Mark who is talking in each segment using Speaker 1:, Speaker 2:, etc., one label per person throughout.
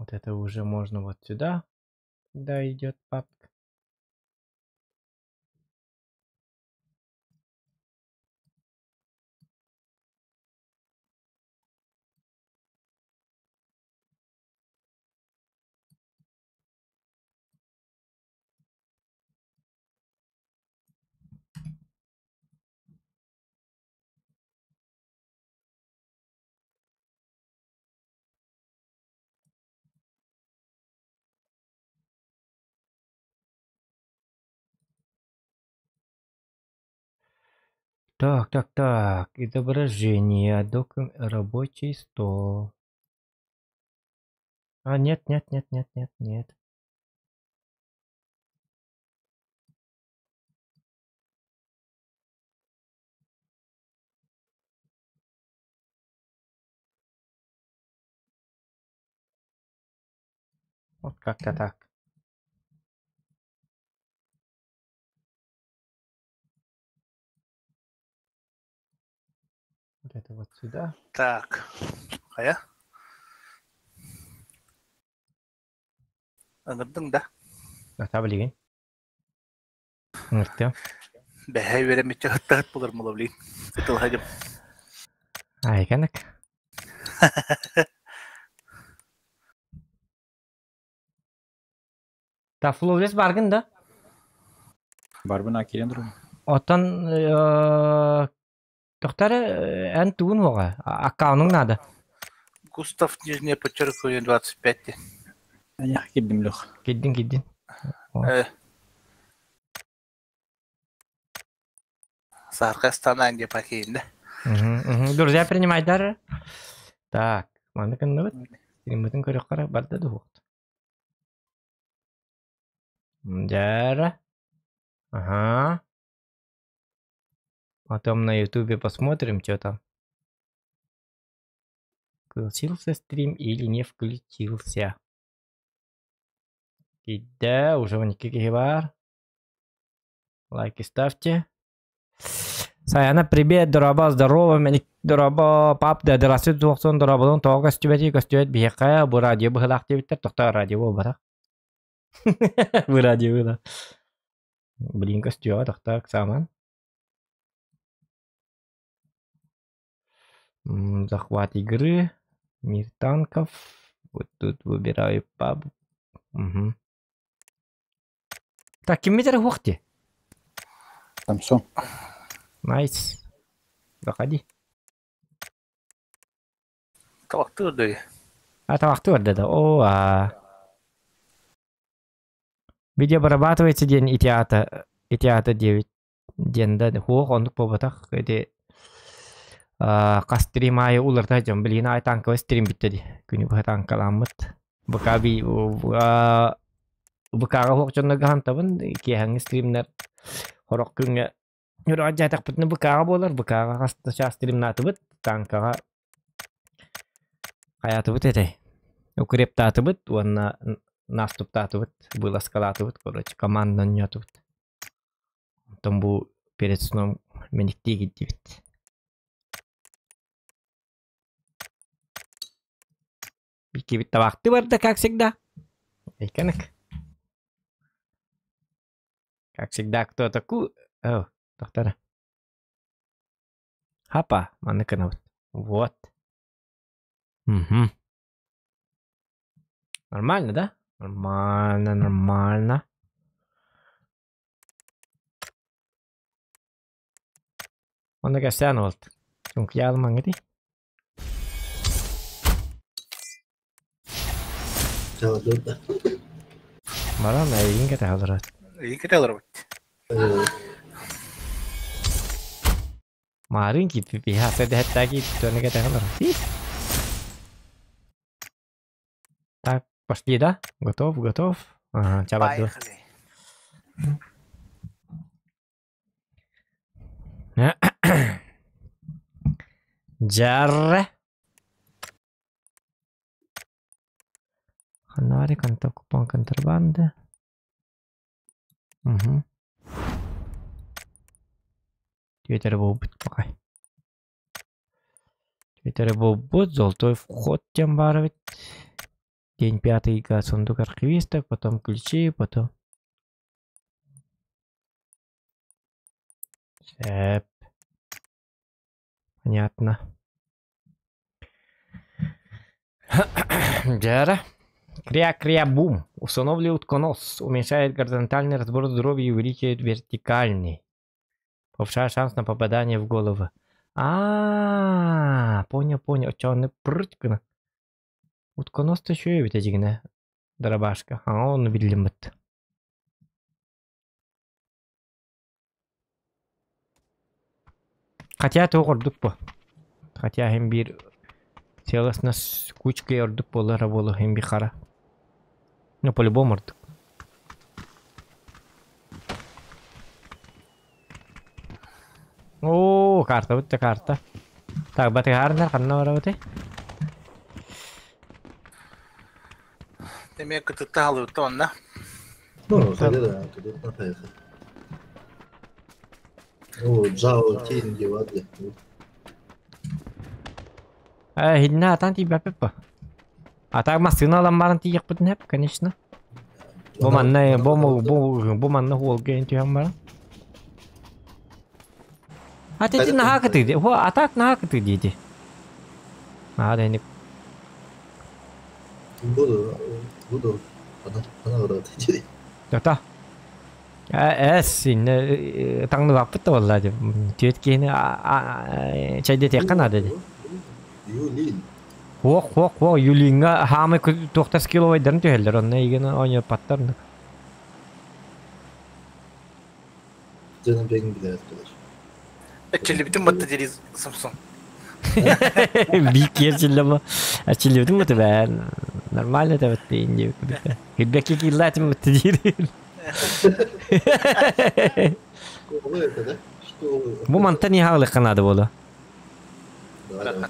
Speaker 1: Вот это уже можно вот сюда, куда идет папка. Так, так, так. Изображение. Докум... Рабочий стол. А, нет, нет, нет, нет, нет, нет. Вот как-то так. Вот это вот сюда.
Speaker 2: Так, хайа? Ыҥырдыҥ да?
Speaker 1: Ата билигин. Ыҥыртыам.
Speaker 2: Бэһэ үөрэммиччэ ыттаһыт булар мулавлин. Ытылһадым.
Speaker 1: Айканык. Та фловлес баргын да?
Speaker 3: Барбын а киирэн турабын.
Speaker 1: Оттон тохтары эн тугун уоҕа? Аккаунуҥ наада.
Speaker 2: Густав нижнее подчеркивание 25
Speaker 3: Аня кирдим лех.
Speaker 1: Кирдин кирдин.
Speaker 2: Саарка станаан деп акиинде.
Speaker 1: Друзья, принимайдар. Так, маны кынныбыт. Стриммытын көрөххөрө барда дуһуохт. Дьара. Ага. Потом на ютубе посмотрим, что там. Включился стрим или не включился. Киирдэ, уже 12 киһи баар. Лайки ставьте. Саяна, привет, дорообо, здорово, мен дорообо, пап, да, здравствуйте, туохсон, дорооболон, тоҕо көстүбэти, көстүбэт биһиэхэ, бу радио быһылаах диэбиттэр, тохтоо радио буолбатах. Бу радио быһылаах. Блин, көстүөҕэ, тохтоо, ыксааман. Захват игры, мир танков. Вот тут выбираю паб. Угу. Так, киммит эрэ уох дии?
Speaker 3: Самсон.
Speaker 1: Найс. Заходи.
Speaker 2: Табахтыыр дыы.
Speaker 1: А табахтыыр да О, а. Видео обрабатывается диэн ити аата ити аата диэбит диэн да хуох оннук буолбатах ити хас стрим аайы уларыта дьон билигин аайы танковай стрим бүттэ дии күнү быһа танкаламмыт БК би БК-ҕа уһуох дьоннорго хантабын киэһэҥҥи стримнэр сорох күҥҥэ өрөҕө дьаатахпытына БК-ҕа буолар БК-ҕа хас да чаас стримнаатыбыт танкаҕа хайаатыбыт этэй укрептаатыбыт уонна наступтаатыбыт вылазкалаатыбыт короче команданан оонньоотубут Онтон бу перед сном мэниктии киирдибит. Иккибит табаахтыы барда, как всегда. Эйканык. Как всегда, кто таку... О, доктора. Хапа, маннык гынабыт. Вот. Угу. Нормально, да? Нормально, нормально. Онно кэпсээн уолт. Чуҥкуйаалымаҥҥытый? Баран эйигин кэтэһэ олорор.
Speaker 2: Эйигин кэтэһэ олоробут.
Speaker 1: Маарыын киирбит биһи аса дэһэттээх киирбит уонна кэтэһэ олорор. Так, пошли, да? Готов, готов. Ага, чабарду.
Speaker 2: Поехали.
Speaker 1: Дьарре. Ханари, купон контрабанды. Угу. Твиттер буолбут пока. Твиттере буолбут, золотой вход диэн баар эбит. День пятый сундук архивиста, потом ключи, потом... Сэп. Понятно. Дьара. Кря-кря-бум. Установли утконос. Уменьшает горизонтальный разбор здоровья и увеличивает вертикальный. Повышает шанс на попадание в голову. А, понял, понял. Че, он прыть гына. Утконос еще и эбит Дробашка. А он билиммит. Хотя туох ордук бу. Хотя иһин биир целостность кучкой ордук буолара буолуо иһин биир хара. Ну по-любому ордук. Оо, картабыт да карта. Так, батыһаарынар ханна барабытый?
Speaker 2: Эмиэ кытытта халыбытта онно.
Speaker 4: Ну, хайда да, поехал. О, Джао, Тинги, ладно.
Speaker 1: Э, хинна атан тиийбэппит бу. А так массыына ылан баран тиийиэхпитин сөп, конечно. Бу манна бу бу бу манна хуолга эн түһэн баран. А ти наһаа кытыы Хо, а так наһаа кытыы диэти. Наһаа да
Speaker 4: Буду, буду. Она, она рад.
Speaker 1: Та. Эс, инне таҥныбаппыт да буолла дии. Түөрт киһини чэйдэтиэххэ наада дии.
Speaker 4: Юлин.
Speaker 1: Хуох, хуох, хуох, Юлиҥҥа хаамай туохтар скилловайдарын түһэллэр, онно эйигин оонньоппаттар.
Speaker 4: Canım benim bile arkadaş.
Speaker 2: Эчиллибитин батта дири Самсон.
Speaker 1: Биир киэр чиллэма. Эчиллибитин быты бээн. Нормально да бытты диэбит курдук. Кирбэкки кииллаатым бытты диир.
Speaker 4: Школа это, да? Школа.
Speaker 1: Бу мантан иһаалыхха наада буолуо.
Speaker 4: Да, да.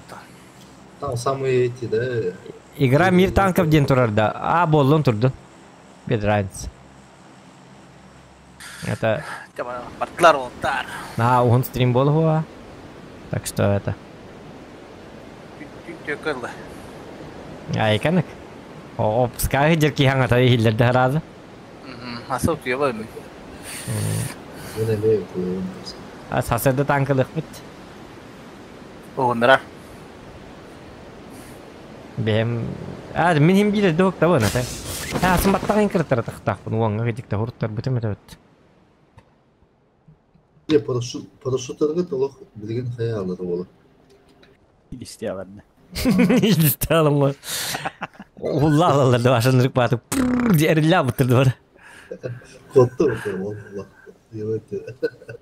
Speaker 4: Там самые эти, да?
Speaker 1: Игра Мир танков диэн турар да. А, буоллун турдун. Без разницы. Это...
Speaker 2: Бартлар олтар.
Speaker 1: А, уһун стрим буолуо. Так что это...
Speaker 2: Күн
Speaker 1: Айканык. О, пускай дьэр хаҥата иһиллэрдэ сразу.
Speaker 2: Асыл туйаба
Speaker 4: Мен эмиэ
Speaker 1: А сасырда танкалыхпыт.
Speaker 2: Оҕуннара.
Speaker 1: Бэм... А, мин хим биир док табын ата. А, сын баттаҕын кыртара тахтаахпын уоҥҥа кыдьыкта хуруттарбытым этебит.
Speaker 4: Е, парашют, парашюттарга толох билигин хайа алар буола.
Speaker 3: Илисти аларна.
Speaker 1: Илисти алымы. Улла алалар да башын баты. Эрилля быттырды бар.
Speaker 4: Котты быттыр,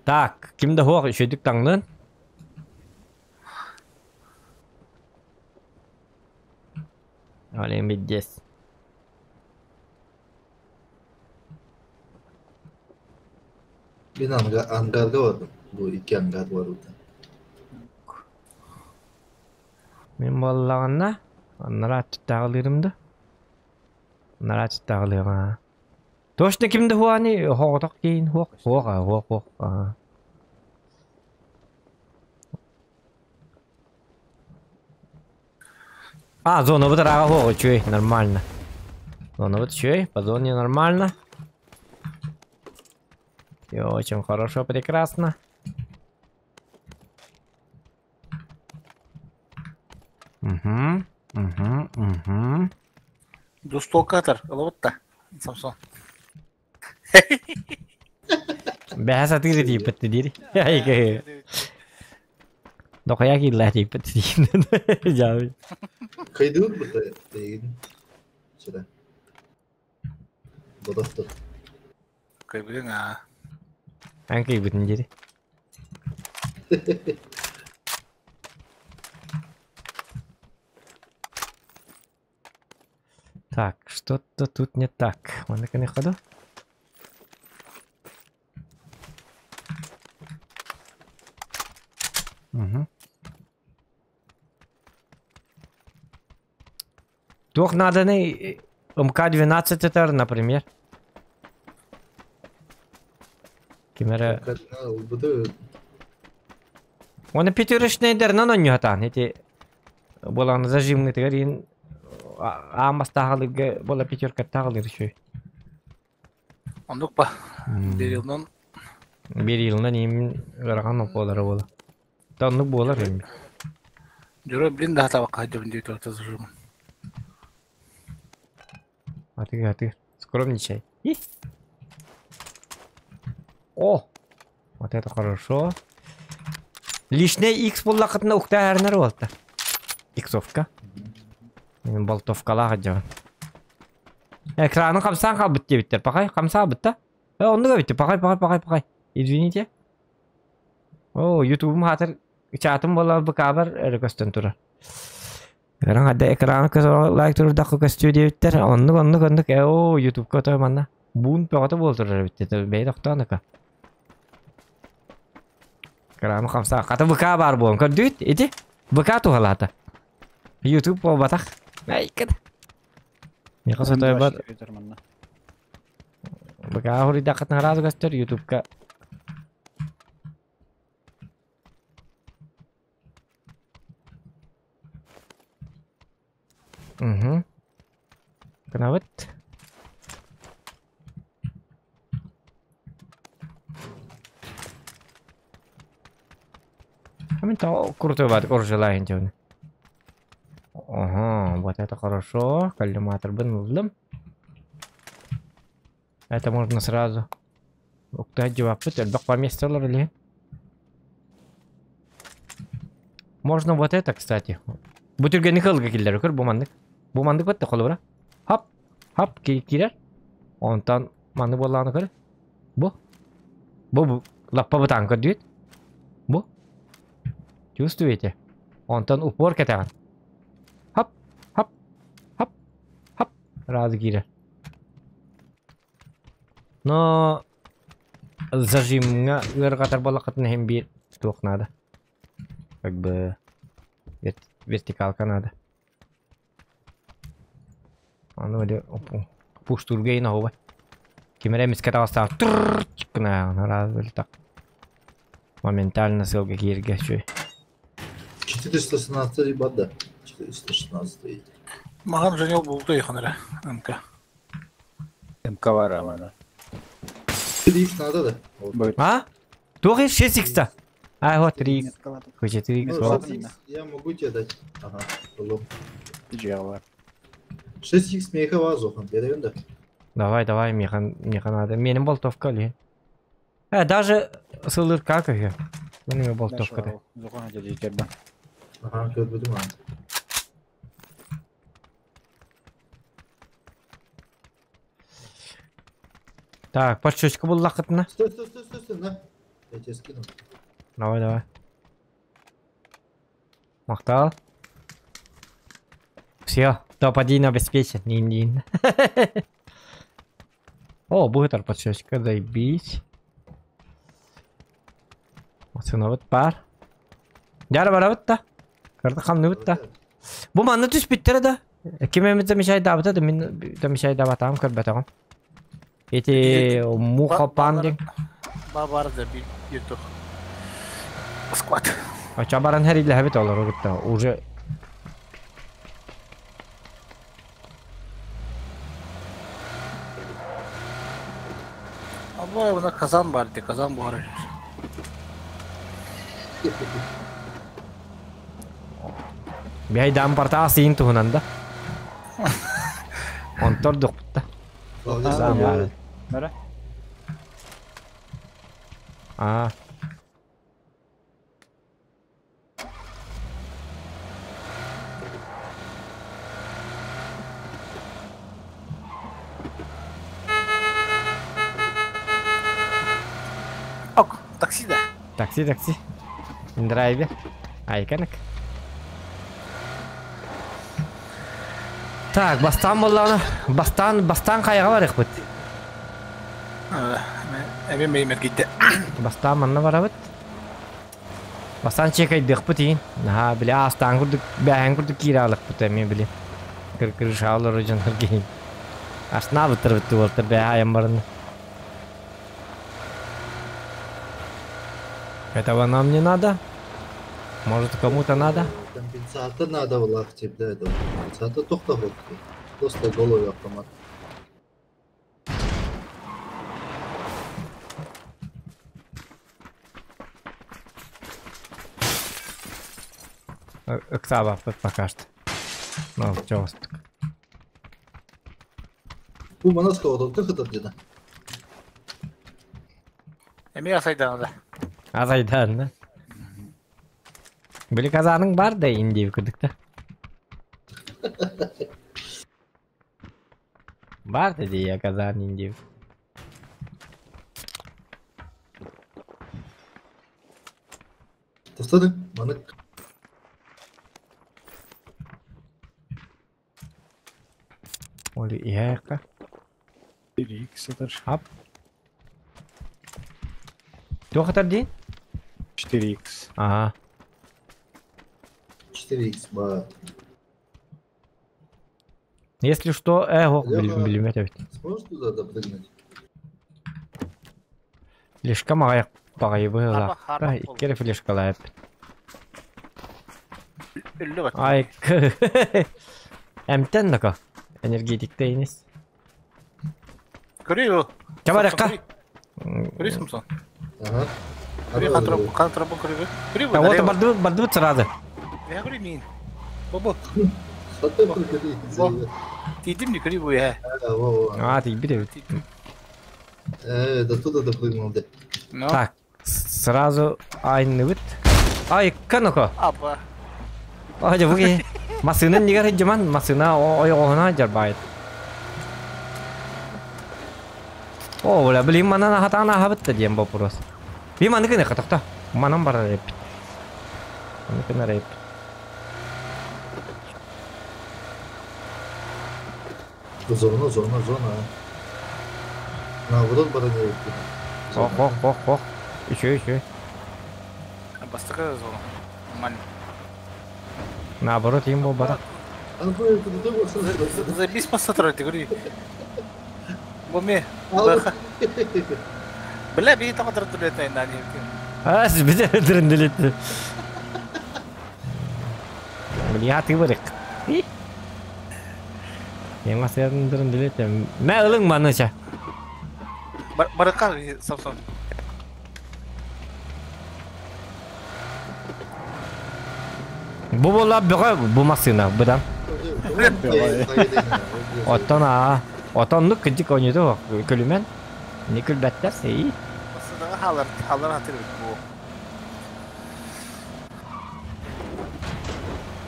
Speaker 1: Так, ким да хуох үчүдүк таҥнын. Олен биддес.
Speaker 4: Мен ангарга бардым. Бу икки ангар бар burada.
Speaker 1: Мин буоллаҕына аннара аччыттааҕылыырым да. Аннара аччыттааҕылыаҕа. Точно ким да хуани хоҕотох кейин хуох хуох хуох хуох. А, зона вот хуох үчүгэй, нормально. Зона вот үчүгэй, по зоне нормально. Все очень хорошо, прекрасно. Угу, угу, угу.
Speaker 2: Двустолкатор, ылыбытта. Самсон.
Speaker 1: Бэһэ сатыыр тиийбэт диир. Дохуя кииллээх тиийбэт диир. Дьаабы.
Speaker 4: Кайдыыр быта дейин. Сюда. Бодохтор.
Speaker 2: Кайбыгын а.
Speaker 1: Ан кыйбытын диир. Так, что-то тут не так. Маннык ходу. Угу. Туох нааданы МК-12 это, например. Кимере... Оны пятерочный дернан он нюхатан. Эти болан зажимный тегерин Аан бастааҕылыырга буола пятеркаттааҕылыыр үчүгэй.
Speaker 2: Оннук ба. Берилынан
Speaker 1: Берилынан иимин ыарахан буолара буола. Да оннук буолар эми.
Speaker 2: Дьоро блин да хатабакка сылдьабын дии тура зажимын.
Speaker 1: Атыгы атыгы. Скромничай. О! Вот это хорошо. Лишний X буллахытына уктаа эрнер буолта. Иксовка. Мен болтовкалаах дьон. Экраны хамсаан хаалбыт диэбиттэр. Пахай, хамсаабыт да? Э, оннук эбит. Пахай, пахай, пахай, пахай. Извините. О, ютубум хаатыр чатым буолар быкаабар эрэ көстөн турар. Экран хадда экраны лайк турдахха көстүө диэбиттэр. Оннук, оннук, оннук. Э, о, ютубка то манна. Буун бөҕөтө буол турар эбит. Бэйэ тохтоон ака. Экраны хамсаа. Хата ВК баар буолан көрдүгүт ити? ВК туһалаата. Ютуб буолбатах. Айкыт. Миэхэ сотойбор ВК хуруйдаххытына араас көстөр Ютубка. Угу. Гынабыт. Мин то крутой бат оружелайын дьону. Ага, вот это хорошо. Коллиматорбын ыллым. Это можно сразу. Уктаа дьыбаппыт элбэх поместалар или? Можно вот это, кстати. Бу түргэнник ылга киллэр көр бу маннык. Бу маннык батта холобура. Хап, хап киирэр. Онтон маннык буоллаҕына көр. Бу. Бу бу лаппа бытаан көрдүгүт. Бу. Чувствуете? Онтон упор кэтэҕин. Хап, хап, хап, хап. Сразу киирэр. Но зажимҥа ыарҕатар буоллаххытына иһин биир туох наада. Как бы вертикалка надо. Аны или пуштурга иин оһуба. Ким эрэ эмискэ таҕыстаах гына раз так. Моментально сыалга кииргэ үчүгэй.
Speaker 4: 416 бада. 416.
Speaker 2: Маған женел булду яхан эрэ МК.
Speaker 3: МК бар амана.
Speaker 4: 3 надо да? Вот.
Speaker 1: А? Туох 6x-та? А, вот 3x. Хоть 4x.
Speaker 4: Ну,
Speaker 1: Вот.
Speaker 4: 6x я могу тебе дать. Ага, алло.
Speaker 3: Дьиэҕэ
Speaker 4: 6x меха вазухан, берем да.
Speaker 1: Давай, давай, меха, меха надо. Меним болтовка ли? Э, даже сылыр как ее? Меним болтовка да.
Speaker 3: Зохан дьиэтербэ.
Speaker 4: Ага, көрбүтүм аны.
Speaker 1: Так, подшечка буллахытына.
Speaker 4: Стой, стой, стой, стой, стой, на. Я тебе скину.
Speaker 1: Давай, давай. Махтал. Все, топ-1 обеспечен. Нин-нин. О, будет подшечка, заебись. Сынабыт бар. Дьара барабыт да. Кырды хамныбыт да. Бу манна түспүттэрэ да. Ким эмит замечайдаабыта да мин замечайдаабатаҕым көрбөтөҕүм. Ити муха пан диэн.
Speaker 2: Ба бар да bir bir тух. Склад.
Speaker 1: Оча баран хэрилэһэбит олору кытта уже
Speaker 2: Абла мына казан бар ди, казан бар.
Speaker 1: Биһайдаан партаа сиин туһунан да. Онтор дукпутта.
Speaker 4: Казан
Speaker 1: бар.
Speaker 3: Бара.
Speaker 1: А.
Speaker 2: Ок, такси да.
Speaker 1: Такси, такси. Драйвер. Айканак. Так, бастан болланы. Бастан, бастан кайга барык бит.
Speaker 2: Эми меймер гидде.
Speaker 1: Бастан манна барабыт. Бастан чекайдык бит иин. Наха, биле астан курдук, бәһән курдук киралык бит эми биле. Кыр-кыр шаалар жонор кейин. Асна бытыр бит болтыр бәһә аян барын. Этого нам не надо. Может, кому-то надо?
Speaker 4: Компенсатор надо было актив, да, это. Компенсатор только вот. Просто голый автомат.
Speaker 1: Ыксаба пока что. Ну, чё
Speaker 4: Бу манас кого-то ты где-то.
Speaker 2: Эми асайдан да.
Speaker 1: Азайдан, да? Били казаның бар да инди күдік та. Бар да я казан инди.
Speaker 4: Тостады, манык.
Speaker 1: Оли иһээкка.
Speaker 3: 4x сытар.
Speaker 1: Ап. Туох дии?
Speaker 3: 4x.
Speaker 1: Ага.
Speaker 4: 4x ба.
Speaker 1: Если что, билмет эбит.
Speaker 4: Сможешь туда допрыгнуть?
Speaker 1: Лишка мағай бағай быһыла.
Speaker 2: Харба,
Speaker 1: Иккere флешкалайып.
Speaker 2: Үллі бат.
Speaker 1: Ай, Эмтен нака. Энергетикте инес.
Speaker 2: Көрүй.
Speaker 1: Чабаракка.
Speaker 2: Көрүй Самсон.
Speaker 4: Ага.
Speaker 2: Көрүй қан көрүй. Көрүй
Speaker 1: Да вот барды барды сразу.
Speaker 2: Я көрүй мин. Бобо.
Speaker 4: Во.
Speaker 2: Тидим не көрүй бу я.
Speaker 4: Во, во.
Speaker 1: А, ты бери.
Speaker 4: До туда допрыгнул, да.
Speaker 2: Ну.
Speaker 1: Так, сразу айныбыт. Ай, канака.
Speaker 2: Апа.
Speaker 1: Ай, буги. Масына нигер жаман, масына ойоғына жарбайт. О, бля, блин, манан хатана хабытта диэн вопрос. Би маны кыны катакта. Манан бар реп. Маны кыны реп.
Speaker 4: Зона, зона, зона. Наоборот, баранеет.
Speaker 1: Ох, ох, ох, ох. Еще, еще.
Speaker 2: Бастыка зона. Нормально.
Speaker 1: Наоборот, им был бара.
Speaker 2: Забись посмотреть, ты говори. Боме. Бля, би там отрыдылет на ней.
Speaker 1: А, биде дырынделет. Бля, ты вырык. Яңа сәдін дырынделет. Мә ылың маныша.
Speaker 2: Барыка Самсон.
Speaker 1: Бу бола бөҕө бу масына быдан. Оттон аа. Отоннук кыдьык ойнуду көлүмэн. Не күлбэттэр сей.
Speaker 2: Басыдага халар, халар хатыр бу.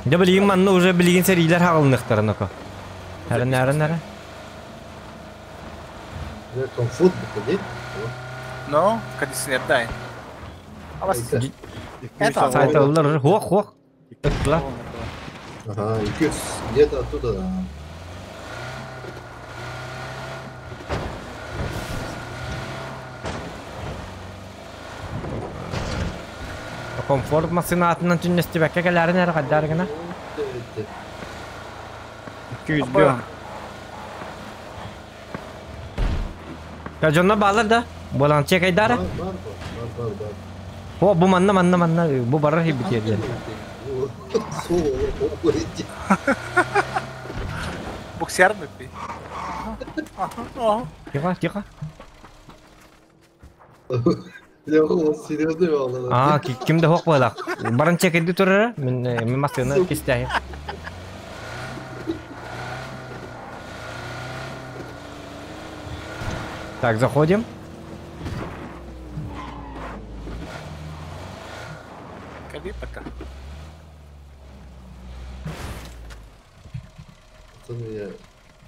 Speaker 1: Да билигин манна уже билигин серийлер хаҕылныхтарынако. Әрін әрін әрін.
Speaker 4: Комфорт выходи.
Speaker 2: Но, кондиционер дай. Абас. Это
Speaker 1: Сайталар уже хуох хуох. Ыттыла.
Speaker 4: Ага, 200 где-то оттуда.
Speaker 1: Комфорт масына атынан түннести бәккә кәләрин әр каддар гына.
Speaker 3: 200 бьон.
Speaker 1: Жонно балар да. Болан чек айдара.
Speaker 4: Бар, бар, бар, бар, бар.
Speaker 1: О, бу манна манна манна бу барар хибит ерден.
Speaker 2: Боксер мы пи.
Speaker 1: Тихо, тихо.
Speaker 4: Серьезно bağladı.
Speaker 1: А, кимде хок болак. Баран чек эди турар. Мен мен масына кистәй. Так, заходим.
Speaker 2: Каби пока.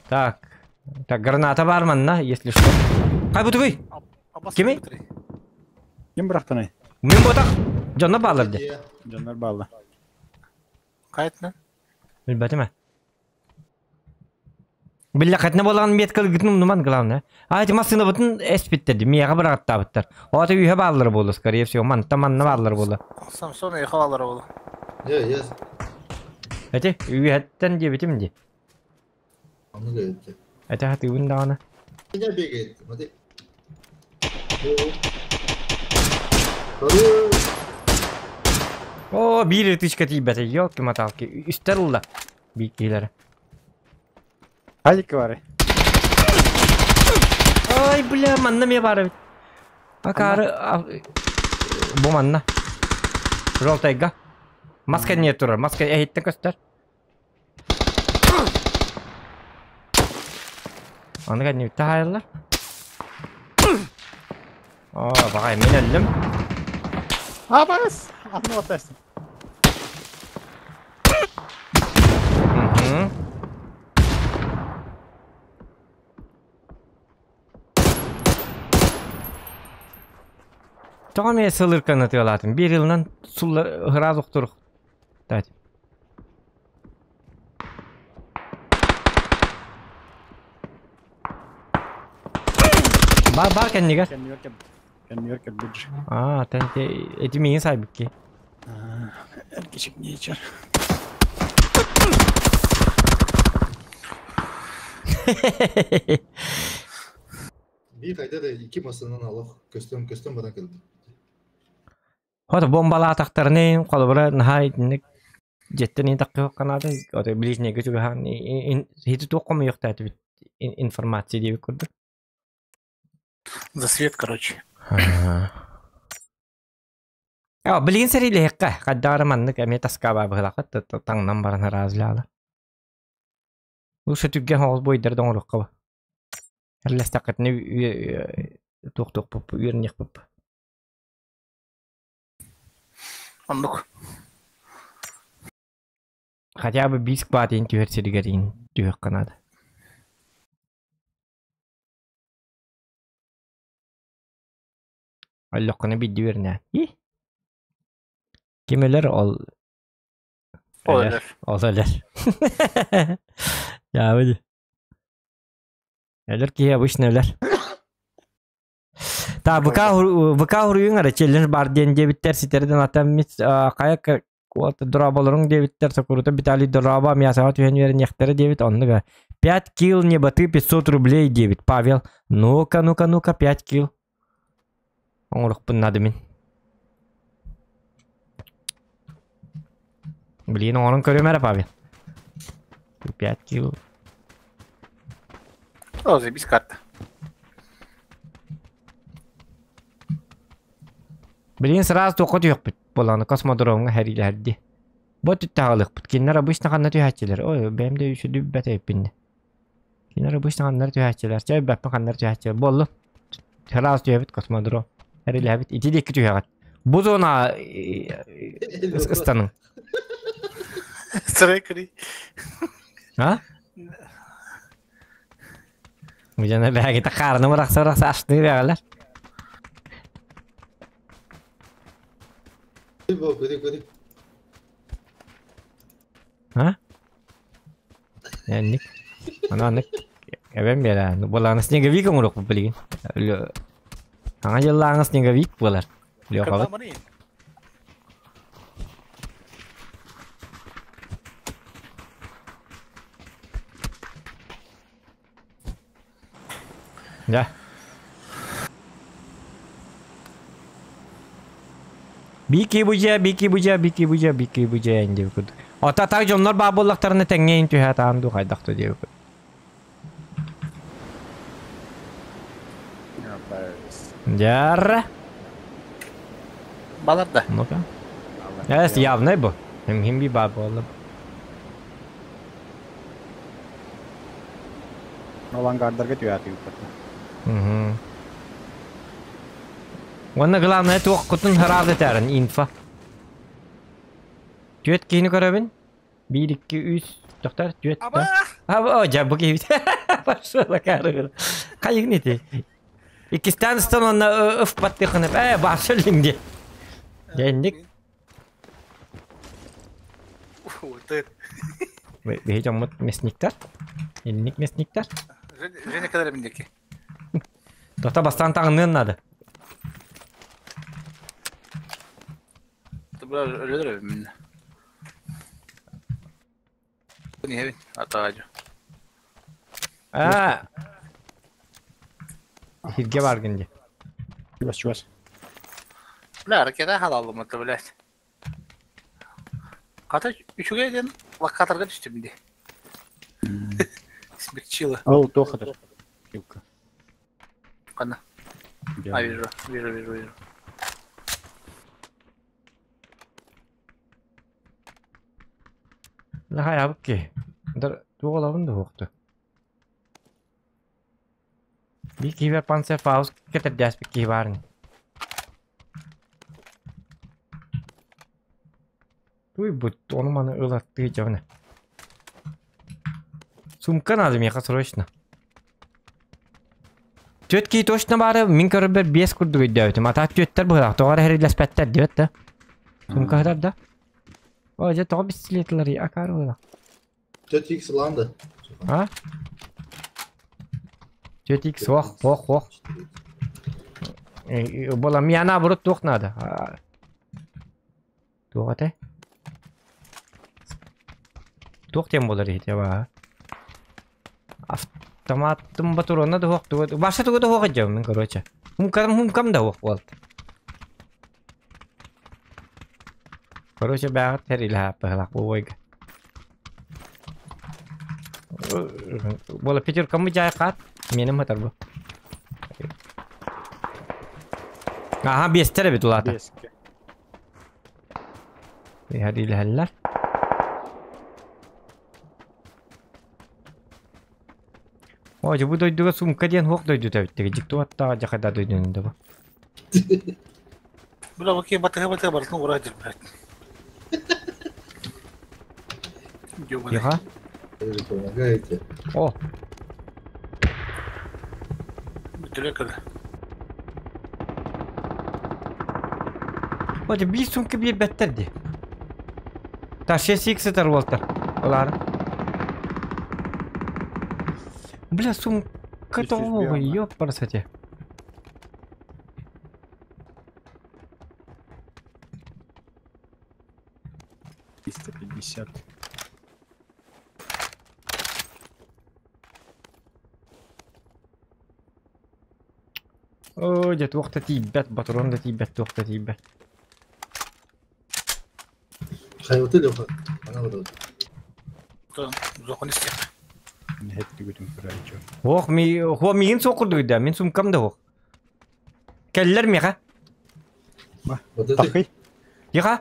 Speaker 1: Так. Так, граната бар манна, если что. Кай бутугуй? Кими?
Speaker 3: Ким бырахтанай?
Speaker 1: Мен ботак. Жонно балырды.
Speaker 3: Жаннар балла.
Speaker 2: Кайтна?
Speaker 1: Билбетиме. Билла катна болган метка гытным нуман главное. А эти машина бутын эспиттерди. Мияга бырагаттабыттар. Ота үйе баллар болду, скорее всего. Ман таманна баллар болду.
Speaker 2: Самсон и халалар болду.
Speaker 4: Я, я.
Speaker 1: Эти үйеттен дебитим ди.
Speaker 4: Аны говорит.
Speaker 1: Эти хаты ундагана.
Speaker 4: Меня бегает, смотри.
Speaker 1: О, биир ытычка тиийбэтэ, елки-моталки. Үстэр ылла. Биир киһилэрэ.
Speaker 3: Хадик бары.
Speaker 1: Ай, бля, манна эмиэ баар эбит. Акаары, бу манна. Желтайга. Маска не турар, маска эһиттэн көстөр. Аны кэннибиттэ хаайаллар. Оо, баҕай мин өллүм.
Speaker 3: Абас! Атын отасың.
Speaker 1: Мгм. Тоҕо эмиэ сылырканы тыалаатым? Биир ылынан сулла ыраас охторух. Дать. Бар бар кэннигэр.
Speaker 3: Кэннигэр кэл. Кэннигэр кэлбит.
Speaker 1: Аа, тэн эти миигин сайбыкки.
Speaker 3: Эргичик нечер.
Speaker 4: Биир хайда да икки массыынан алах көстөн көстөн баран кэлбит.
Speaker 1: Хото бомбалаатахтарына холобура наһаа итинник дьиэттэн иин таххыах наада ото ближнейгэ чугаһаан хити туох хомуйуохтаатыбыт информация диэбит курдук.
Speaker 2: За свет, короче.
Speaker 1: А, билигин сэриилэһиэххэ хайдах эрэ маннык эмиэ таскаабаа быһыылааххыт таҥнан баран араазлаала. Лучше түргэн соҕус буойдары да оҥоруохха ба. Эрлэстэххитинэ туох-туохпут үөрэниэхпит.
Speaker 2: Оннук.
Speaker 1: Хотя бы биир склад иһин түһэр сиригэр иһин түһүөххэ наада. Өллөххүнэ биирдэ үөрэнээн. И? Ким өлөр ол
Speaker 2: Ол
Speaker 1: өлөр.
Speaker 2: өлөр.
Speaker 1: Ол өлөр. Дьаабы дии. Өлөр киһи обычно өлөр. Та ВК ВК хуруйуҥ эрэ челлендж бар диэн диэбиттэр ситэрдэн атаммит хайа дорооболоруҥ диэбиттэр сокурута Виталий дорообо мясоҕа түһэн үөрэниэхтэрэ диэбит оннуга 5 кил неботы 500 рублей диэбит Павел ну-ка ну-ка ну-ка 5 кил оҥорохпун наада мин Блин, оҥорон көрүөм эрэ Павел 5 кил
Speaker 2: О, заебись карта.
Speaker 1: Билигин сразу туохха түһүөхпүт буоллаҕына космодромҥа сэриилэһэрдии. Бу өттүттэн аҕалыахпыт. Кинилэр обычно ханна түһээччилэр? Ой, бэйэм да үчүгэй билбэт эбиппин. Кинилэр обычно ханна түһээччилэр? Чэ, билбэппин ханна түһээччилэр. Буоллун. Сразу түһэбит космодром. Сэриилэһэбит. Ити диэки түһэҕит. Бу зона ыстаныҥ.
Speaker 2: Сырай кырый.
Speaker 1: А? Дьоно бэһэгитэ хаарыны бырахса-бырахса астыы бэҕэлэр.
Speaker 4: Көрү көрү.
Speaker 1: А? Энник. Аны аннык эбэм биэрэ. Буолааны снеговик оҥоруохпут билигин. Саҥа дьыллааҥы снеговик буолар. Лехабыт. Да. Бики бужа, бики бужа, бики бужа, бики бужа диэбит курдук. Ото так дьоннор баар буоллахтарына тэҥҥэ түһэ таан дуу хайдах да диэбит курдук. Дьара.
Speaker 2: Балар да.
Speaker 1: Ну-ка. Эс явный бу. Хим би баар буолла.
Speaker 3: Ол ангардарга түһээтигит.
Speaker 1: Угу. Уонна главное туохкутун сразу этэрин инфа. Түөрт киһини көрөбүн. Биир, икки, үс, тохтор, түөрт.
Speaker 2: Аба!
Speaker 1: А, о, дьэ, бу киһибит. Пошел, акаарыгыр. Хайыгын ити? Иккистээн ыстан уонна ыфпаттыхын э, баша лиҥ дии. Дьэ,
Speaker 2: Вот
Speaker 1: Биһи дьоммут мясниктар. Инник мясниктар.
Speaker 2: Женя кэлэр миндеки.
Speaker 1: Тота бастаан таҥныан надо.
Speaker 2: Өлөр минне. Не атаажы.
Speaker 1: А. Хирге баргын ди.
Speaker 3: Чугас чугас.
Speaker 2: Бля, ракета халаллым это, блядь. Хата үчүгэй диэн локаторга түстүм дии. Смягчила.
Speaker 3: Ол туох хатар? Килка.
Speaker 2: Ханна? А, вижу, вижу, вижу, вижу.
Speaker 1: Хайабыт ки. Туох олабын да хуохту. Биир киһибэр панцерфауст кэтэрдээспит киһи баар ини. Туйбут, ону маны ылаттыы дьоно. Сумка надо миэхэ срочно. Түөрт киһи точно баара, мин көрөрбөр биэс курдук өйдөөбүтүм. А так түөрттэр быһыылаах, тоҕо эрэ эһэрилэспэттэр диэбэт да. Сумка сытар да? О, дьэ тоҕо пистолетлары акаары быһыылаах.
Speaker 4: Түөрт икс ылаан да.
Speaker 1: А? Түөрт икс суох, суох, суох. Була мне наоборот туох надо. Туох этэй? Туох диэн буолар иһитэ баа? Автоматтым батурона да суох тугу Баша тугу да суох дьэ мин короче. Хумкам хумкам да суох буолт. Короче бээҕит тэрилэһэ быһылаах Буола пятеркамы дьаай хаат миэним хатар бу. Аха биэстэр эбит улаата.
Speaker 3: Биэскэ.
Speaker 1: Иһэриилэһэллэр. О, дьэ бу дойдуга сумка диэн хуох дойдута эбит. Дьикти уоттааҕа дьахайда дойдунун да бу.
Speaker 2: Бля, окей, батыга-батыга барытын ура дьирбэт.
Speaker 1: Тихо.
Speaker 4: Вы же помогаете.
Speaker 1: О,
Speaker 2: Бүтүрэ көрө.
Speaker 1: О, дьэ биир сумка биэрбэттэр дии. Та 6 сытар уолтар. Олар. Бля, сумка тоҕо ёпарасоте.
Speaker 3: 350.
Speaker 1: О, дьэ туох да тиийбэт, батрон да тиийбэт, туох да тиийбэт.
Speaker 4: Хайваты Леха. Она вот.
Speaker 2: Зохон истиэх.
Speaker 3: Нэһэттигүтүн көрөөчү.
Speaker 1: Ох, ми, хо миин суох курдук да, мин сумкам да ох. Кэллэр миэхэ.
Speaker 4: Вот это
Speaker 3: Тахый.
Speaker 1: Тихо.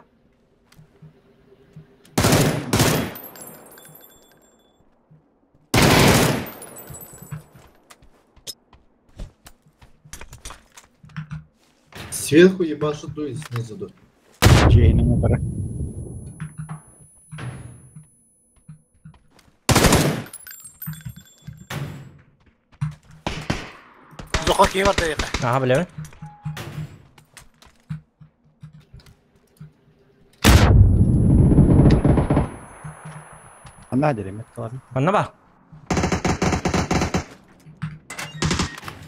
Speaker 4: сверху ебашит дует, снизу дует.
Speaker 3: Чейнин бара.
Speaker 2: Зохон киһи барда яха.
Speaker 1: Аха, билэбин.
Speaker 3: Анна деремет каларын.
Speaker 1: Онно бар.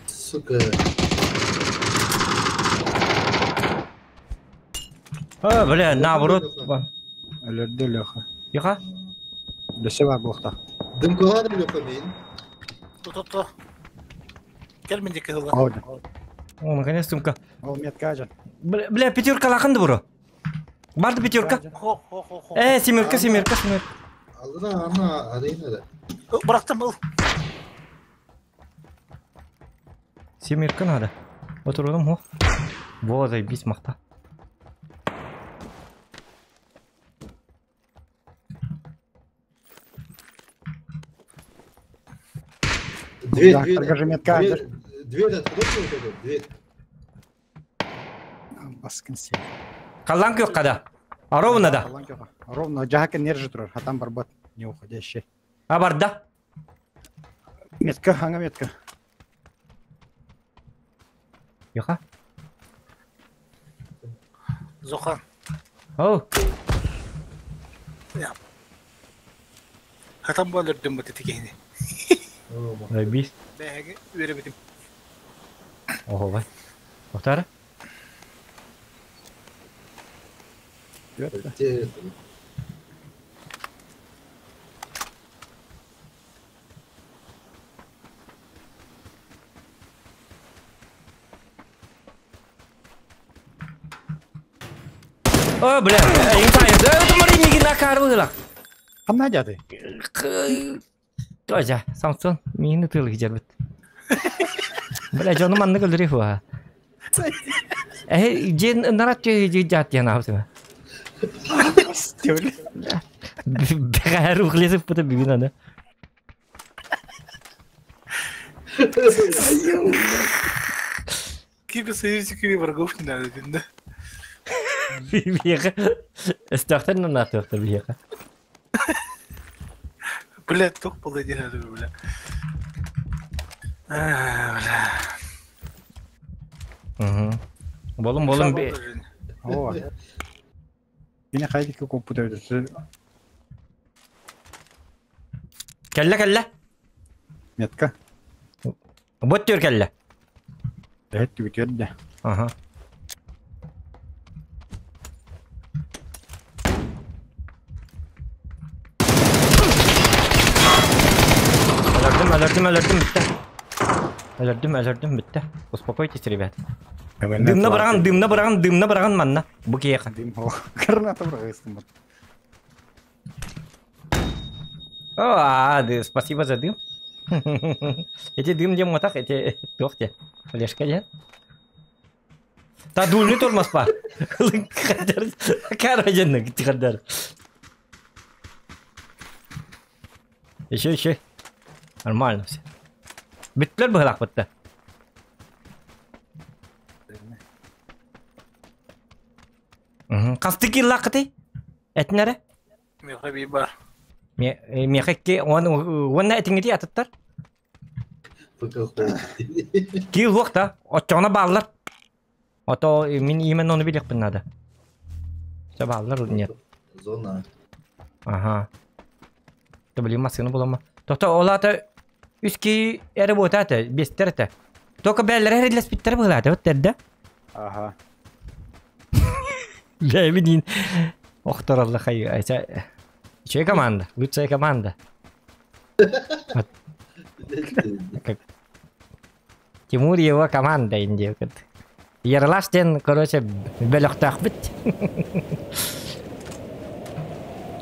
Speaker 4: Сука.
Speaker 1: О, бля, наоборот.
Speaker 3: Өлөрдө Леха.
Speaker 1: Тихо.
Speaker 3: Дөсө бар буохта.
Speaker 4: Дымкалады Леха мин.
Speaker 2: Ту-ту-ту. Кел мин диэки ыла.
Speaker 3: Ол.
Speaker 1: О, наконец сумка.
Speaker 3: Ол метка жан.
Speaker 1: Бля, бля, пятерка лаханды бро. Барды пятерка.
Speaker 2: Хо-хо-хо-хо.
Speaker 1: Семерка, семерка, семерка.
Speaker 4: Алдына ана арена да.
Speaker 2: Бырахтым ыл.
Speaker 1: Семерка надо. Отурдум, хо. Во, заебись, махта.
Speaker 4: Дверь,
Speaker 3: Да,
Speaker 4: дверь.
Speaker 3: торгажи метка,
Speaker 4: Дверь, дверь откройте вот эту, дверь.
Speaker 3: Баскын сен.
Speaker 1: Халлан кök када. А ровно да.
Speaker 3: Ровно жака нержи турар. Хатан барбат. Не уходящий.
Speaker 1: А барда.
Speaker 3: Метка, аңа метка.
Speaker 1: Тихо.
Speaker 2: Зохан.
Speaker 1: О,
Speaker 2: Хатан бу өлөрдүм бу тетикени.
Speaker 4: О, ма.
Speaker 1: заебись.
Speaker 2: Бэһэги үөрэбитим.
Speaker 1: Ого, бай. Тоқтары.
Speaker 4: Где это?
Speaker 1: О, бля, инфайр. Это Марини на карвыла.
Speaker 3: Ханна дяды?
Speaker 1: Тоже, Самсон, миини тылы жербит. Бля, дьону маннык өлөрү хуа. Э, дьен нарат жаат диэн аабытыма. Бэҕэһэр ухлесиппыта бүгүн аны.
Speaker 2: Киби союзники врагов не надо, да?
Speaker 1: Биһиэхэ өстөөхтөр нанаатыахтар биһиэхэ.
Speaker 2: Бля, туох буолла диэн бля. Бля.
Speaker 1: Болум болум би.
Speaker 3: Оо. Кини хайдикки куппут эбит.
Speaker 1: Кэллэ кэллэ.
Speaker 3: Метка.
Speaker 1: Бот түр кэллэ.
Speaker 3: Эһэт түгүтүөр да.
Speaker 1: Аха. Өлөрдүм, өлөрдүм, өлөрдүм, бүттэ. Өлөрдүм, өлөрдүм, бүттэ. Успокойтесь, ребят. Дымна быраҕан, дымна быраҕан, дымна быраҕан манна. Бу киһиэхэ.
Speaker 3: Дым ол. Граната быраҕыстым.
Speaker 1: О, а, да, спасибо за дым. Эти дым дем мотах, эти туох те. Флешка дем. Та дульный тормоз па. Караженный тихадар. Еще, еще. Нормально все. Бүттүлэр быһылаах бытта. Хасты киллааккытый? Этин эрэ?
Speaker 2: Миэхэ бии бар.
Speaker 1: Миэхэ икки уонна этиҥҥитий атыттар? Киил уох да, оччоҕуна бааллар. Ото мин именно ону билиэхпин наада. Все бааллар нет.
Speaker 4: Зона.
Speaker 1: Ага. Да блин, массыына буламма. Тохто ол аата үс киһи эрэ буота этэ, биэстэр этэ. Только бээлэрэ эриллэспиттэрэ быһыылаата, вот эрдэ.
Speaker 3: Ага.
Speaker 1: Бэйэбин охторолло хайы. Үчүгэй команда, лучшая команда. Как Тимур его команда индиэкит. Ералаш диэн, короче, бөлөхтөөхпүт.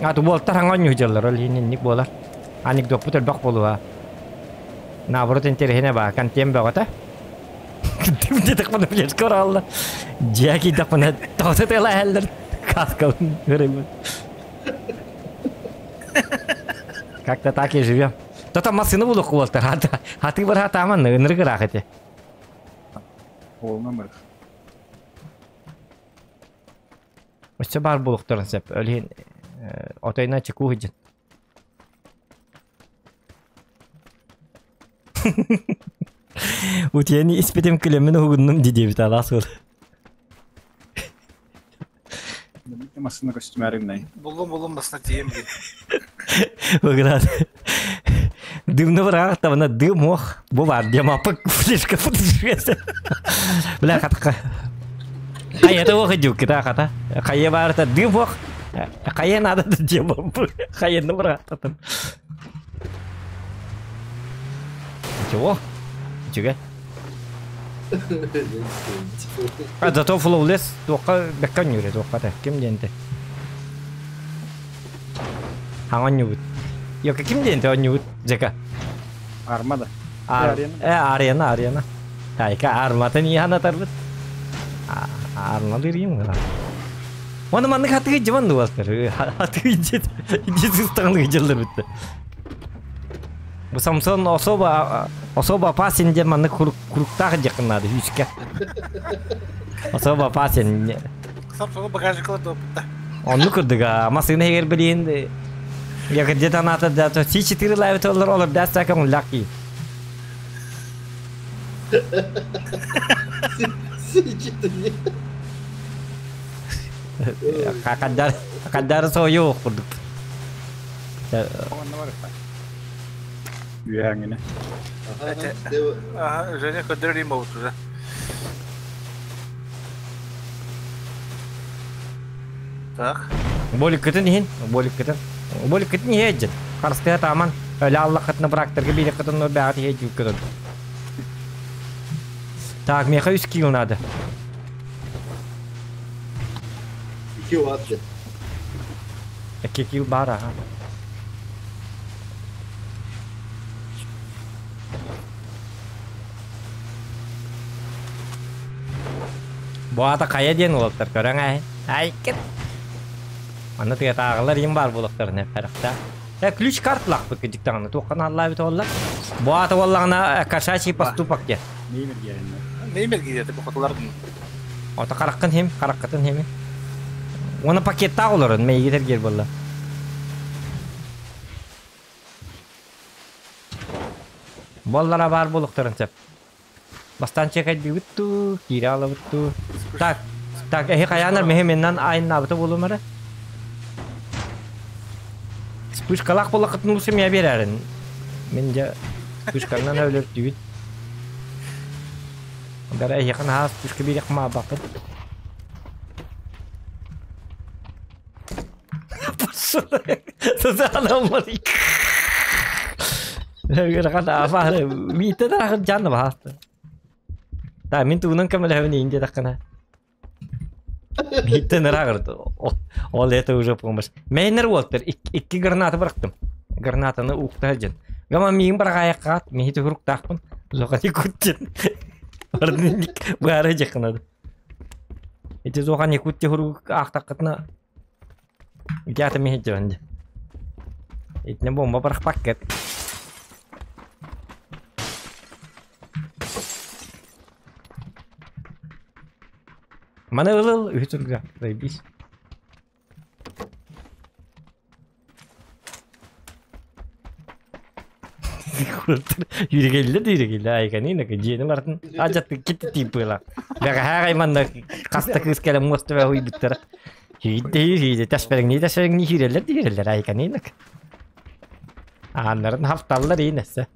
Speaker 1: А тубуолтар хаҥа оонньуу дьыллар, ол иһин инник буолар. Анекдоппут элбэх буолуо. Наоборот интэриэһинэ баа, контент бөҕөтө. Диэтэхпинэ флешка ораалла. Дьиэ киирдэхпинэ тоҕо тыала иһэллэр каскабын көрөбүн. Как-то так и живем. То-то массыына булуох буолтар. Хатыы бар хатааман ынырык ыраах ити.
Speaker 3: Уолна мыр.
Speaker 1: Өссө баар буолуохтарын сөп. Ол иһин отойна чекуу сылдьын. Утуйан испитим күлэммин уһугуннум дии диэбит алаас уол.
Speaker 3: Массыына көстүмээригинэй.
Speaker 2: Буллум буллум басына тиийэм диэн.
Speaker 1: Выгнат. Дымны быраҕахтабына дым ох бу бар диэм аппык флешка футушуеса. Бля хатка. Хайа ох дюккита хата. Хайа баарта дым ох. Хайа надо диэм хайаны быраҕахтатым. Чего? Үчүгэй. А зато флоулес туохха бэккэ онньуур туохха та ким диэнте? Хаҥа онньуубут. Йока ким диэнте онньуубут Жека?
Speaker 3: Арма да.
Speaker 1: Ар... Э, арена, арена. Тайка арматын иһанатарбыт. Армалыр им гына. Оны маннык хатыгы жаман дуастар. Хатыгы жет. Жет жылдар битти. Бу Самсон особо особо опасен диэн маннык куруктаах дьахыннаады үскэ. Особо опасен.
Speaker 2: Самсону багажникла доппута.
Speaker 1: Онну курдуга массыына эгер билин я где-то надо да то C4 лайв олар олар да сакам лаки.
Speaker 4: C4.
Speaker 1: Хакадар хакадар сойу курдук.
Speaker 3: Онно бар. Үөһэҥҥинэ.
Speaker 2: Ага, Женя көрдөрөр болбут уже. Так.
Speaker 1: Болик кытын иһин, болик кытын. Болик кытын иһэджин. Харыстыа тааман, өлө алла кытны брактарга бири кытын но бәгат иһэджин кытын. Так, меха үс килл надо.
Speaker 4: 2 ватт.
Speaker 1: 2 кил бар аха. Бу аата хайа диэн уолаттар көрөҥ ай. Ай кет. Манна тыатааҕылар им баар буолуохтарын эппэрэхтэ. Э, ключ карт лахпыт кыдьык даҕаны туохха нааллаабыт уолла. Бу аата буоллаҕына кошачий поступок диэн.
Speaker 3: Неймер диэн.
Speaker 2: Неймер диэти бу хотулар.
Speaker 1: Ото хараххын хим, хараххытын хими. Уонна пакеттаах олорон мэйиги тергиэр буолла. Буоллара баар буолуохтарын сөп. Бастаан чекайдыыбыт дуу, киирэ аалабыт дуу. Так, так, эһи хайаанар миһи миннан айыннаабыта буолуом эрэ. Вспышкалаах буоллаххытын лучше миэ биэрээрин. Мин дьэ вспышканнан өлөрдүбүт. Бара эһиэхэ наһаа вспышка биэриэх маабаппын. Мин тугунан көмөлөһөбүн иин диэтэххинэ. Бииттэн ырааҕырды. Ол это уже помощь. Мэйнер уолтар икки граната бырахтым. Гранатаны укта сылдьан. Гама миигин быраҕаайаххаат, миһи туһуруктаахпын. Зохани куттин. Баары дьахынады. Ити зохани кутти хурук аахтаххытына Ити миһи дьон дьэ. Итинэ бомба бырахпаккыт. Маны ыл-ыл үһү турга, заебись. Юригелле да юригелле айганина дьиэни барытын ажаттык китти тииппыла. Бэҕэһээ айманна хаста кыыс кэлэн муостуба хуйбуттара. Хиидде хиидде тэспэриҥнии тэспэриҥнии киирэллэр да киирэллэр айганина. Ааннарын хапталлар иин эссе.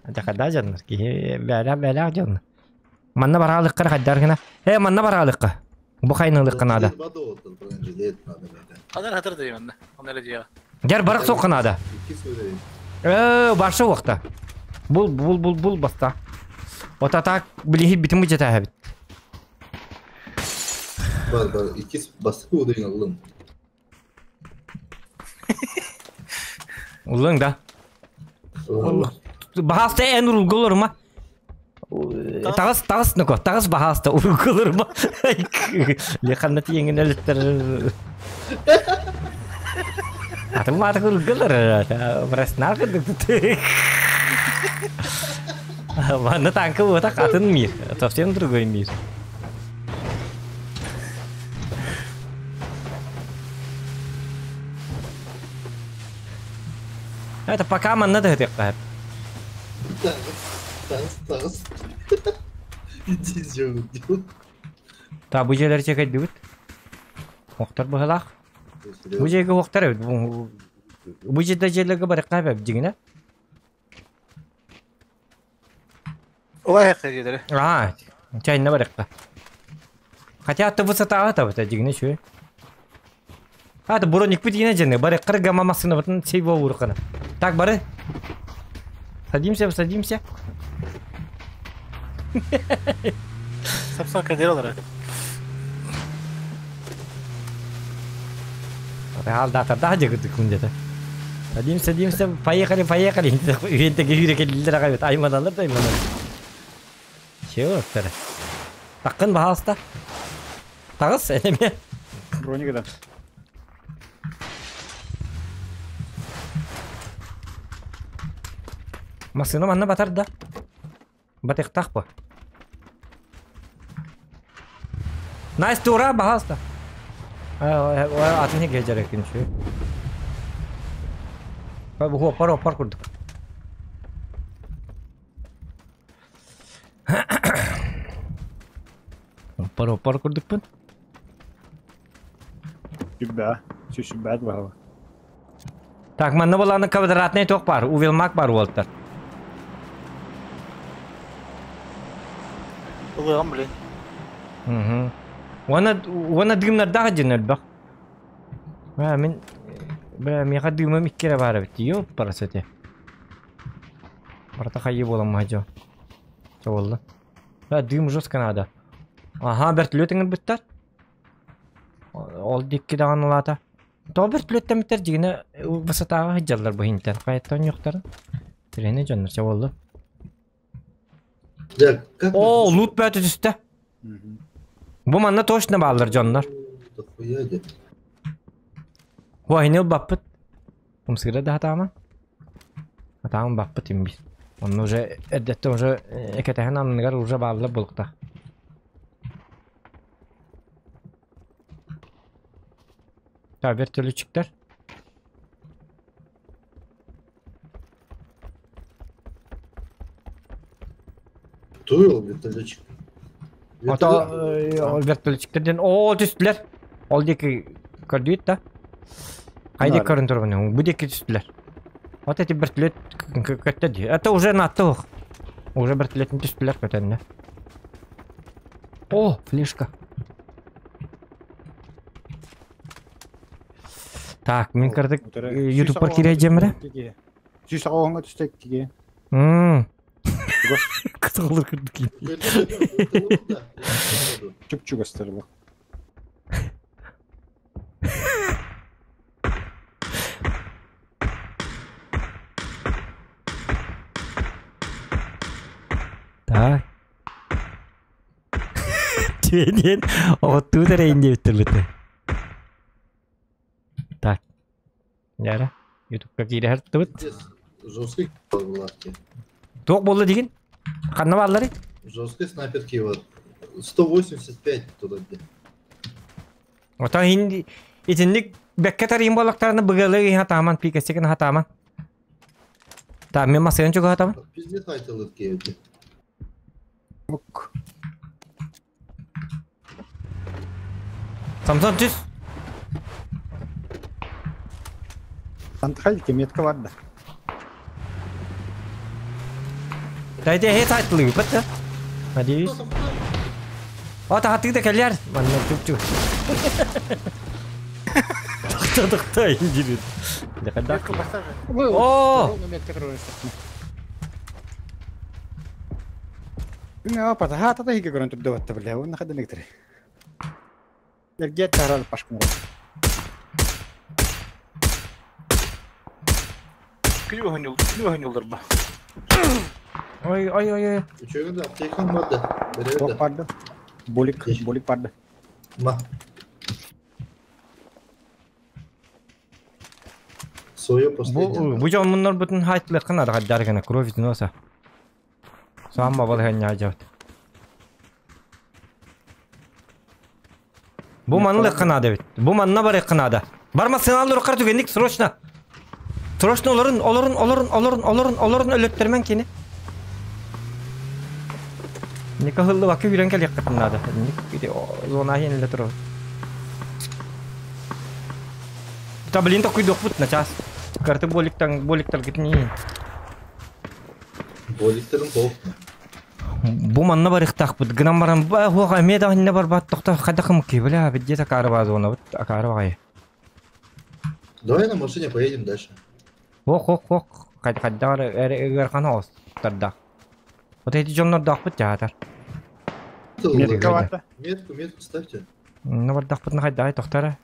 Speaker 1: Дьахада дьоннор киһи бээлээх бээлээх дьон. Манна бараалыкка хайдар гына. Э манна бараалыкка. Бу хайналыкка надо.
Speaker 2: Ханар хатыр да манна. Онно эрэ дьиэҕэ.
Speaker 1: Дьэр барах суохха надо. Э барса уохта. Бул бул бул бул баста. Вот а так билиһи битим бу
Speaker 4: Бар бар иккис бастакы ударин ыллым.
Speaker 1: Уллуҥ да. Баһааста эн урулга олорума. Таҕыс таҕыс ноко таҕыс баһааста урулга олорума. Леханна тиеңин өлүттэр. Атын маатык урулга олорор. Браснар кырдык Манна танка буотах атын мир. Совсем другой мир. Это пока манна да этиэххэ.
Speaker 4: Таҕыс, таҕыс, таҕыс. Иди сделай.
Speaker 1: Та бу дьиэлэр чекайдыбыт. Охтор быһылаах. Бу дьиэгэ уохтар эбит. Бу дьиэдэ дьиэлэргэ барыахха эбит дьиҥинэ.
Speaker 2: Улай дьиэлэри.
Speaker 1: Аа, чайна барыахха. Хотя аты высотаҕа табыта дьиҥинэ үчүгэй. А, броникпыт дьиҥинэ дьиҥэ барыахха гамма массыынабытын сейво уурукана. Так, бары. Садимся, садимся.
Speaker 2: Сапсан кадер олорор.
Speaker 1: Алдатардаах дьыгырдык күндете. Садимся, садимся, поехали, поехали. Үйентеге үйрекелилер ағайбет. Айманалар да айманалар. Чего, Таққын баһаалыста. Таҕыс, энеме.
Speaker 3: Броника да.
Speaker 1: Массыына манна батар да. Батыктах бу. Найс тура баһаалыста. Атын хеге жарекин şu. Бу хоппар хоппар курдук. Хоппар хоппар курдукпун.
Speaker 3: Сүббэ. Сүббэт баһала.
Speaker 1: Так, манна боланы квадратный ток бар, увелмак бар уолтар.
Speaker 2: Ылыам блин.
Speaker 1: Угу. Уона уона дымнардаах дьин өлбөх. А, мин бля, миэхэ дымым иккире баар эбит. Ёп, парасете. Барта хайы буолан махадьо. Чабылла. Да, дым жестко надо. Аха, бөртүлүөт ыҥырбыттар. Ол дикки даҕаны улаата. Тоҕо бөртүлүөттэммиттэр дьигинэ высотаҕа сылдьаллар бу иһинтэн. Хайаттан оонньуохтарын. Трени дьоннор чэ буолла.
Speaker 4: Да, как
Speaker 1: О, лут бөөтө түстэ. Бу манна точно бааллар дьоннор.
Speaker 4: Дохуя де.
Speaker 1: Хуайны ылбаппыт. Умсыра да хатаама. Хатаамын баппыт имбит. Онно уже эрдэттэн уже экэтэһэн анныгар уже бааллар булукта. Так, вертолетчиктер.
Speaker 4: Туйул вертолетчик.
Speaker 1: Ото вертолетчиктерден оо түстүлэр. Ол диэки көрдүүт да. Хайда көрөн турбун. Бу диэки түстүлэр. Вот эти вертолет көттө дии. Это уже натты ох. Уже вертолеттин түстүлэр көтөннө. О, флешка. Так, мин кырдык ютубпар киирэ дьэмэрэ.
Speaker 3: Сүүс оҕоҥҥо түстэ иккигэ.
Speaker 1: Кытылыр кырдык.
Speaker 3: Чуп-чугастар
Speaker 1: Так. Түөнүөн оҕоттуу тэрэйин диэбиттэр быты. Так. Яра, ютубка киирэ сырыттыбыт.
Speaker 4: Жесткий буларки.
Speaker 1: Туох буолла дигин? Ханна баалларый?
Speaker 4: Жесткий снайперки вот. 185 туда где.
Speaker 1: Отон хин итинник бэккэ тарыйын буоллахтарына быгалы хатааман пикэсикин хатааман. Та мен масыгын чуга хатааман.
Speaker 4: Пиздец айтылыт киевде.
Speaker 3: Мук.
Speaker 1: Самсон түс.
Speaker 3: Антхай метка бар да.
Speaker 1: Дайте хет айтылы бит. Надеюсь. Ата хатыгы да кэлэр. Манна чуп-чуп. Тохто тохто индирит. Декада. О!
Speaker 3: Күнэ апата хата да хиге көрөн турда батта биле. Онна хада нектер. Эргет тарал пашкын.
Speaker 2: Күнү ба.
Speaker 1: Ой ой ой ой.
Speaker 4: Үчөгүн аптекам бар да. Беребит
Speaker 3: Ток
Speaker 4: да.
Speaker 3: барды. Болик, болик барды.
Speaker 4: Ма. Свое последнее.
Speaker 1: Бу бу жоммуннар бутун хайтлыкын ада гаддар гына кровь из носа. Сам бабал хәння жабыт. Бу манлы кынады бит. Бу манна бар кынады. Барма сыналыр кар түгенник срочно. Срочно олорун, олорун, олорун, олорун, олорун, олорун өлөттөрмөн кини. Ника хыллы бакы үйрен кел яккытынады. Ник зона хенле туру. Та блин такой дохпут на час. Карты боликтан боликтар гитни.
Speaker 4: Боликтерин толық.
Speaker 1: Бу манна бар ихтахпыт. Гынан баран ба хуга меда хинне бар бат тохта хадахым ки бля бидде такары ба зона бут акары багай.
Speaker 4: Давай на машине поедем дальше.
Speaker 1: Ох ох ох кад каддар эр эр ос тарда. Вот эти жоннор дахпыт театр.
Speaker 3: Метка барды.
Speaker 4: Метку, метку ставьте.
Speaker 1: Ну бар дахпыт на хайдай тохтара.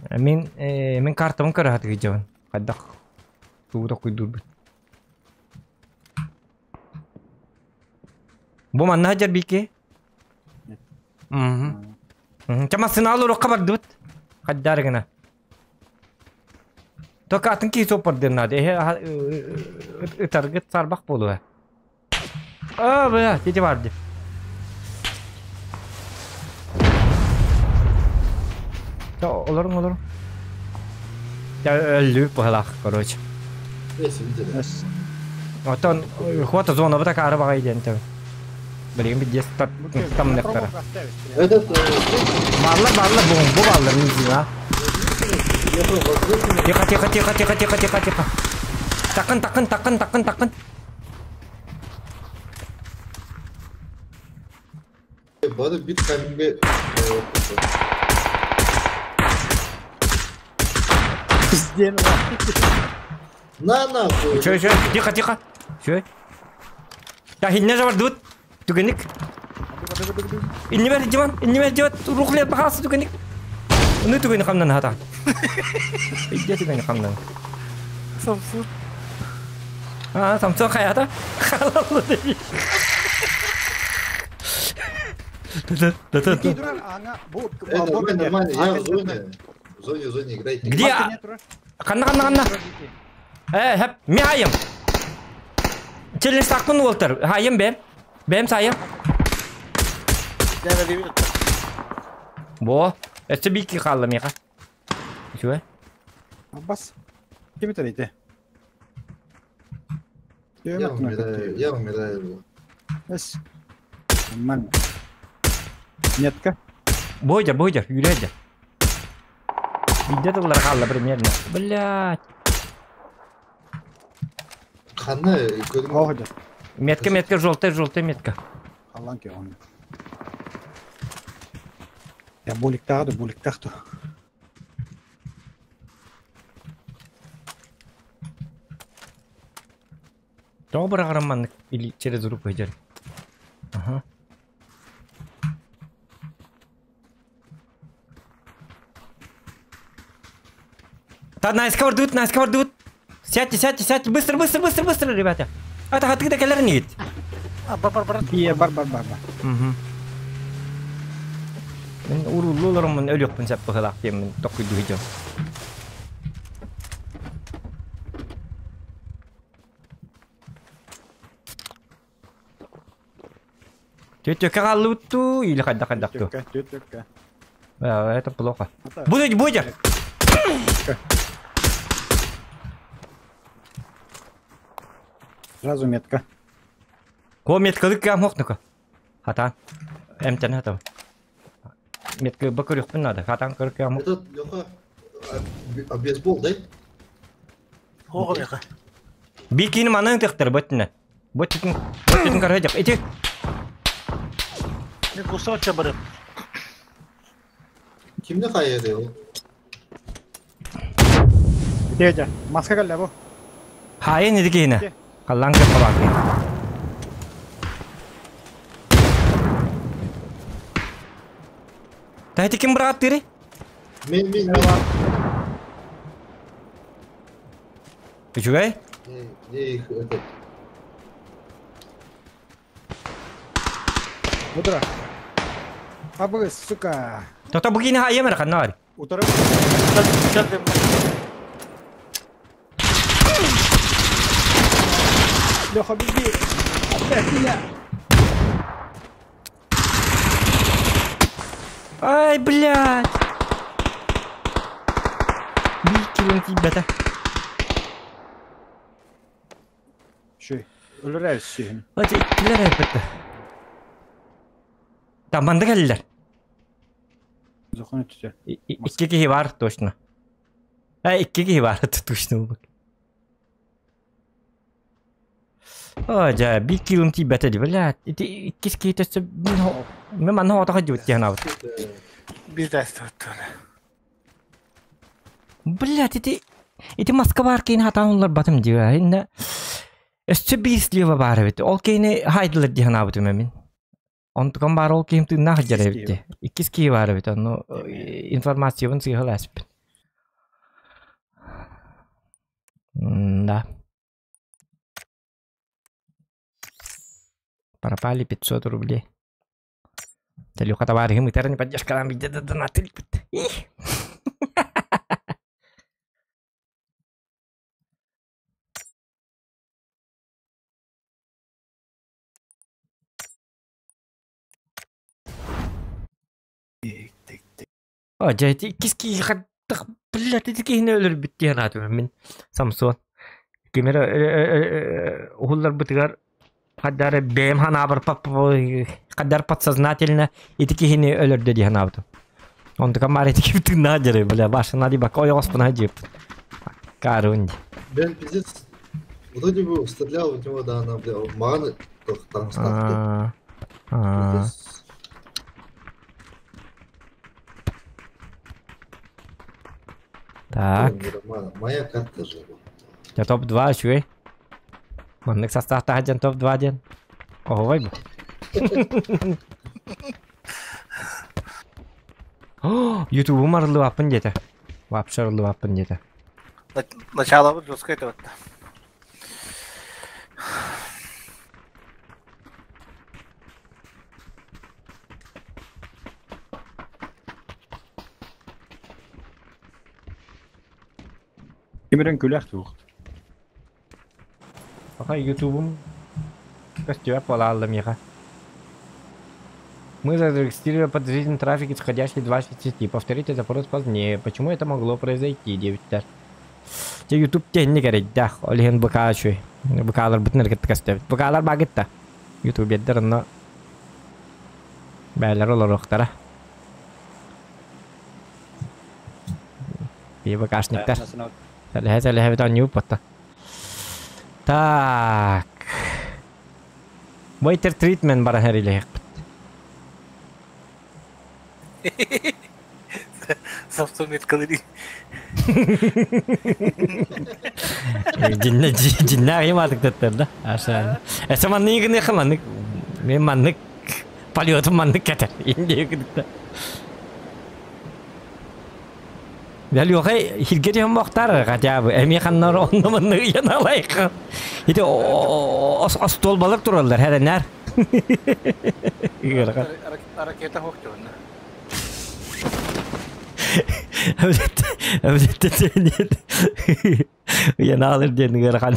Speaker 1: Мин мин картамын көрө хаты жабын. Каддах. Тууда куйдур. Бу манна хажар бики. Мм. Чама сыналу рокка бардыбыт. Каддар гына. Только атын ки сопар ден надо. Ытаргыт сарбак болуа. А, бля, дети барды. Олорун, олорун. Я өлүп бахалах, короче. Отон хвата зона бу такары багай ден тебе. Билген бит там нектара.
Speaker 4: Этот
Speaker 1: Баллар, баллар, бу баллар не знаю. Тихо, тихо, тихо, тихо, тихо, тихо, тихо. Такын, такын, такын, такын, такын.
Speaker 4: Бары бит каминге.
Speaker 3: Пизден.
Speaker 4: На нахуй.
Speaker 1: Чё, чё, тихо, тихо. Чё? Да, хинне жабар дут. Түгенник. Иннибэр Диман, иннибэр Диман, рухлер пахасы түгенник. Ну түгени хамнан хата. Идде түгени хамнан.
Speaker 2: Самсун.
Speaker 1: А, Самсон хаята. Халаллы деди.
Speaker 4: Это нормально, я в зоне. В зоне, в зоне играйте.
Speaker 1: Где? Ханна, ханна, ханна. Хэп, ми хайым. Челлендж тақпын уолтер. Хайым бэм. Бэм сайым. Бо, это бики қалды меха. Чуэ?
Speaker 3: Бас. Кем это рейте?
Speaker 4: Я умираю, я умираю.
Speaker 3: Эс. Нормально. Метка.
Speaker 1: Бойдер, бойдер, юрядер. Где доллар қалды примерно. Блядь.
Speaker 4: Ханна,
Speaker 3: көрдім.
Speaker 1: Метка, метка, желтая, желтая метка.
Speaker 3: Алланки он. Я булик тағды, булик тахту.
Speaker 1: Добрый роман или через руку идет. Ага. Да, найс кавардут, найс кавардут. Сядьте, сядьте, сядьте, быстро, быстро, быстро, быстро, ребята. А так, ты калер не
Speaker 2: Бар, бар, бар.
Speaker 3: Бар, бар, бар, бар.
Speaker 1: Угу. Мен урулларымын өлөкпүн сәп быһылаах диэммин токкуйду видео. Тетя қаллыбытту или хайда хайдакту?
Speaker 3: Тетя.
Speaker 1: Это плохо. Будет, будет!
Speaker 3: Сразу метка.
Speaker 1: О, метка лык мохнука. Хатан. Эмтен хатан. Метка бакырюхпын надо. Хатан кырк яму.
Speaker 4: Этот, Леха, а бейсбол, да?
Speaker 2: Ого, Леха.
Speaker 1: Бикини манын тыктыр бөттүнө. Бөттүн, бөттүн карайдык. Ити.
Speaker 2: Не кусочек барып.
Speaker 4: Кимде кайерде ол?
Speaker 3: Дедя, маска калла бу.
Speaker 1: Хайын идикине. Каллан кеп калак. Тайты ким брат тири?
Speaker 4: Мен, мен, мен.
Speaker 1: Үчүгэй?
Speaker 4: Не их этот.
Speaker 3: Утра. Абы, сука.
Speaker 1: Тота бугини хайым каннар.
Speaker 3: Утра. Леха, беги. Опять меня.
Speaker 1: Ай, блядь! Бикилин тебя-то.
Speaker 3: Шей, өлөрәсин.
Speaker 1: Ати, килер әпетті. Таманды кәлілер.
Speaker 3: Зохны түтә.
Speaker 1: Икки кихи бар, точно. Икки кихи бар, точно. О, жа, бикилин тебя-то, блядь. Икки кихи төсі, мен манна отаға жібіт деген абыт. Блядь, эти маска бар кейін хатан олар батым дейі. Инна өсті бейслева бар бит. Ол кейіні хайдылар деген абыт мен. Онтукан бар ол кейім тыңна хаджар бит. Иккис кейі бар бит. Оны информациябын сыйғыл әспін. Да. Пропали 500 рублей. Лёха товарищ, мы не поддержка нам где-то донатили. О, дядя, киски, блядь, ты такие не любит тебя мен Самсон. Кемер, ухуллар бытыгар. Каддар бэм ханабар каддар подсознательно и такие не өлөрдө диэн абытым. Он такой мари такие тынадеры, бля, башына ди бак ой оспына дип. Карунди.
Speaker 4: Бен пиздец. Вроде бы стрелял в него, да, она, бля, маны там ставки.
Speaker 1: Так.
Speaker 4: Моя карта же.
Speaker 1: Я топ-2, чуй. Маннык состав тахаден топ-2 ден. Ого, вай бу. Ютубум арыллыбаппын диэтэ. Вообще арыллыбаппын диэтэ.
Speaker 2: Начало жестко это вот.
Speaker 3: Кимирен күлэх туох.
Speaker 1: Пока ютубум костюм полалла меха. Мы зарегистрировали подозрительный трафик, исходящий 20 сети. Повторите запрос позднее. Почему это могло произойти, девять Те ютуб тенни керейдах. Олиһин быка чуй. Быкалар бутын эргет кастебит. Быкалар багытта. Ютуб беддер онно бээлер олоруохтара. Би быкашниктар. Сэлэһэ сэлэһэ бит онньуу потта. Так. Waiter treatment баран эрилэһиэхпит.
Speaker 2: Samsung меткалыри.
Speaker 1: Динне динне айымадык да. Аша. Эсэ маннык гыны маннык. Мен маннык полетум маннык кетер. Инде кыдыкта. Бәл хилгери хам хотя бы. Эми ханнар онны маннык яналайк. Ити ос стол балык тураллар хәрәнәр.
Speaker 2: Ракета хоқтуна.
Speaker 1: Яналыр ден гырхан.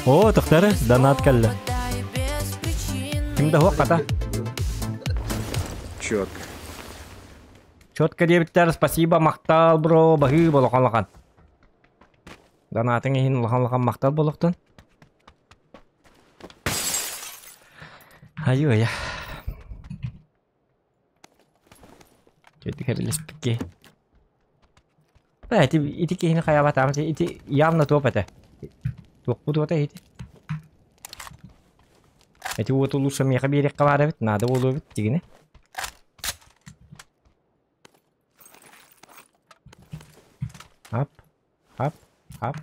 Speaker 1: О, тоқтары, донат кәлді. Кимде хоқ қата?
Speaker 3: Четко.
Speaker 1: Четко дебиттер, спасибо, мақтал, бро, бахы болоқан лақан. Донатың ехін лақан лақан мақтал болуқтан. Аю, я. Четик херилеспикки. Ба, ити ити кихини хаябатам, ити явно топ это. Туох буду это ити. Эти вот лучше меха берек кабара бит, надо болу бит дигине. Ап, ап, ап.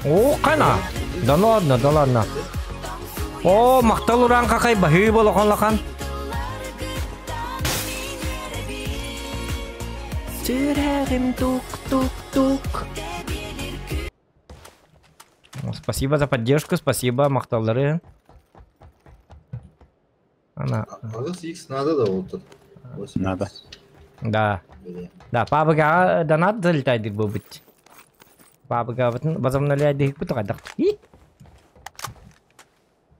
Speaker 1: О, кана. Да ладно, да ладно. О, мактал уран какай бахы болоқан лақан. Сүрәгім тук-тук-тук. Спасибо за поддержку, спасибо, макталлары. Она.
Speaker 4: Агыс X надо да oldu.
Speaker 3: Надо.
Speaker 1: Да. Да, пабыга донат залетает был быть. Пабыга возобновляет их куда И?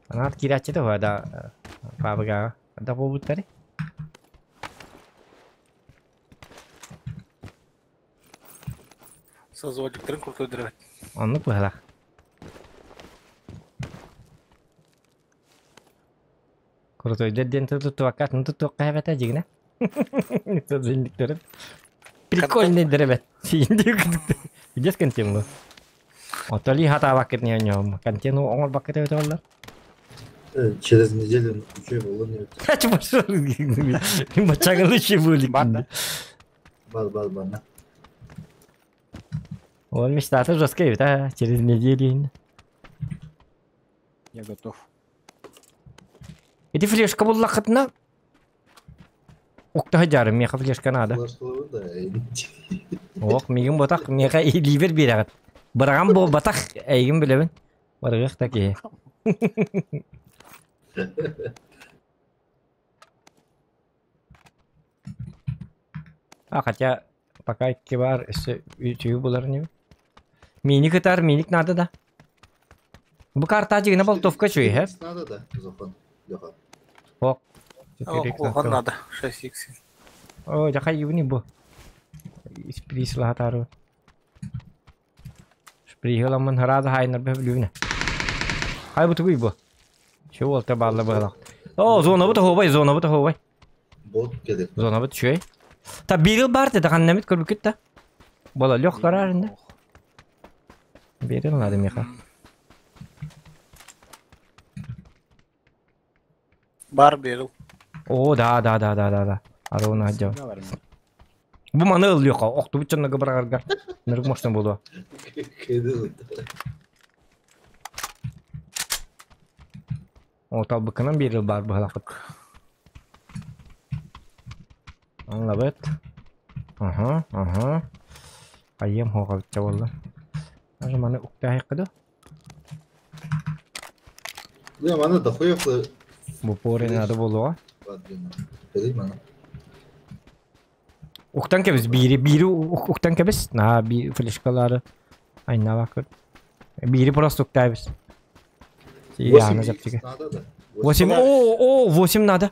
Speaker 1: Донат кирячы да да. Пабыга да болбуттары.
Speaker 2: Созводиктарын крутой драйв.
Speaker 1: Онну пыһалах. Крутой ден туту акат туту кайбата жигне. Созводиктарын. Прикольный дребет. Видишь контину? Отоли хата бакет не нем. Контину оңор бакет өтө олар.
Speaker 4: Через неделю үчөө болор не
Speaker 1: Kaç başarı Бачагылы чебулик.
Speaker 3: Бар да?
Speaker 4: Бар бар бар.
Speaker 1: Он мечтата жесткая, да, через неделю.
Speaker 3: Я готов.
Speaker 1: Эти флешка була хатна. Укта жарым, меха флешка надо. Ох, мигин ботак, меха ливер берагат. Бараган бо батак, эйгин билебин. Барыгых таки. А, хотя, пока кибар, үтүгү булар не. Миник ытар, миник надо да. Бу карта жигине болтовка чуй, хэ?
Speaker 4: Надо да, Зохан. Леха.
Speaker 1: Ох.
Speaker 2: Охан надо. 6х.
Speaker 1: О, жака юни бу. Исприс лахатару. Шприхыламын хараза хайнар бе билүнэ. Хай бу тугуй бу. Чего олта балла бала. О, зона бу хобай, зона бу хобай.
Speaker 4: Бот келет.
Speaker 1: Зона бу чуй. Та бирил бар да ханнамит көрбүкүт да. Бола лёх карарында. Берил надо меха.
Speaker 2: Бар берил.
Speaker 1: О, да, да, да, да, да, да. Аруна хадьа. Бу маны ыллыха, охтубут чоннога быраҕарга. Нырык мощно буолуо. О, талбыккынан биэрил баар быһалахпыт. Аңлабыт. Аха, аха. Айым хоҕабытча буолла. Даже маны уктаахыкка да?
Speaker 4: Не, маны дохуя
Speaker 1: Бу поре надо буолуоҕа.
Speaker 4: Маны.
Speaker 1: Уктан кэбис биири, биири уктан кэбис. Наһаа би флешкалары айнаабаккыт. Биири просто уктаабис.
Speaker 4: 8 надо, да?
Speaker 1: 8, о, о, 8 надо.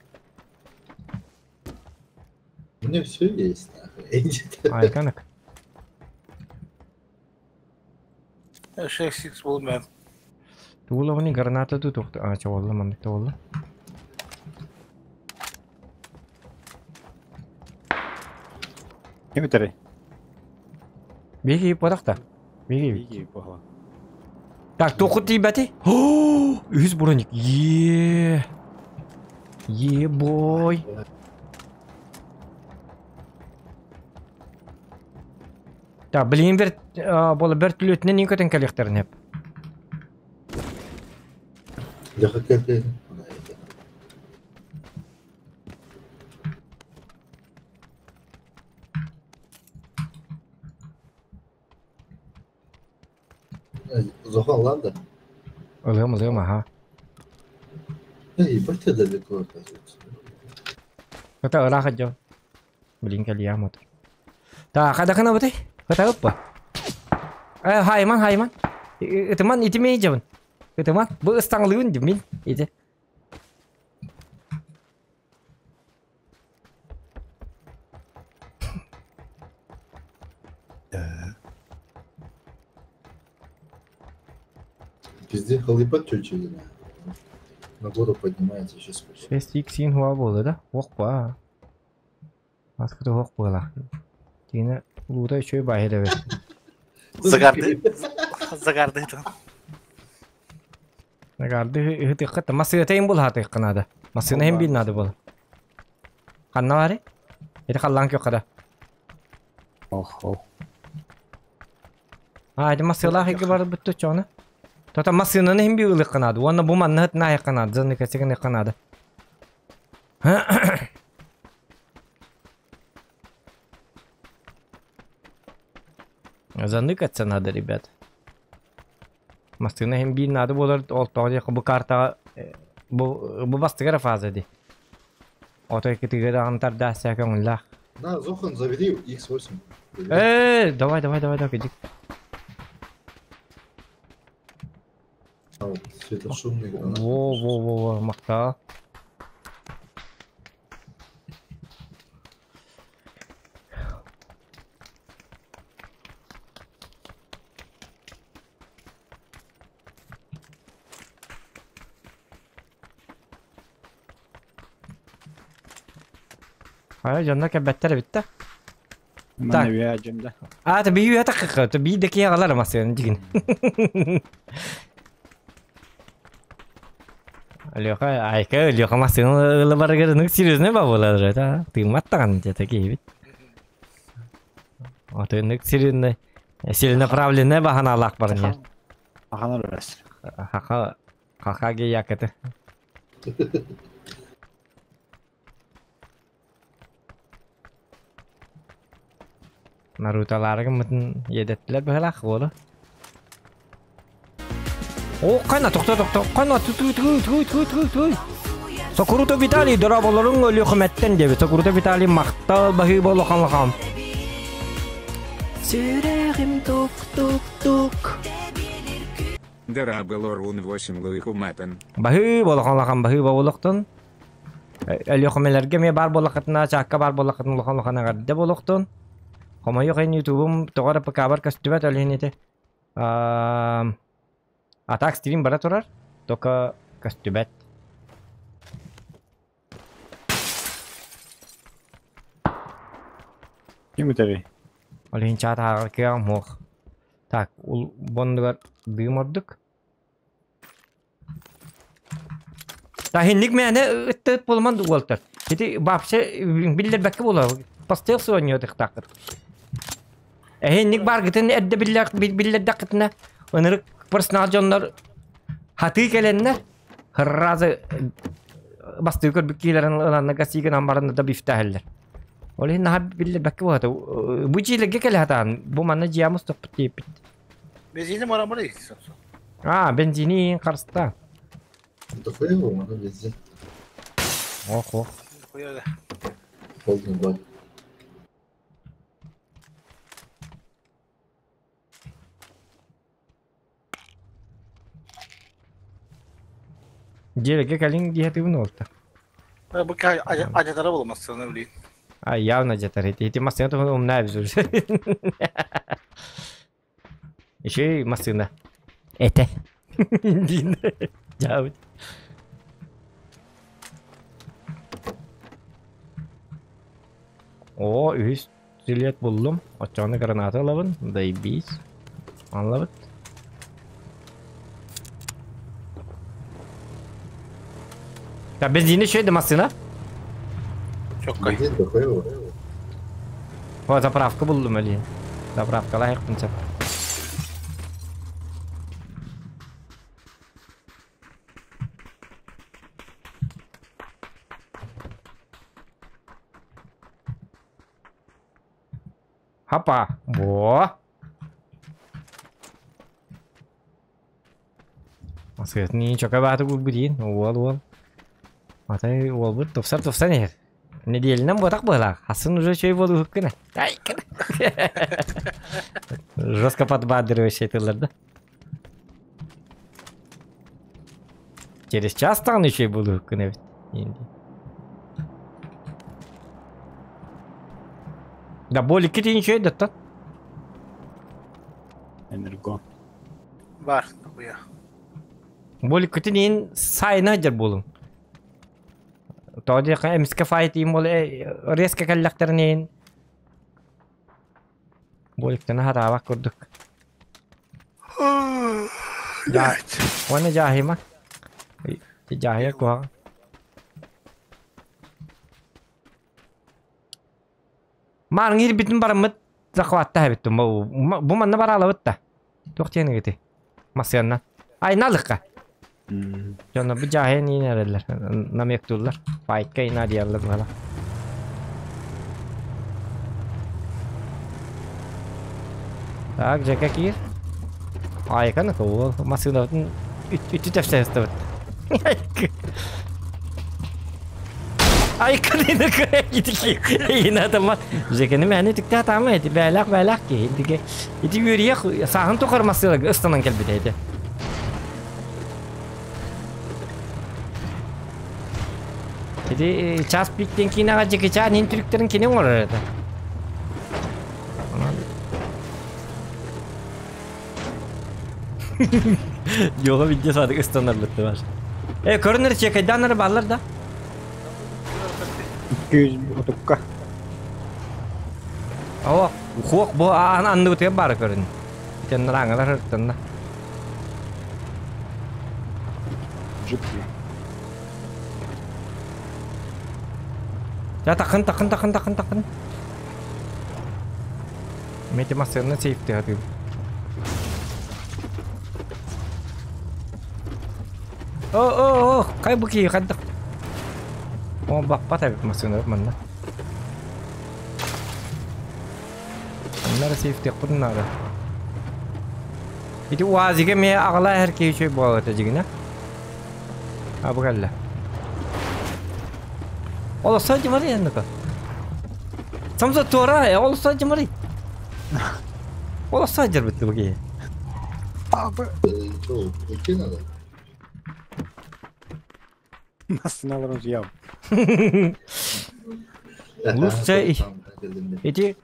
Speaker 4: У меня все есть, нахуй.
Speaker 1: Айканак.
Speaker 2: 6x буолум мен.
Speaker 1: Тууловни граната тут ухта. А, чоолла, маннык тоолла.
Speaker 3: Ким үтәрей?
Speaker 1: Биги подахта. Биги.
Speaker 3: Биги буһа.
Speaker 1: Так, тоқут тиибэти. Үһүс броник. Е. Е-бой. Так, билигин бер бола бөртүлүөтүнэн иин көтөн кэлиэхтэрин сөп.
Speaker 4: Леха кэлбэйин. Зоха ладно.
Speaker 1: Ылыам, ылыам, аха.
Speaker 4: Эй, ебать я далеко оказывается.
Speaker 1: Это ыраах дьон. Блин, кэлиэм отыр. Так, хадакына бытай? Хатагыппа. Э, хайман, хайман. Ытыман, итимей дьабын. Ытыман, бу ыстаҥалыыбын дим мин. Ити.
Speaker 4: Пизде халыпат чуть-чуть. На гору поднимается сейчас.
Speaker 1: 6x син хуа буолла да? Уох ба. Маската уох буола. Тине луута үчүгэй баайы да бэр.
Speaker 2: Загарды. Загарды.
Speaker 1: Загарды ыһытыахха массыына им булаатыахха наада. Массыына иһин биир наада буола. Ханна баарый? Ити халлаан күөххэ да.
Speaker 3: Ох, ох.
Speaker 1: А, ити массыылаах иги барбыт чоҕуна. Тота массыынаны иһин биир ылыахха наада. Уонна бу манна ыһытын наада. Дьон кэсигин наада. Заныкаться надо, ребят. Массыына иһин биир наада буолар ол тоҕо диэххэ бу картаҕа бу бу бастыгара фаза дии. Ото иккитигэр даҕаны тардаасса көҥүллээх.
Speaker 4: На, Зохан, забери X8.
Speaker 1: Э, давай, давай, давай, давай, иди.
Speaker 4: А вот светошумный гранат.
Speaker 1: Во, во, во, во, махтаа. Хайа дьонно кэлбэттэр эбит да.
Speaker 3: Манна үө дьымда.
Speaker 1: А, ты бию это как, ты би декие алар масын дигин. Леха, айка, Леха масын ылы барыгар, ну серьезно бабылар это. Ты маттаган где такие ведь. Вот ну серьезно, целенаправленная баханалах барыня.
Speaker 3: Аханар өрөс.
Speaker 1: Хаха, хаха ге якаты. Наруталарга мытын едеттилер быһылаах буола. О, кайна, тохто, тохто, кайна, ту ту ту ту ту ту ту. Сокуруто Виталий дораболорун өлүөхүмэттэн диэбит. Сокуруто Виталий махтал баһыы болохан лахан.
Speaker 5: Сүрэҕим тук-тук-тук.
Speaker 6: Дораболорун 8 лыхуматан.
Speaker 1: Баһыы болохан лахан баһыы болохтун. Өлүөхүмэлэргэ эмиэ баар буоллаххытына, чаакка баар буоллаххытына улахан улахан эҕэрдэ буолуохтун. Хомойуох иһин ютубум тоҕо эрэ ПК-бар көстүбэт ол иһин ити. А так стрим бара турар, только көстүбэт.
Speaker 3: Ким үтәрей?
Speaker 1: Ол иһин чаат ааҕар кыаҕым суох. Так, ул боннугар дыым ордук. Та хинник мээнэ ыттыт буолуман уолтар. Ити вообще биллэрбэккэ буолар. Постел суонньуотуктааххыт. Эһинник баргытын эрдэ биллэрдэххитинэ ынырык персонал дьоннор хатыы кэлэннэр сразу бастыы көрбүт киилэрин ыланна гасигынан баран да бифтаһэллэр. Ол иһин наһаа биллэрбэккэ буолата. Бу дьиэлэргэ кэлэ сатаан, бу манна дьиэмус тохпут диэппит.
Speaker 2: Бензини марамырый.
Speaker 1: А, бензини харста.
Speaker 4: Да хуево, она бензин.
Speaker 1: Ох, ох.
Speaker 2: Хуя да.
Speaker 4: Полный бак.
Speaker 1: Дьиэлэргэ кэлиҥ диэтигин уолта.
Speaker 2: Бу ажатара буламассана блин.
Speaker 1: А явно дьатар. Ити массыына туһун умнаа бизур. Еще и массыына. Этэ. Дин. Жаабыт. О, үһүс жилет буллум. Оччоҕуна граната ылабын. Дайбиис. Аллабыт. Так, бензини еще да массыына?
Speaker 2: Чоккай.
Speaker 4: Бензин да хуево.
Speaker 1: О, заправка буллум әле. Заправка лайықпын сеп. Хапа. Во. Асыгытын чока бааты гурбудин. Уол уол. Атай уолбут тупсар тупсан иһэр. Неделянан буотах быһылаах. Хасын уже чөй буолуһук гына. Ай, Жестко подбадривающие тыллар, да? Через час даҕаны үчүгэй буолуһуккун эбит. Да боликки тиин үчүгэй да
Speaker 3: Энергон.
Speaker 2: Бар, хуя.
Speaker 1: Боликкитин иин сайына сылдьар буолуҥ. Тоҕо диэххэ эмискэ файт иин буола резко кэллэхтэрин иһин Боликтаны хатаабат курдук. Дьаа уонна дьааһыйма. Дьааһыйар куһаҕан. Маарыҥ иирбитин бараммыт захватта эбиттим. Бу манна бараалабыт да. Туох диэн ити? Массыанна. Айналыкка. Дьоно бу дьааһыйан иин эрэллэр. Намектууллар. Файтка ина дияллар бала. Так, Жека киир. Айканы уол массыынабытын үттү тэпсэ сыстыбыт. Айканы Инатама Жекени мэни түктэ атаама эти бээлээх бээлээх киһи итиге ити үөрүйэх сааһын тухары массыынага ыстанан кэлбитэ ити. Ити час пиктен киинэҕэ Джекичаан иһин түрүктэрин кини оҥорор этэ. Йола видео садык ыстанарбытты бар. Э, көрүнөр чекайдааннары бааллар да?
Speaker 3: 230-ка.
Speaker 1: О, хуох бу аан анныбытыгар баара көрүн. Итеннер аңалар ыртанна.
Speaker 3: Джип.
Speaker 1: Я тахын тахын тахын тахын тахын. Мети массыына сейфти хатыым. О, о, о, хай бу киһи хайдах. О, баппат эбит массыына манна. Манна сейфтиэхпитин наада. Ити УАЗига эмиэ аҕала эһэр киһи үчүгэй буолар этэ дьигинэ. А бу кэллэ. Олоссоо дьымарый эннука. Самса туора, олоссоо дьымарый. Олоссоо дьарбыт бу киһи.
Speaker 4: Что, уйти надо?
Speaker 3: Массыыналар утуйабын.
Speaker 1: Лучше ити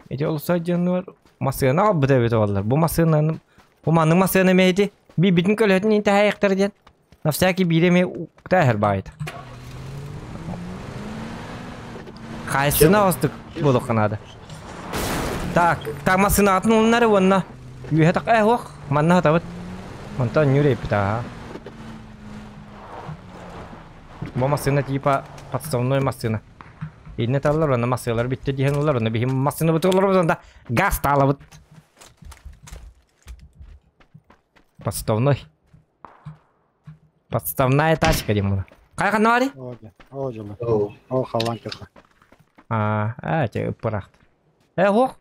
Speaker 1: ити олусса дьоннор массыына аҕалбыт эбит олар. Бу массыынаны бу маннык массыына эмиэ ити биирбитин көлөһөтүн интэһээйэхтэр диэн на всякий биири эмиэ укта баайыта. Хайсына остук буолуохха наада. Так, так массыынаҕытын улуннары уонна үөһэ так э уох манна хатабыт. Онтон ньүрэйпит аа. Бу массыына типа Подставной массыына. Инне таллар, онно массыылар бүттэ диэн ылар, онно биһим массыына бутулар, да газ таалабыт. Подставной. Подставная тачка диэн була. Хайа ханна барый?
Speaker 3: О, дьылы. О, халлаан көхө.
Speaker 1: А, те ыппырахт. Э, ох.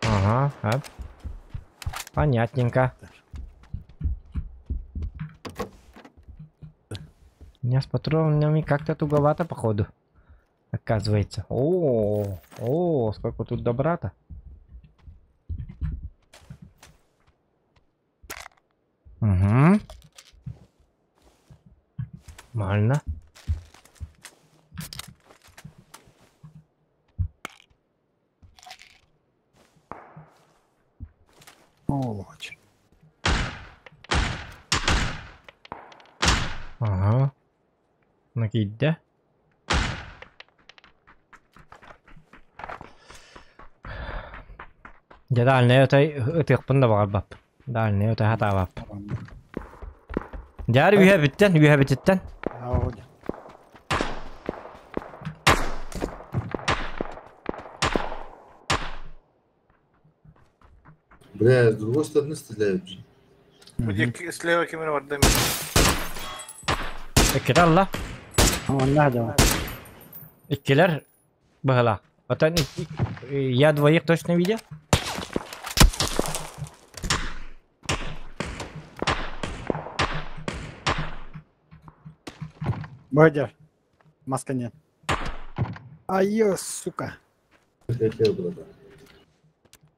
Speaker 1: Ага, а. Понятненько. У меня с патронами как-то туговато, походу. Оказывается. О, о, сколько тут добра-то. Угу. Нормально.
Speaker 3: Сволочь.
Speaker 1: Ага. Накидде. Дьэ дальнай өтөй ытыахпын да баҕарбаппын. Дальнай өтө хатаабаппын. Дьаар үһэ бүттэн, үһэ бүтүттэн.
Speaker 4: Бля, с другой стороны стреляют же.
Speaker 2: Где слева камера барда.
Speaker 1: Иккитэ алла.
Speaker 3: Онна да.
Speaker 1: Иккилэр быһылаах. Оттон я двоих точно видел.
Speaker 3: Бодя. Маска нет. Ай, сука.
Speaker 4: Хотел, братан.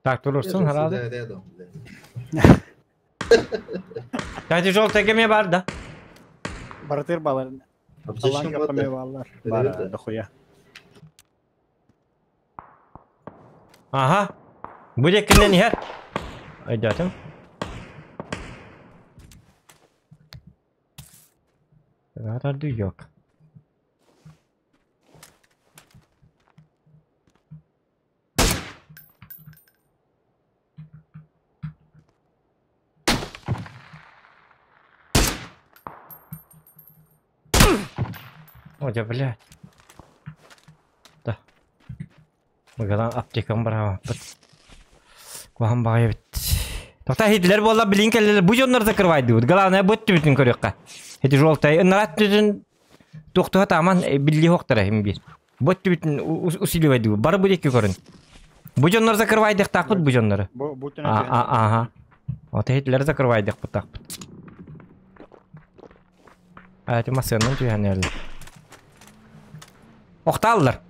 Speaker 1: Так, турурсун
Speaker 4: Я же
Speaker 1: харады.
Speaker 4: всегда рядом, блядь.
Speaker 1: Так, желтая кеме бар да.
Speaker 3: Баратыр балар.
Speaker 4: Аптечка
Speaker 3: Аллаң
Speaker 4: бар да.
Speaker 3: балар.
Speaker 4: Это
Speaker 3: Бар,
Speaker 4: это.
Speaker 3: дохуя.
Speaker 1: Ага. Будет кинен иһэр. Өйдөөтүм. Тарды yok. Ой, да, блядь. Да. Мыгалан аптекам барабаппыт. Куһан баҕайы эбит. Тоқта хитлер буолла билин кэллилэр бу дьоннор закрывайдыбыт. Главное бу түбүтүн көрүөххэ. Эти желтый ынарат түтүн туохтуха тааман билли хоқтара хим бир. Бу түбүтүн усиливайдыбыт. Бары бу дикки көрүн. Бу дьоннор закрывайдыктаахпыт бу дьоннору.
Speaker 3: Бу бу
Speaker 1: А, а, ага. Вот хитлер закрывайдыктаахпыт. А, эти массыанан түһэн эрэллэр. Охтааллар.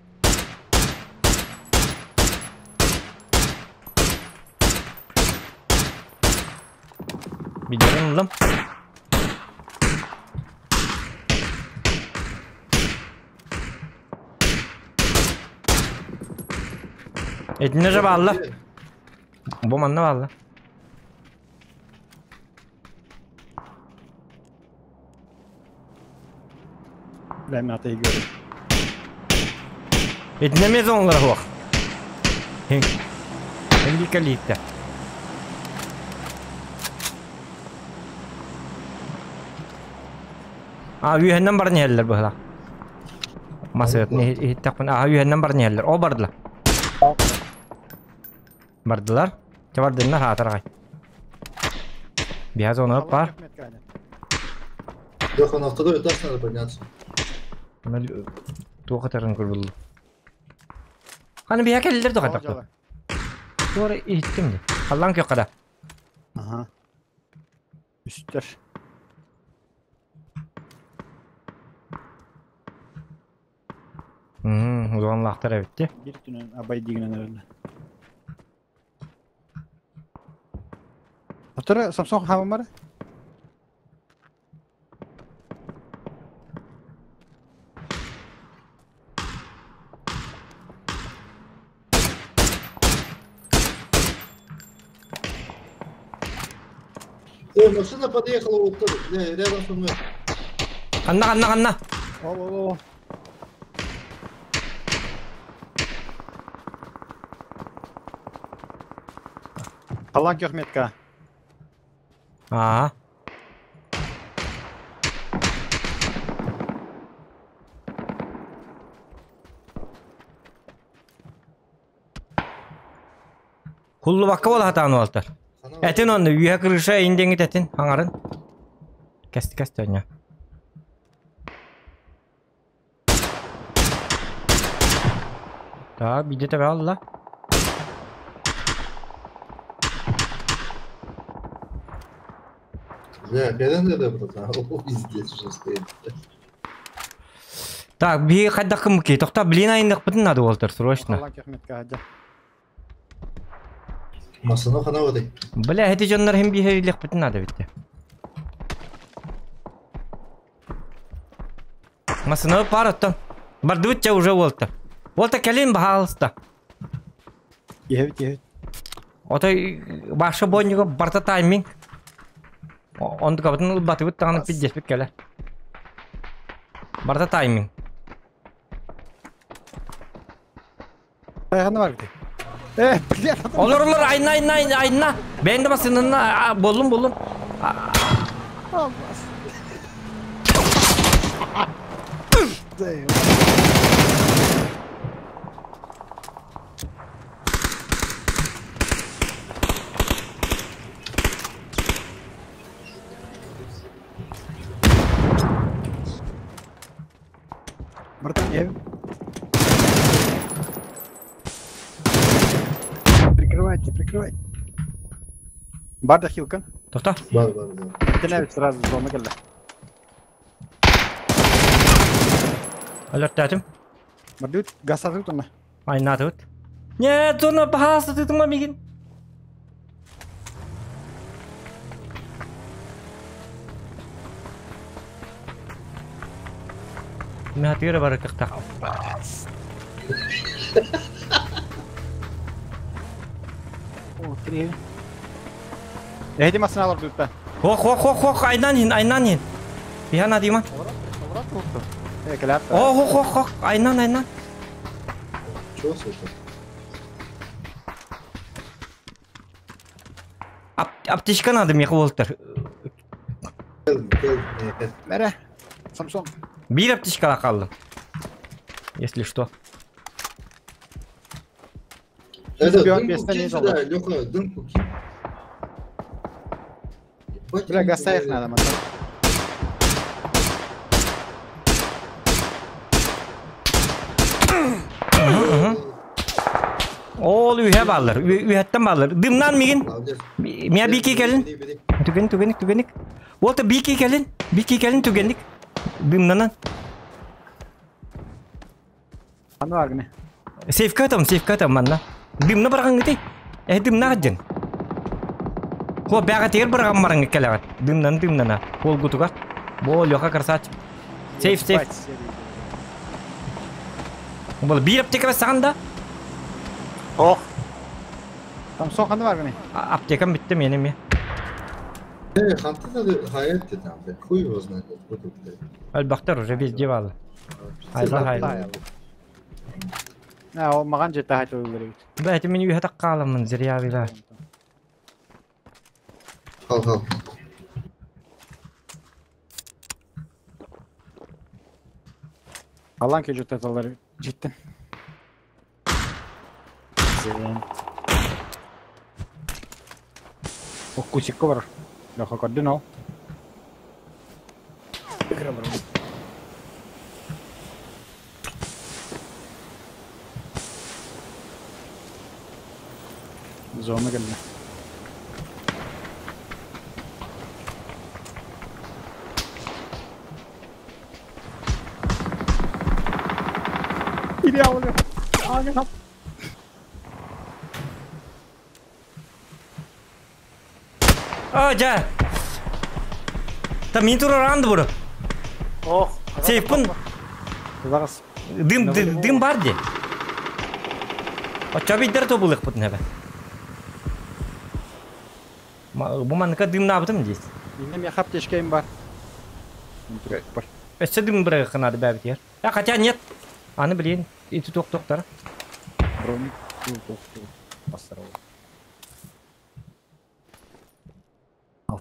Speaker 1: Видеоны ыллым. Этинне же баалла. Бу манна баалла.
Speaker 3: Бля, мен ата игеру.
Speaker 1: Этинне ме зоналар хуах. Хин калиитте. А, үйһеннен баран иһэллэр быһыла. Масыгытын иһиттэхпин, аха үйһеннен баран иһэллэр. О бардылар. Бардылар. Чэ бардыннар хаатар аҕай. Биһа зона бар.
Speaker 4: Леха, на второй этаж надо подняться.
Speaker 1: Туох ытарын көрбүллү. Ханы биһа кэллилэр да хайдах. Туора иһиттим де. Халлаан күөх да.
Speaker 3: Ага. Үстер.
Speaker 1: Узуан лаахтар эбитти.
Speaker 3: Бир түнөн абай дигинен эрэллэ. Отора Самсон хабамары?
Speaker 4: Ой, машина подъехала вот тут, бля, рядом со мной.
Speaker 1: Ханна, ханна, ханна.
Speaker 3: О, о, о. Халлаан күөх метка.
Speaker 1: Аа. Хуллубакка буола сатаан уолтар. Этин онно үөһэ крыша индеңит этин хаҥарын. Кэс кэс төннө. Так, биирдэ тэбэ алла.
Speaker 4: Бля, когда надо, братан? О, пиздец уже стоит.
Speaker 1: Так, биһи хайдах кымыккый? Тохто, блин айынныхпытын надо уолтар, срочно.
Speaker 3: Халлаан күөх метка адьа.
Speaker 4: Масына хана воды.
Speaker 1: Бля, эти дьоннор хим биһи илиэхпитин надо битте. Масына пар оттон. Бардыбыт ча уже уолта. Уолта кэлин баһаалыста.
Speaker 3: Иһэбит иһэбит.
Speaker 1: Отой баша бойнуга барта тайминг. Онтукабытын ылбатыбыт даҕаны пиздеспит кэлэр. Барта тайминг.
Speaker 3: Хайҕаны бар бити. Э, блядь.
Speaker 1: Олор олор айна айна айна айна. Бэйэн да массыынанна боллум боллум.
Speaker 3: Братан, я... Прикрывайте, прикрывайте. Барда хилка.
Speaker 1: Тохто.
Speaker 4: Бар, бар, бар.
Speaker 3: Теневит сразу зона кэллэ.
Speaker 1: Алерттаатым.
Speaker 3: Бардыбыт, гасатыбыт онно.
Speaker 1: Айнаатыбыт. Нет, зона баһаалыста тытыма мигин. Мин бары кыхтах.
Speaker 3: О, три. Эһиги массыыналар быыпта.
Speaker 1: Хох, хох, хох, хох, айнан иһин, айнан иһин. Иһан адыма.
Speaker 3: Э, кэлээт.
Speaker 1: О, хох, хох, хох, айнан, айнан.
Speaker 4: Чего слышно?
Speaker 1: Аптечка надо мне уолтар.
Speaker 4: Кел, кел, не,
Speaker 3: Мэрэ. Самсон.
Speaker 1: Биир аптечкала хааллым. Если что.
Speaker 4: Это,
Speaker 3: Чемпион
Speaker 4: дымку
Speaker 3: без
Speaker 4: кинь
Speaker 3: не
Speaker 4: сюда, Леха, дымку кинь. Ебать,
Speaker 3: Бля,
Speaker 4: они
Speaker 3: гасаев
Speaker 4: говорят.
Speaker 3: надо, матан.
Speaker 1: Ол үһэ бааллар, үһэттэн бааллар. Дымнан мигин.
Speaker 4: Молодец.
Speaker 1: Мия бики кэлин.
Speaker 4: Бери, бери.
Speaker 1: Түгэн, түгэнник, түгэнник. Уолта бики кэлин. Бики кэлин түгэнник. Дымнанан.
Speaker 3: Аны аргыны.
Speaker 1: Сейфка там, сейфка там манна. Дымна барган гити. Э дымна гаджын. Хо бяга тегер барган мараңы келегат. Дымнан дымнана. Ол гутугар. Бо Леха красавчик. Сейф, сейф. Бол биир аптека саганда.
Speaker 2: Ох,
Speaker 3: Самсон ханды бар гыны.
Speaker 1: Аптекам битти менин ме.
Speaker 4: Э, ханты надо хаять ты там, блядь, хуй его знает, откуда, блядь.
Speaker 1: Альбахтар уже везде балы. Хайла хайла.
Speaker 3: А, ол маған жетті айтып керек.
Speaker 1: Да, это мен үйе каламын зря била.
Speaker 4: Хал, хал.
Speaker 3: Алан кө жетті айталар жеттім. Зен. Ох, кусикко бар. Леха көрдүн ол. Зона келді. Иди ауылы. Ағын
Speaker 1: А, жа. Та мен тура ранды бұры.
Speaker 2: ох.
Speaker 1: Сейфпін
Speaker 3: Тузағыз.
Speaker 1: дым дым дым бар де. Оча бидер то булык бутын хәбә. Бу манныка дым набытым здесь.
Speaker 3: Инде мен хап тешкейім бар. Бар.
Speaker 1: Өссө дым бирге кынады бәбит ер. А хотя нет. Аны блин, и тут токтар.
Speaker 3: Броник. Бастырау.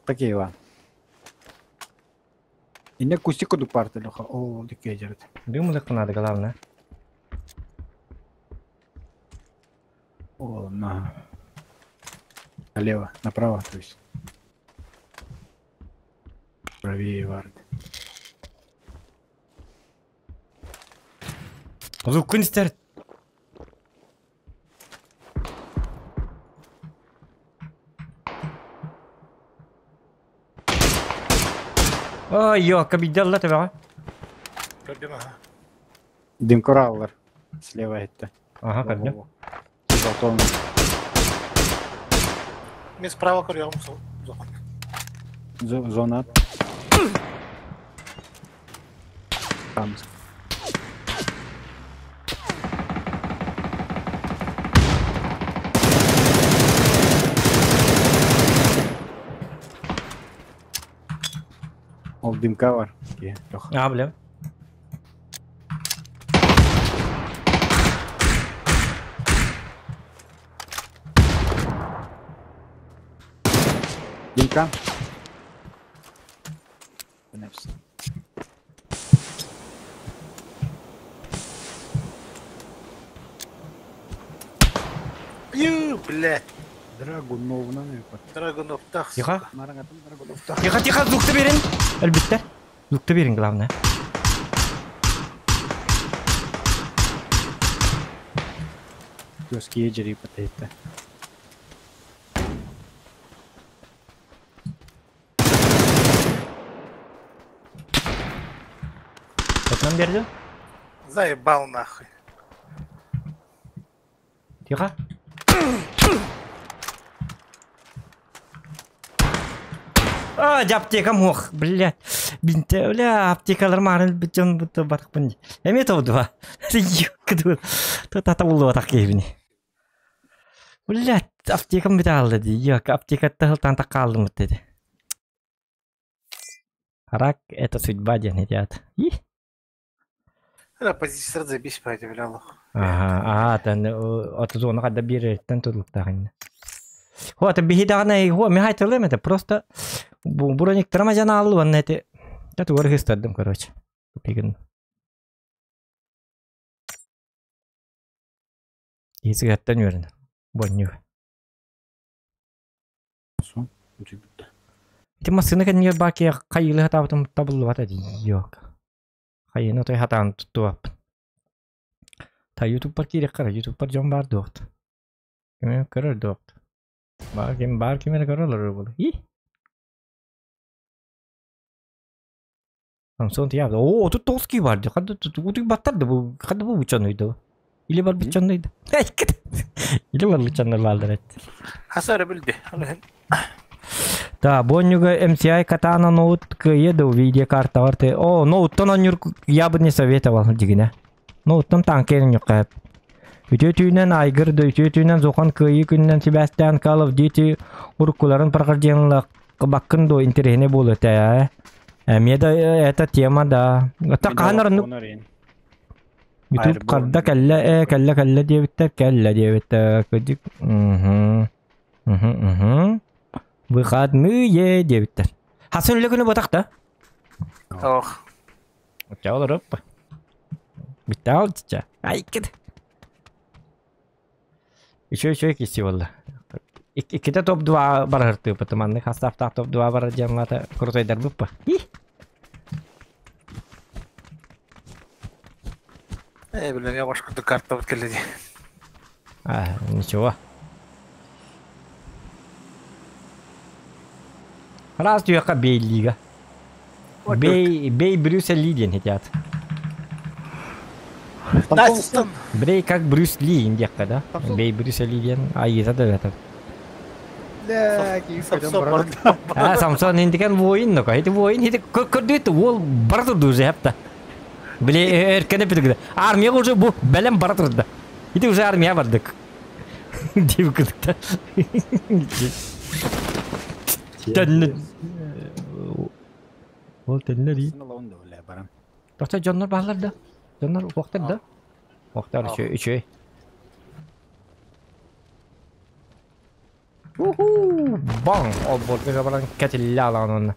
Speaker 3: Атта Иван. Инне кустик курдук баар Леха. О, диккэ дьарыт.
Speaker 1: Дым ылыахха наада главное.
Speaker 3: О, на. Налево, направо, то есть. Правее вард.
Speaker 1: Звукун истэр. Ой, ёка, бидалла тебя.
Speaker 2: Көрдүм аха.
Speaker 3: Дым кораллар. Слева это.
Speaker 1: Ага, көрдүм.
Speaker 3: Золотом.
Speaker 2: Мен справа көрüyorum сол.
Speaker 3: Зона. Там. Ол дымка бар.
Speaker 1: А, бля.
Speaker 3: Дымка.
Speaker 2: Ю, блядь.
Speaker 3: Драгунов на
Speaker 2: Драгунов тах.
Speaker 1: Тихо. Тихо, тихо, звук-то берин. Әлбиттер. Звук-то берин, главное.
Speaker 3: Киоски ежери патейта.
Speaker 1: Как нам берди?
Speaker 2: Заебал нахуй.
Speaker 1: Тихо. А, аптекам ох, блядь. Бинте, бля, аптекалар марын бүтін бұты батықпын. Эме тоғды Ёккаду. Тата улы батақ кейбіні. Блядь, аптекам біте алды ди. Ёк, аптекатта хылтан таққа алдым деді. Рак это судьба ден едят. И?
Speaker 2: Это позиция забись по этим бля.
Speaker 1: Ага, ага, тан от зона қада береттен тұрлықтағын. Хо, та биһи даҕаны хо ми хайтылым это просто броник трамажана аллы ванна эти. Я тугар хыстардым, короче. Тупигин. Исигаттан үөрен. Бонню. Ити массыны кэннигэр баки хайылы хатаабытым табыллыбата дии yok. Хайыны той хатаан туттуаппын. Та ютубпар киириэххэ ютубпар дьон баар дуохт. Ким көрөр дуохт. Бар ким бар ким эрэ көрөр буолу. И? Самсон тиябы. Оо, тут тоски бар ди. Хадды тут баттар да бу. Хадды бу бучанныйды. Или бар бучанныйды. Или бар бучаннар баалдар эт.
Speaker 2: Хасары билди.
Speaker 1: Да, боннюга MCI катана ноут кыеду видеокарта варты. О, ноуттан онюр я бы не советовал дигине. Ноуттан танкерин юккап. Үтө түйүнэн айгыр да үтө түйүнэн зохан кыйы күннэн сибэстээн Call of Duty уруккуларын прохождениялар баккын до интересне буолуо этэ. Эмиэ да эта тема да. Та хаһан оннук YouTube харда кэллэ ээ кэллэ кэллэ диэбиттэр кэллэ диэбиттэр кырдьык угу угу угу выходные диэбиттэр. Хасын үлэ күнү ботах да?
Speaker 2: Ох.
Speaker 1: Очча олоруп. Бүттэ ча. Ай кит. Еще еще киси болла. Икките топ-2 барар тыпы маннык хастафтаах топ-2 барар диэн крутойдар буппа.
Speaker 2: Блин, я башка карта вот келди.
Speaker 1: А, ничего. Раз түйәкка бей лига. Бей, бей Брюса Ли диэн хитят.
Speaker 2: Настан.
Speaker 1: Брей как Брюс Ли индиякка да? Бей Брюса Ли диэн айыта да это.
Speaker 2: Самсон
Speaker 1: А, Самсон индикен воин ну-ка. Это воин, это көрдү ол бара турду уже хапта. Биле эркене битигде. Армия уже бу белем бара турду. Ити уже армия бардык. Деп кыдыкта. Төннө. Ол төннө ди. Тохто дьоннор баалар да. Дьоннор уохтар да. Уохтар үчү үчү. Уху! Баң! Олборга баран кэтиллэ алаан онно.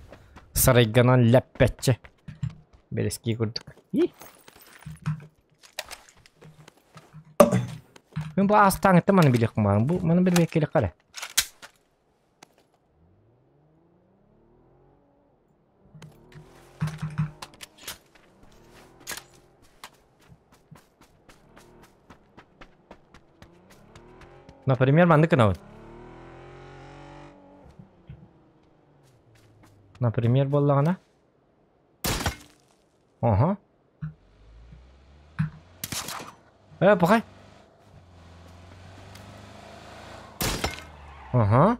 Speaker 1: Сарайганан лэппэччи. Бэрэски курдук. И. Мен бу астаан маны билиэхпин баҕарам. Бу маны билбэккэ илик. Например, маннык гынабын. Например, буоллаҕына. Оһо. Пахай. Ага.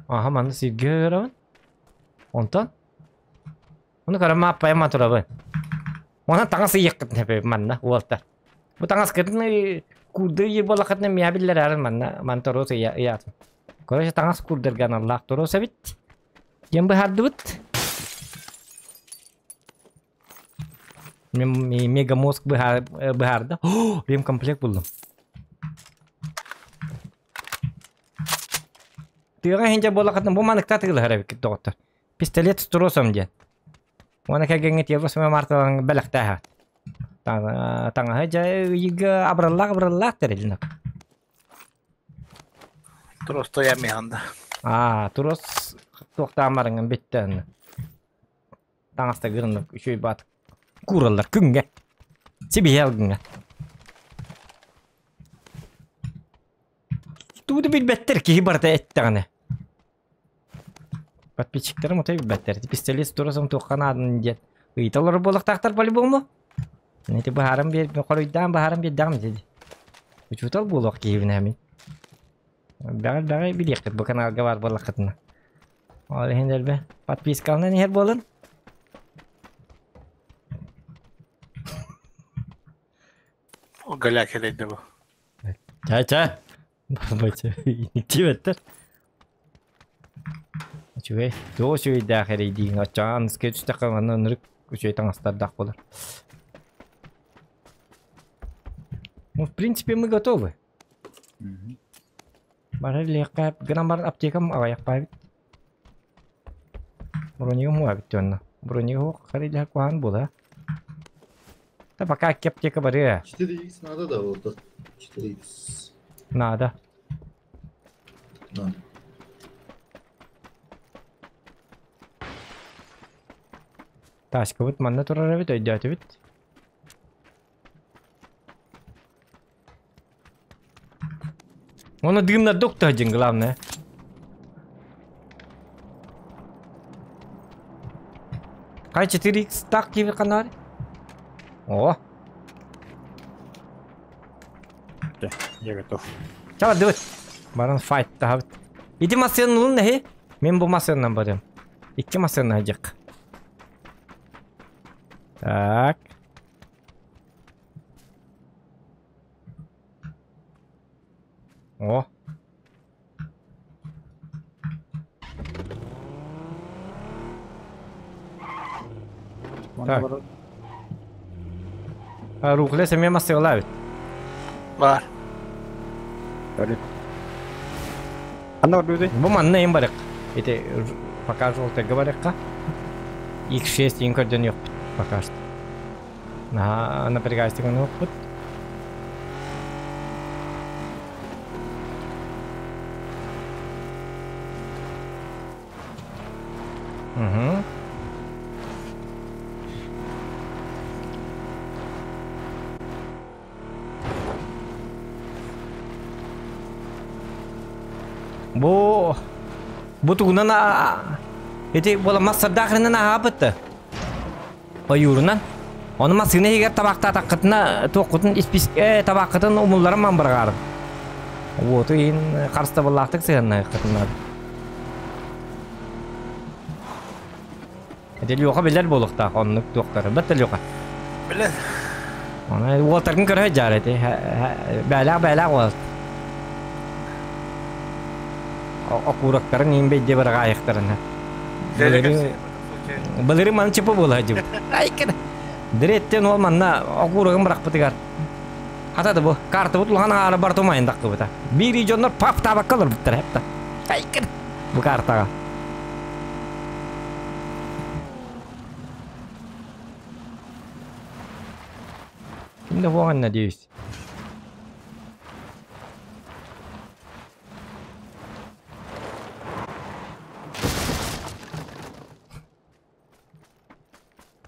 Speaker 1: Аха, манна сиргэ ыырабын. Онтон? Ону көрөн мааппайма турабын. Онон таҥас ыйыаххытын сөп манна уолтар. Бу таҥаскытын куурдуу ыйыр буоллаххытына миэхэ биллэрээрин манна ман торуос ыйаатын. Короче, таҥас куурдарга аналлаах торуос эбит. Диэн быһаардыбыт. Мегамозг быһаарда. Ремкомплект буллум. Тыаҕа иһинчэ буоллаххытына бу маныкта атыылаһар эбиккит доҕоттор. Пистолет с тросом диэн. Уонна кэргэҥҥэ тиэрбэс марталарын бэлэхтээһэ. Таҥаһы дьэ ыйга абыраллаах абыраллаах тэрилин.
Speaker 2: Трос тоямиһанда.
Speaker 1: Аа, трос туохтаан барыҥын бүттэ. Таҥаста гырыннык үчүгэй баат куураллар күҥҥэ. Сибиһэл гыҥа. Тугу да билбэттэр киһи барыта эттэҕинэ. Подписчиктарым отой билбэттэр. Пистолет турасым туохха наадын диэн ыйыталлар буолуохтаахтар по-любому. Ити быһааран биэр, хоруйдаан быһааран биэрдэҕим ити. Учуутал буолуох киһибин мин. Бэҕэл-бэҕэй билиэххит бу каналга баар буоллаххытына. Ол иһин элбэ подпискаланан иһэр буолун.
Speaker 2: Голяк кэлэйдэ бу.
Speaker 1: Чэ-чэ. Диэбэттэр. Үчүгэй. Туох үчүгэйдээх эрэйдииҥ оччоҕо аныска түстэххэ манна ынырык үчүгэй таҥастардаах буолар. Ну, в принципе, мы готовы. Барар илиэххэ гынан баран аптекам аҕыйахпаабыт. Бронигым уһаабыт онно. Бронига харыйдаһар куһаҕан буолаа. Да пока аптека барыа.
Speaker 4: 4х надо да вот 4х.
Speaker 1: Надо.
Speaker 4: На.
Speaker 1: Тачкабыт манна турар эбит, өйдөөтүбүт. Оны дымна доктор один, главное. Хай 4х так тебе канар. О.
Speaker 3: Я готов.
Speaker 1: Чаба дыбыт. Баран файт тахабыт. Ити массыын улун нэһи. Мен бу массыыннан барыам. Икки массыынна хадьык. Так. О. Так. Рухле семья массыылаабыт.
Speaker 2: Бар.
Speaker 3: Ханна барбыты?
Speaker 1: Бу манна им барык. Ити пока желтыйга барыкка. X6 ең көрдөн yok пока что. На напрягайстыгын опыт. Угу. Бу бу тугунан ити буола массардаахырынан аһаабыт. Ойуурунан. Ону массыына иһигэр табаахтаатаххытына туоххутун испис табааххытын умулларан ман быраҕаарым. Уоту иһин харыстабыллаахтык сыһыаннаһыаххытын Ити Леха билэр буолуохтаах оннук туохтары. Бат Леха.
Speaker 2: Билэр.
Speaker 1: Оны уолтаргын көрө сылдьаар ити. Бээлээх бээлээх уол. Окуурактарын иин бэйдиэ быраҕаайахтарына. Былыры маны чыпы буола сылдьыбыт. Айкын. Диреттен ол манна окуурагын бырахпытыгар. Хата да бу картабыт улахан аара бар тумайын даккыбыта. Биир дьоннор пап табакка олорбуттар хепта. Айкыр бу картаҕа. Ким да буоҕан надеюсь.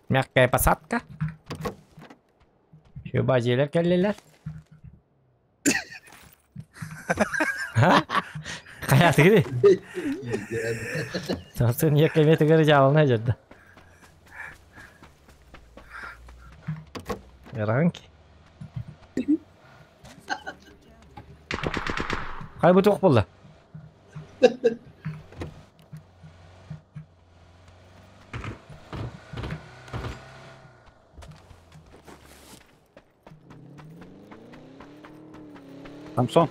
Speaker 1: Мягкая посадка. Базилер кэллилэр. Хайатыгы? Сасын екеметигер жалына жерде. Яранки. Хай бу туох буолла?
Speaker 3: Самсон.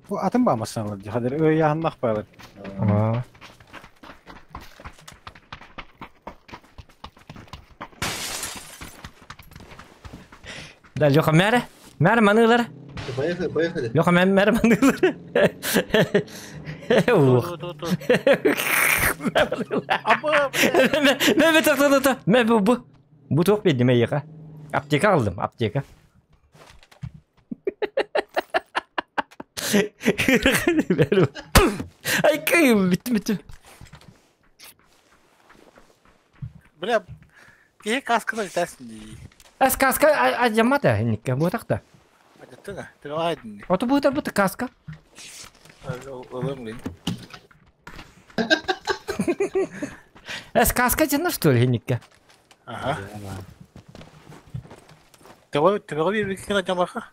Speaker 3: Бу атын баамассаналар дии хадыр ыйааһыннах баалар.
Speaker 1: Аа. Да, Леха, мәрі. Мәрі маныылар.
Speaker 4: Поехали, поехали.
Speaker 1: Леха, мәрі маныылар. Ух. Мә, тоқта, тоқта. Мә, бу, бу. Бу тоқ берді мә еқа. Аптека алдым, аптека. Ай, кым, бітті, бітті.
Speaker 2: Бля, киһи касканы үтәсин дии.
Speaker 1: Әс каска ажамата, никка, бу тақта.
Speaker 2: Ажаттына, тыгайдын.
Speaker 1: Ото бу бу каска.
Speaker 2: Ылым лин.
Speaker 1: Әс каска жана что ли, никка?
Speaker 2: Ага. Тыгай, тыгай бир бикин ажамаха.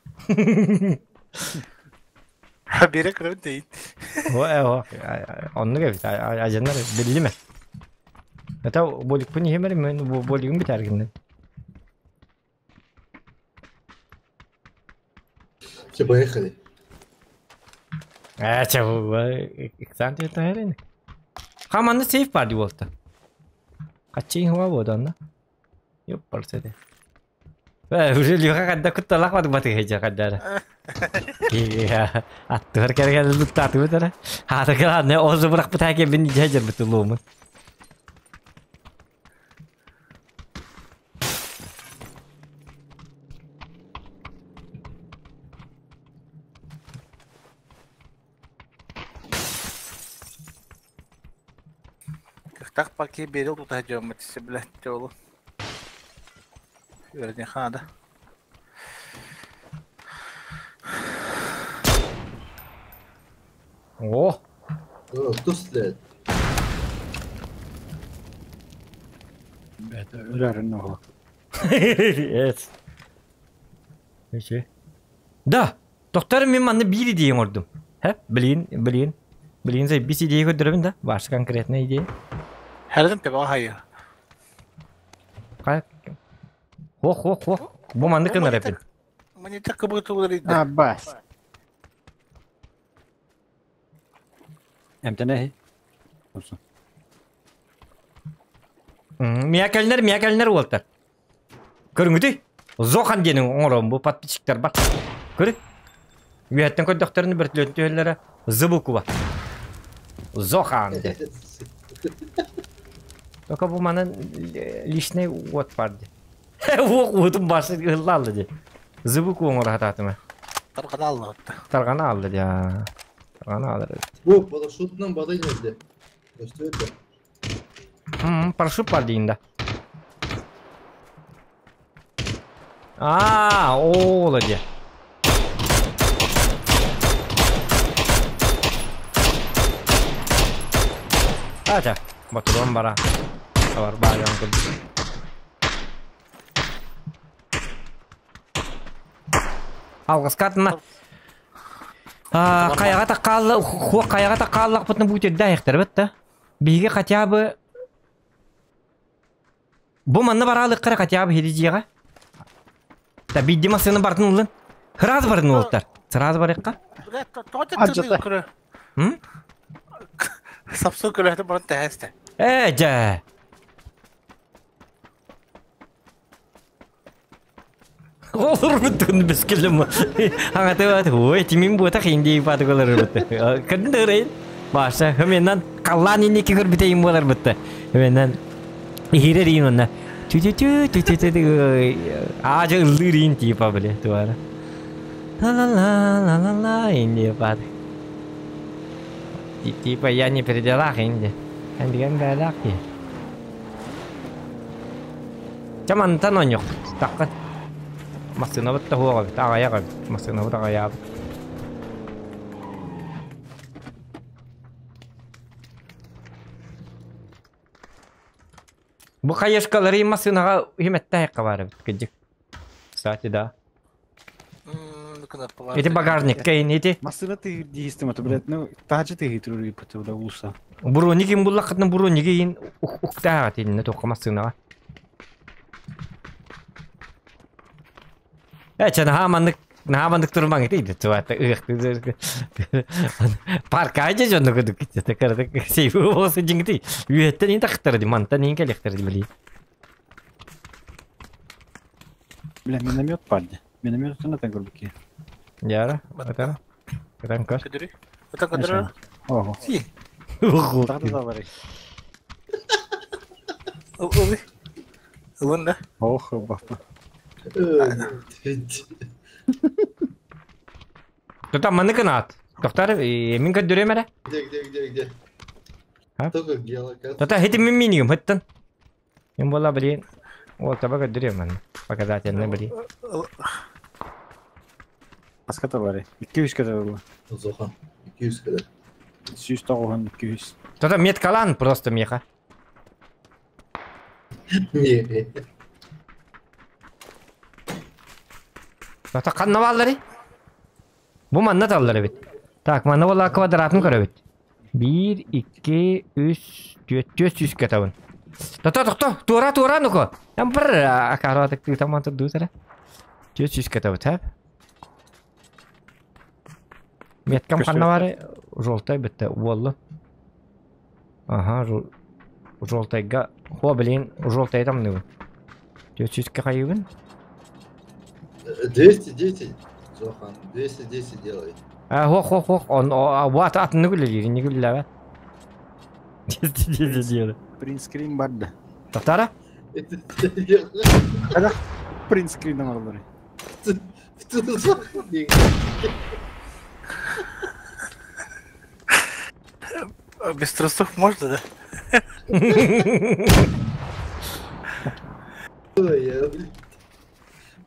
Speaker 2: Бире кырын дейт.
Speaker 1: О, о, онны кебит, ажаннар билдиме. Это болик пуни хемер мен болигим битәргинде.
Speaker 4: Все, поехали.
Speaker 1: А, че, экзант это херин. Хаманны сейф бар дип болду. Качын хуа болду анда. Ёп, барседе. Э, уже Леха кадда кутталах бады баты хеджа каддара. Иә, аттыгар кергелі туттаты бутара. Хата каланы озы бырак бутаке бин жажыр бутулумун.
Speaker 2: Кыхтах паки берил тута жоммат билет жолу. Өрне хада.
Speaker 1: О,
Speaker 4: О, кто стреляет?
Speaker 3: Это өлөрүн оҕо.
Speaker 1: Evet. Peki. Да, доктор мен манны бири дейін ордум. Хэ, блин, блин. Блин, за бис идея көдөрөбүн да. Башы конкретная идея.
Speaker 2: Хәрдем тебе хайы.
Speaker 1: Кай? Хо, хо, хо. Бу манны кынар эпин.
Speaker 2: Мани так кыбы тулар иде.
Speaker 3: А, бас. Эмтене. Самсон.
Speaker 1: Миякалнер, миякалнер болтар. Көрүңүтүй? Зохан денин оңором бу подписчиктер бар. Көрү? Үйәттен көддөктөрүн бир түлөттөлөрө зыбукуба. Зохан де. Только бу манын личный вот бар де. Ок утум башы ыллалды де. Зыбуку оңор хататыма.
Speaker 2: Тарган алды.
Speaker 1: Таргана алды де. Таргана алды.
Speaker 4: О, парашютным бады нельзя. Что это?
Speaker 1: Парашют бар дейін да. А, ола де. Ата, батурон бара. Бар баян курдук. Алгыскатына. А, каяга таккалла, ху каяга таккаллак бутны бутер дайыктар битте. Биге хотя бы Бу манны баралык кара хотя бы хедижига. Та бидди масыны бартын улын. Сразу бардын улыттар. Сразу барыкка.
Speaker 2: Бля, тота көрө.
Speaker 1: М?
Speaker 2: Сапсу көрө барын тәһәстә.
Speaker 1: Э, жа. Олорбут бескелем. Аңаты ой, тимин буота хинди патыгалар бутты. Кындырын. Баша, хменнан каллан инники көрбүтейин болар бутты. Хменнан ихирер иин онна. Тю-тю-тю, тю-тю-тю, ажа ыллыр типа биле туара. Ла-ла-ла, ла-ла-ла, инди пат. Типа я не при делах инди. Эндиген бәлак ки. Чамантан оньок. Таккан. Масына бытта хуага бит, агаяга бит. Масына быт агая бит. Бу хаешкалары масынаға химетте хайққа бар бит, кыджык. Кстати, да. Эти багажник кейн эти.
Speaker 3: Масына ты дейстим, это, блядь, ну, тачы ты хитрый, да, улуса.
Speaker 1: Буруни ким буллақытны буруни кейн уктаға тейін тоққа масынаға. Э, хаманнык турмаң дейді, туата ықты. Парк айжа жонны көдүк кетті, кырдык сейфи болсы жиңти. Үйеттен ин тақтыр ди, мантан ин келектер ди били.
Speaker 3: Бля, миномет падли. Миномет это на так.
Speaker 1: Яра, это. Это көр.
Speaker 2: Көдөрү. Это көдөрү.
Speaker 3: Ого.
Speaker 2: Си.
Speaker 3: Тагы да бар.
Speaker 2: Ой. Ылын да.
Speaker 3: Ох, бафта.
Speaker 1: Тута маны кынат. Доктор, мин көдүрөм эре.
Speaker 4: Где, где, где, где?
Speaker 1: А?
Speaker 4: Только геолокация.
Speaker 1: Тута хитим мин минигим хыттан. Мен бола блин. Вот таба көдүрөм мен. Показательный блин.
Speaker 3: Аската бар. 200 кадar было.
Speaker 4: Зохан. 200 кадar.
Speaker 3: 190 200.
Speaker 1: Тута меткалан просто меха.
Speaker 4: Не.
Speaker 1: Тута канна баллары. Бу манна таллары бит. Так, манна бола квадратын көрөбүт. 1 2 3 4 400 кетабын. Тута токто, тура тура нуко. Ям бір акаратык таман турду сара. 400 кетабыт, хап. Меткам канна бар, желтый битте, болду. Ага, желтыйга, хо блин, желтый там не. 400 кайыбын.
Speaker 4: 210. Зохан, 210 делай.
Speaker 1: А, хо хо хо, он вот атын нүгүле, не гүлләбе. 210 делай.
Speaker 3: Принт скрин бар да.
Speaker 1: Токтара?
Speaker 3: Када принт скрин бар.
Speaker 2: Без трусов можно, да?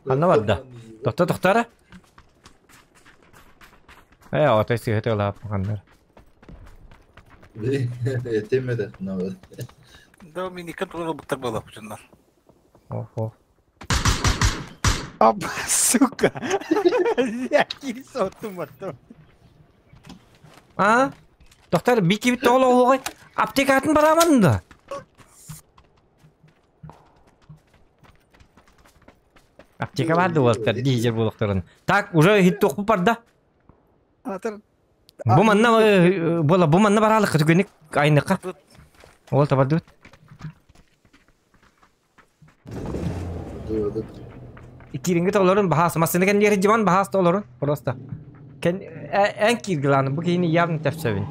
Speaker 1: Анна бар да. Токта токтара? Э, отой сыгыты олап кандар.
Speaker 4: Блин, темеде надо.
Speaker 2: Да, мини контроль буттар было починар.
Speaker 1: Охо.
Speaker 3: Оп, сука. Я кирсотум аттым.
Speaker 1: А? Доктор, бики бит толо охой. Аптекатын барамадым да. Аптека барды болуктар, дизель болуктарын. Так, уже хит токпу бар да.
Speaker 3: Атыр.
Speaker 1: Бу манна бола, бу манна баралык түгөнүк айныкка. Ол табарды. Киринги толорун бахас, масыны кен yeri диван бахас толорун просто. Кен эн киргиланы бу кейини явно тепсебин.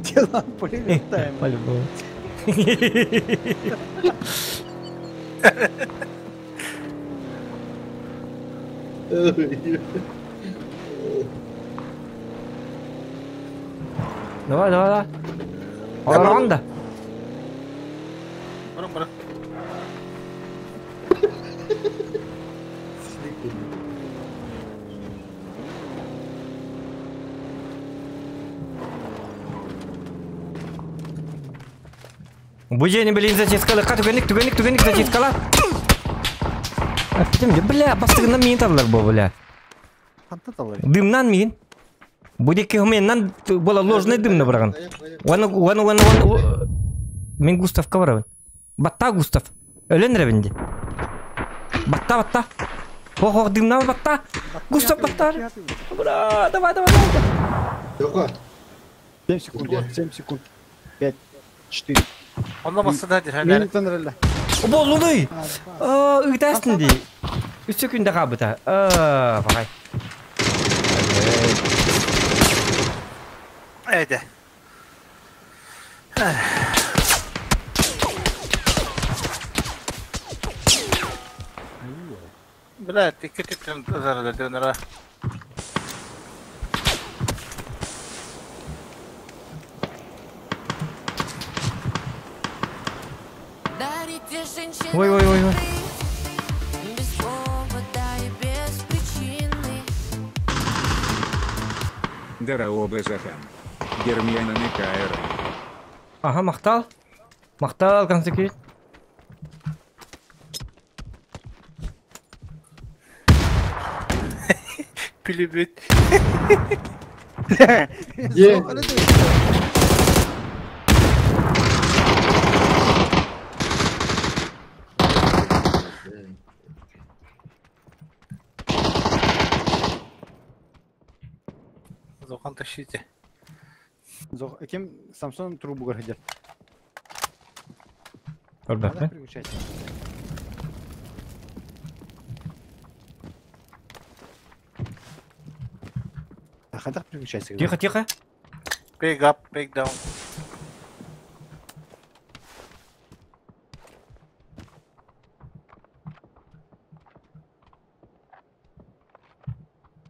Speaker 3: Делан пулеметаем.
Speaker 1: По-любому. Давай, давай, давай. Олорон да.
Speaker 2: Барам, барам.
Speaker 1: Бу жени блин зачискалы, түгенник, түгенник, түгенник зачискала. Аптем, бля, бастыгынан миин таллар бу, бля. Дымнан миин. Бу деки хуменнан бола ложный дымны барган. Ваны, ваны, ваны, ваны. Мен Густавка барабын. Батта Густав. Өлен ребенди. Батта, батта. Хо, хо, дымнан батта. Густав батта. Бра, давай, давай, давай.
Speaker 4: Лёха,
Speaker 3: 7 секунд, 7 секунд. 5, 4.
Speaker 2: Онда басыда дир.
Speaker 3: Мини тонрелла.
Speaker 1: Болуный. Ыйтасың ди. Үс секунда хаалбыта. Аа, баҕай.
Speaker 2: Эйде. Бля, икки түптен зарада дönera.
Speaker 5: Дарите женщинам
Speaker 1: Ой, ой, ой, ой.
Speaker 5: цветы Без повода и без причины.
Speaker 6: Дороба Захан. Гермиана Микаэра.
Speaker 1: Аха, махтал. Махтал, консеквит.
Speaker 2: Пүлүбүт.
Speaker 4: Где?
Speaker 2: Зохан тащите.
Speaker 3: Ким Самсон трубу городит.
Speaker 1: Көрбөппүн.
Speaker 3: Надо переключать. А хотя переключайся.
Speaker 1: Тихо, тихо.
Speaker 2: Pick up, pick down.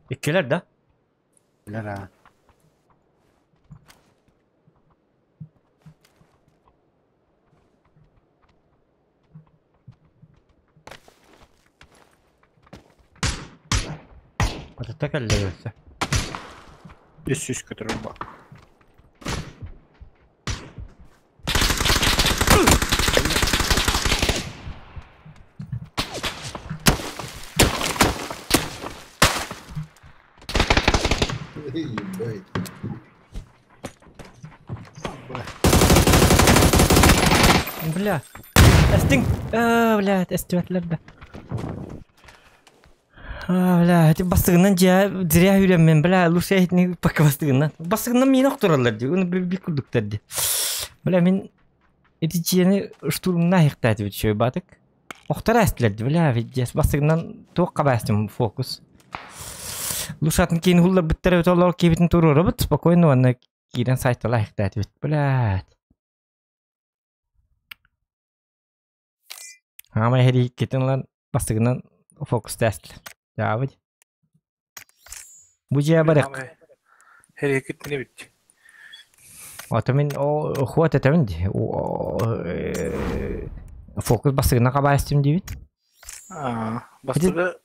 Speaker 1: Иккилэр да?
Speaker 3: Лера.
Speaker 1: Атата кэллэ өссө.
Speaker 3: Үс үс труба.
Speaker 4: Ебать.
Speaker 1: Бля. Эстиҥ. Аа, бля, эстибэтлэр да. Аа, бля, ити бастыгынан дьэ зря үрэммин, бля, лучше этини пока бастыгынан. Бастыгынан миин охтороллор дии, уну би курдуктар дии. Бля, мин ити дьиэни штурмна иһихтээтибит үчүгэй баатык. Охтор эстилэр дии, бля, виддиэс бастыгынан туох хабаастым фокус. Лучше атын киин хулларбыттар эбит олор киибитин туруорабыт, спокойно уонна киирэн сайтала иһихтээтибит, блядь. Хаамай иһэрии ылан бастыгынан фокустаастылар. Дьаабыт. Бу дьиэ барык.
Speaker 2: Hereket ne bitti?
Speaker 1: Ото мин хуат этэбин дии. Фокус бастыгынан хабаастым диибит.
Speaker 2: Аа, бастыгы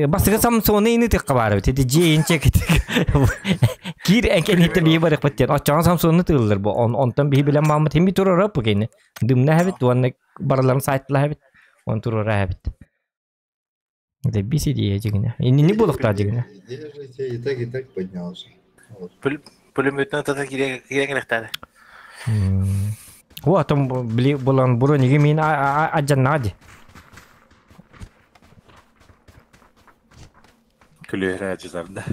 Speaker 1: Бастыгы Самсоны ини тыкка баар эбит. Ити дьиэ инче киир эҥкэниттэ бии барык диэн. Оччоҕо Самсоны тыыллар бу. Онтон биһи билэн мааммыт химби турара бу кини. Дымна эбит, уонна барыларын сайттыла эбит. Он турара эбит. Это биси дии дьигинэ. Иннини буолуохтаах дьигинэ.
Speaker 4: Держите, и так поднялся. Вот.
Speaker 2: Пулеметна тата кире кире керектәде.
Speaker 1: О, атом били булан брониги мин аджаннади.
Speaker 7: Күлүөрэ дьызарда.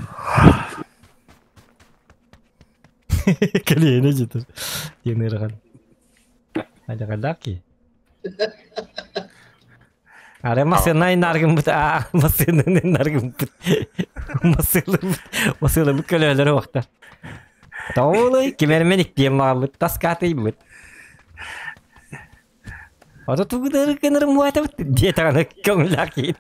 Speaker 1: Кэлиэне житер. Диэнэрган. Ажагалаки. Аре масына наргым бут, а масына наргым бут. Масына масына бу көлөлөр вактар. Тоолой кимермен иктием маалыт таскаты бут. Ото тугудары кенер муата бут. Дие тагана көңүллаки.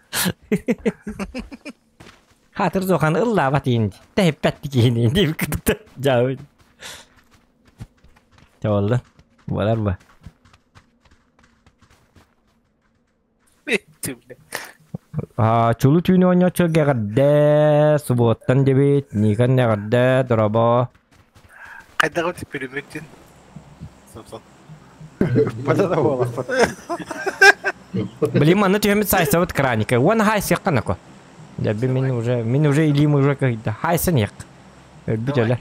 Speaker 1: Хатыр зохан ыллаабат инди. Тэппәтти киини дип күтүктө. Жабы. Чабалды. Болар ба.
Speaker 2: Bitti bile.
Speaker 1: А, чулу түүнү оñочо гэгэрдэ, субуоттан дебит, Никон эҕэрдэ, дорообо.
Speaker 2: Кайдагы пулеметтин. Самсон.
Speaker 3: Вот это было.
Speaker 1: Блин, манна түһэммит сайсабыт краника. Уон хайсыахха нако. Дьэби мин уже, мин уже илиим уже кыйда. Хайсан яқ. Өлбүт өлөр.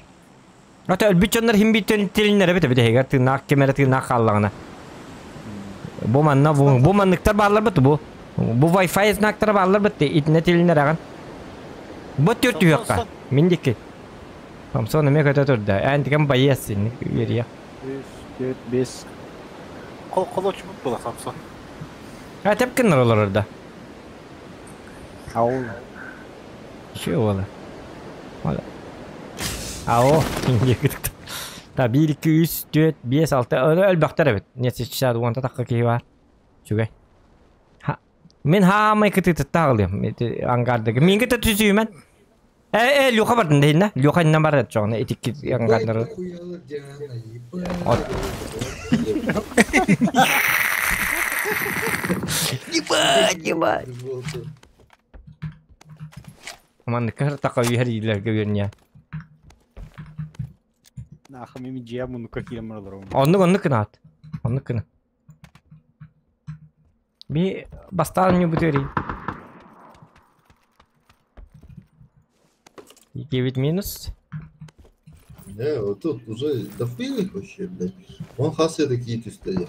Speaker 1: Ата өлбүт дьоннор хим бит тилиннер эбит эбит эһигэр тыыннаах ким эрэ тыыннаах хааллаҕына. Бу манна бу, бу манныктар бааллар бит бу. Бу Wi-Fi знактара бааллар бит итинне тилиннер аҕан. Бу түр түһүөххэ. Мин дикки. Самсон эмиэ көтө турда. Эн тикэн байыас инник үөрүйэх.
Speaker 3: Үс, төрт, бес.
Speaker 2: Кол кол очмут була Самсон.
Speaker 1: А тепкин олорор да.
Speaker 3: Ау.
Speaker 1: Еще ола. Ола. Ао, Та 1, 2, 3, 4, 5, 6, өлбөхтөр эбит. Нет, сейчас уонта тахха киһи бар. Үчүгэй. Мин хаамай кытытытта аҕылыам. Ангардыгы. Мин кыта түсүйүмэн. Э, э, Люха бардын дейинна. Люха инна бар чоҕуна итикки ангардары. Ебать, ебать. Маннык тақа үйер иилерге үйерне.
Speaker 3: Нахам ими дьиэ муннукка киирэн бараллар.
Speaker 1: Оннук оннук кынаат. Оннук кына. Би бастаан ньубутури. 9 минус.
Speaker 4: Не, вот тут уже дохуя их вообще, блядь. Вон хасы такие түстәде.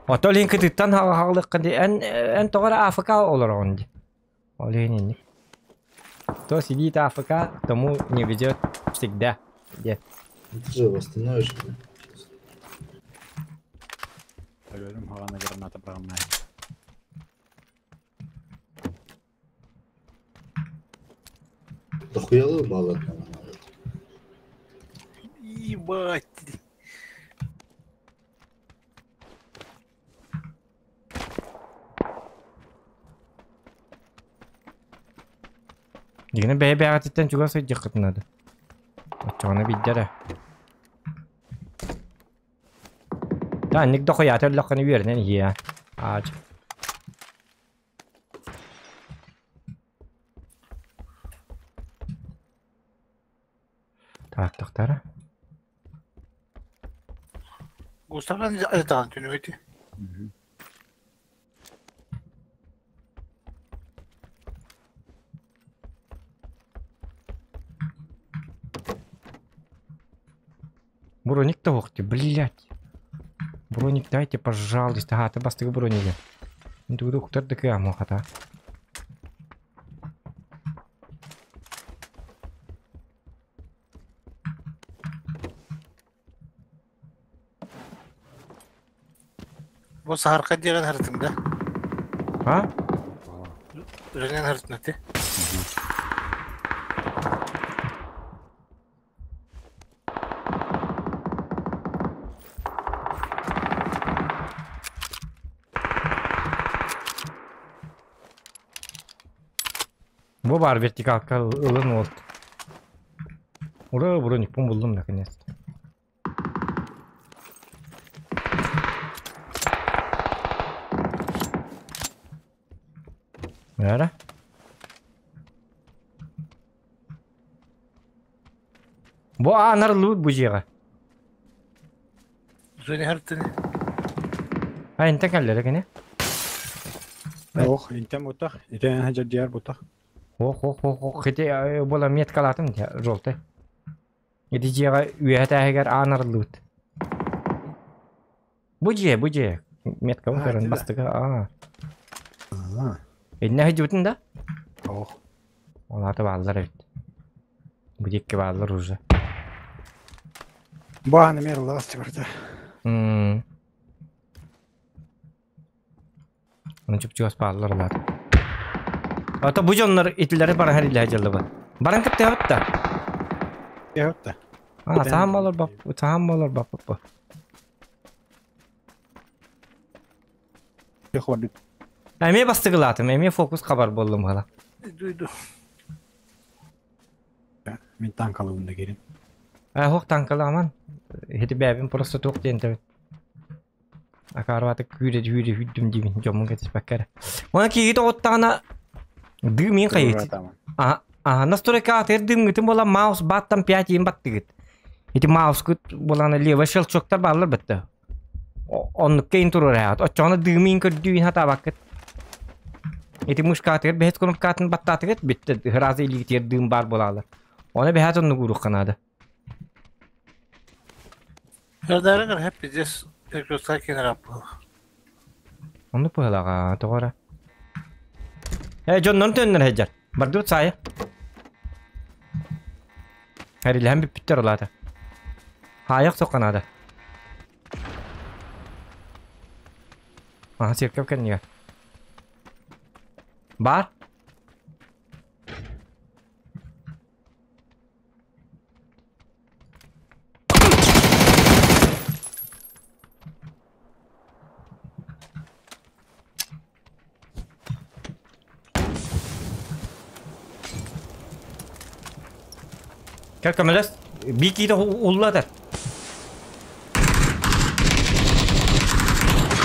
Speaker 1: Ото лин кытыттан хаалыкка ди эн эн тоҕо АФК олороҕун ди. Ол иһин инник. Кто сидит АФК, тому не везет всегда. Где?
Speaker 4: Ну ты же восстановишь, блядь.
Speaker 3: Өлөрүм хаҕана граната быраҕыннай.
Speaker 4: Дохуя баллы надо.
Speaker 2: Ебать.
Speaker 1: Дигини бэйэ бэйэҕититтэн чугас сылдьыаххытын наада. Оччоҕуна билдэрэ. Таанник дохуйаата өллөххүнэ үөрэнэн иһиэ. Аадь. Так, тохтара.
Speaker 2: Густаван айтаан түнүөти.
Speaker 1: Броник того, ты, блядь. Броник дайте, пожалуйста. Ага, ты бастыгы броники. Дуду хутар дыкы амохата.
Speaker 2: Бу саһарка диэн харытын да.
Speaker 1: А?
Speaker 2: Үлэнэн харытын эти.
Speaker 1: Бу бар вертикалка ылын болду. Ура, броник булдум наконец-то. Бара. Бу анар лут бу жига.
Speaker 2: Үлэнэн харытын.
Speaker 1: А инте кэллere кини.
Speaker 3: Ох, интем бутах. Итен хаджар диар бутах.
Speaker 1: Ох, ох, ох, ох, хити була меткалатым желтый. Ити жига үөһэтээһигэр аанар лут. Бу жие, бу жие. Метка
Speaker 3: А,
Speaker 1: көрөн
Speaker 3: ити да.
Speaker 1: бастыга. Аа.
Speaker 3: Аа.
Speaker 1: Инне хижибитин да?
Speaker 3: Ох.
Speaker 1: Оларды баалар эбит. Бу дикки баалар уже.
Speaker 3: Бу ааны мэр ласт барда.
Speaker 1: Мм. Оны чуп-чугас баалар олар. Ата бу дьоннор итилери баран илэ дьыллыбыт. Баран кыттыһабыт да.
Speaker 3: Яхта.
Speaker 1: А, саһам болор бап, саһам болор бап бап.
Speaker 3: Яхварды.
Speaker 1: Эме бастыгылатым, эме фокус хабар боллум хала.
Speaker 2: Иду иду.
Speaker 3: Мин танкалыбын да керин.
Speaker 1: А, хох танкаламан. Хити бэбин просто туох диэн тэбит. Акарваты күүрэ хүүрэ хүддүм дибин дьоммун кэтиспэккэр. Оны киги тоҕуттаҕына дыы мин хайыт. А, а, настройка атыр дымгытын бола маус баттан 5 им баттыгыт. Ити маус кут болана левый щелчоктар баалар бітті. Оннук кейн турар хаат. Оччоҕуна дыымын көрдүүн хатаабаккыт. Ити мышка атыгыт бэһэт кнопкатын баттаатыгыт битте ыразы илигитигэр дыым бар буолаалар. Оны бэһэт оннук уруохха наада.
Speaker 2: Ярдарыгар хеп пиздец перекрестка кенер аппыл.
Speaker 1: Оннук быһылаҕа тоҕо Э, дьоннорун төннөр хэдьэр. Бардыбыт саайа. Хэрилэһэн бүппүттэр олаата. Хаайах соққанаада. Аха, церковь кэннигэ. Бар? Кел көмөлөс. Бикиде улладыр.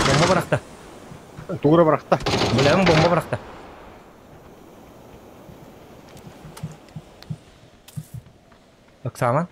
Speaker 1: Бомба бырахта.
Speaker 3: Тугура бырахта.
Speaker 1: Билэм бомба бырахта. Оксана.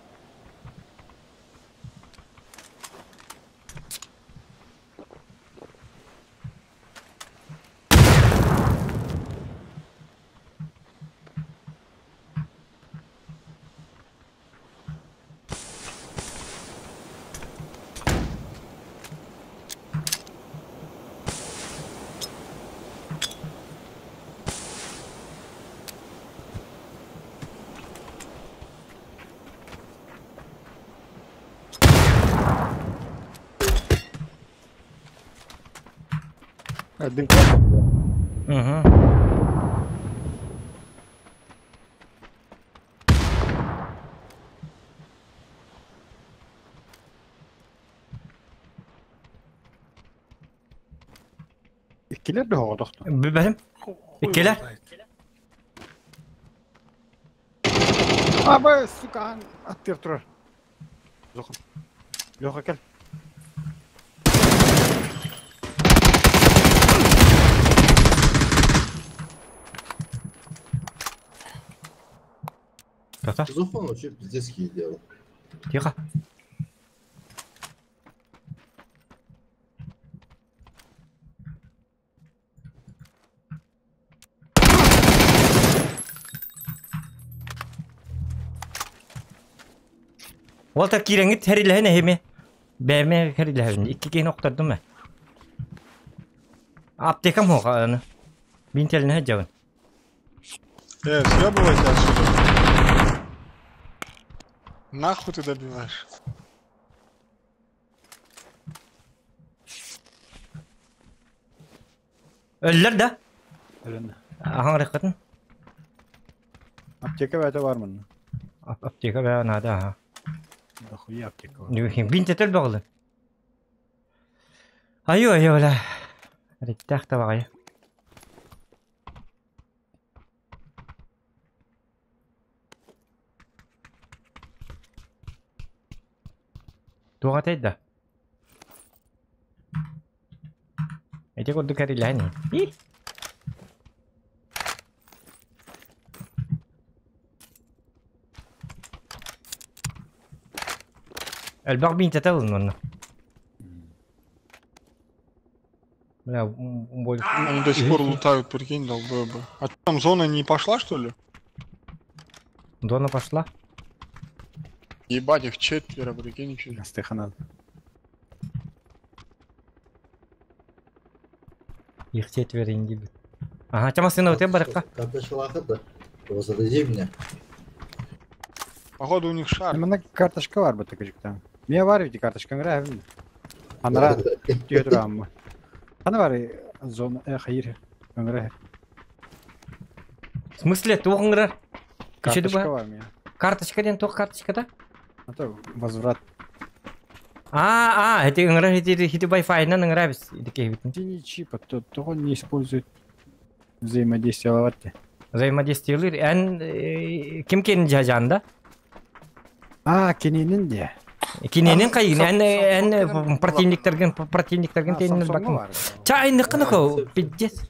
Speaker 1: Угу.
Speaker 3: Иккилэр да оҕотохто.
Speaker 1: Бэрим. Иккилэр.
Speaker 3: Аба, сука, аттыр турар. Леха, кел.
Speaker 1: Тата.
Speaker 4: Зуфан вообще пиздец делал.
Speaker 1: Тихо. Уолта киирэҥҥит хэрилэһэн эһими. Бэйэме хэрилэһэбин. Икки киһини охтордум ээ. Аптекам суох аны. Бинтэлинэ сылдьабын.
Speaker 8: Съебывайся отсюда. Нахуй ты добиваешь?
Speaker 1: Өллөр да?
Speaker 3: Өлөннө.
Speaker 1: Аһаҥ
Speaker 3: Аптека бэйэтэ бар манна.
Speaker 1: Аптека бэйэ наада аха.
Speaker 3: Дохуя аптека бар.
Speaker 1: Бинтэтэл бөҕүлүн. Айо айо бля. Риттэх табаҕай. Туох этэй да? Ити курдук кэрилэһэн иһин. Элбэх биинтэтэ ылын онно. Бля, боль.
Speaker 8: Они до сих пор лутают, прикинь, долбоебы. А там зона не пошла, что ли?
Speaker 1: Зона пошла.
Speaker 8: Ебать, их четверо, прикинь, чуть.
Speaker 3: Стеханал.
Speaker 1: Их четверо индибит. Ага, тема сына у тебя барыка.
Speaker 4: Карточка да? Возрази меня.
Speaker 8: Походу у них шар.
Speaker 3: Манна карточка бар бу там. Мия бар ведь карточка нравится. Анара түйе амма. Ана бар зона хайыр. Ыңгыра.
Speaker 1: В смысле, туох ыңгырар?
Speaker 3: Карточка бар мия.
Speaker 1: Карточка ден туох карточка да?
Speaker 3: А то возврат.
Speaker 1: А, это ыңгырар хити хити Wi-Fi-нан ыңгырабыз.
Speaker 3: Синий чип, а то то он не использует взаимодействие лаватты.
Speaker 1: Взаимодействие эн ким кен жажанда?
Speaker 3: А, кининин де.
Speaker 1: Кининин кайын, эн эн противниктерген противниктерген тейнин бакын. Ча айныкны ко, пиздец.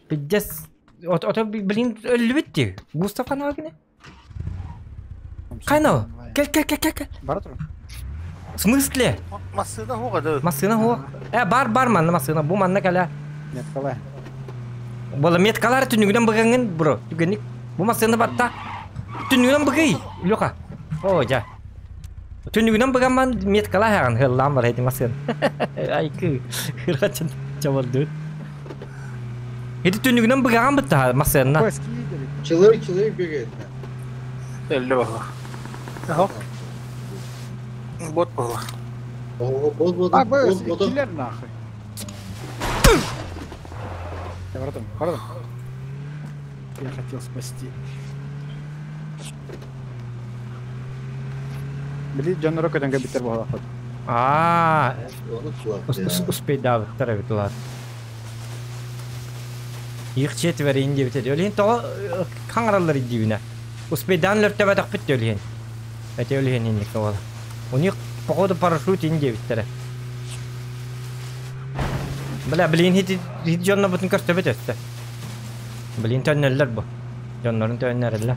Speaker 1: Пиздец. Ото блин өлүбүттү. Густав канал гине. Кайна? Кел кел кел кел.
Speaker 3: Бара тур.
Speaker 1: В смысле?
Speaker 2: Массына хуга да.
Speaker 1: Массына хуга. Бар бар манна массына. Бу манна кала.
Speaker 3: Меткалар.
Speaker 1: Бола меткалар түнүгүнөн быгаңын бро. Түгенник. Бу массына батта. Түнүгүнөн быгый. Лёха. О, жа. Түнүгүнөн быгаман меткалар хаган хыллам бар эди массына. Ай кы. Хыргачын чабалды. Эти түнүгүнөн быгаган бытта массына.
Speaker 4: Человек, человек бегает.
Speaker 2: Лёха. Ага. Бот было.
Speaker 4: О, бот, бот,
Speaker 3: А,
Speaker 4: бот, бот.
Speaker 3: киллер нахуй. Я братан, братан. Я хотел спасти. Били Джон Рок это габитер был ход.
Speaker 1: А, успей да, второй ветлар. Их четверо индивидуально. Олин то кангаралар индивина. Успейдан лөртөбөтөхпүт төлүһүн. Эти өлүһүн инник ол. У них, походу, парашют ин диэбиттэрэ. Бля, блин, хити хити дьонно бутун көрсөбүт өттө. Блин, төннөллөр бу. Дьоннорун төннөрөллөр.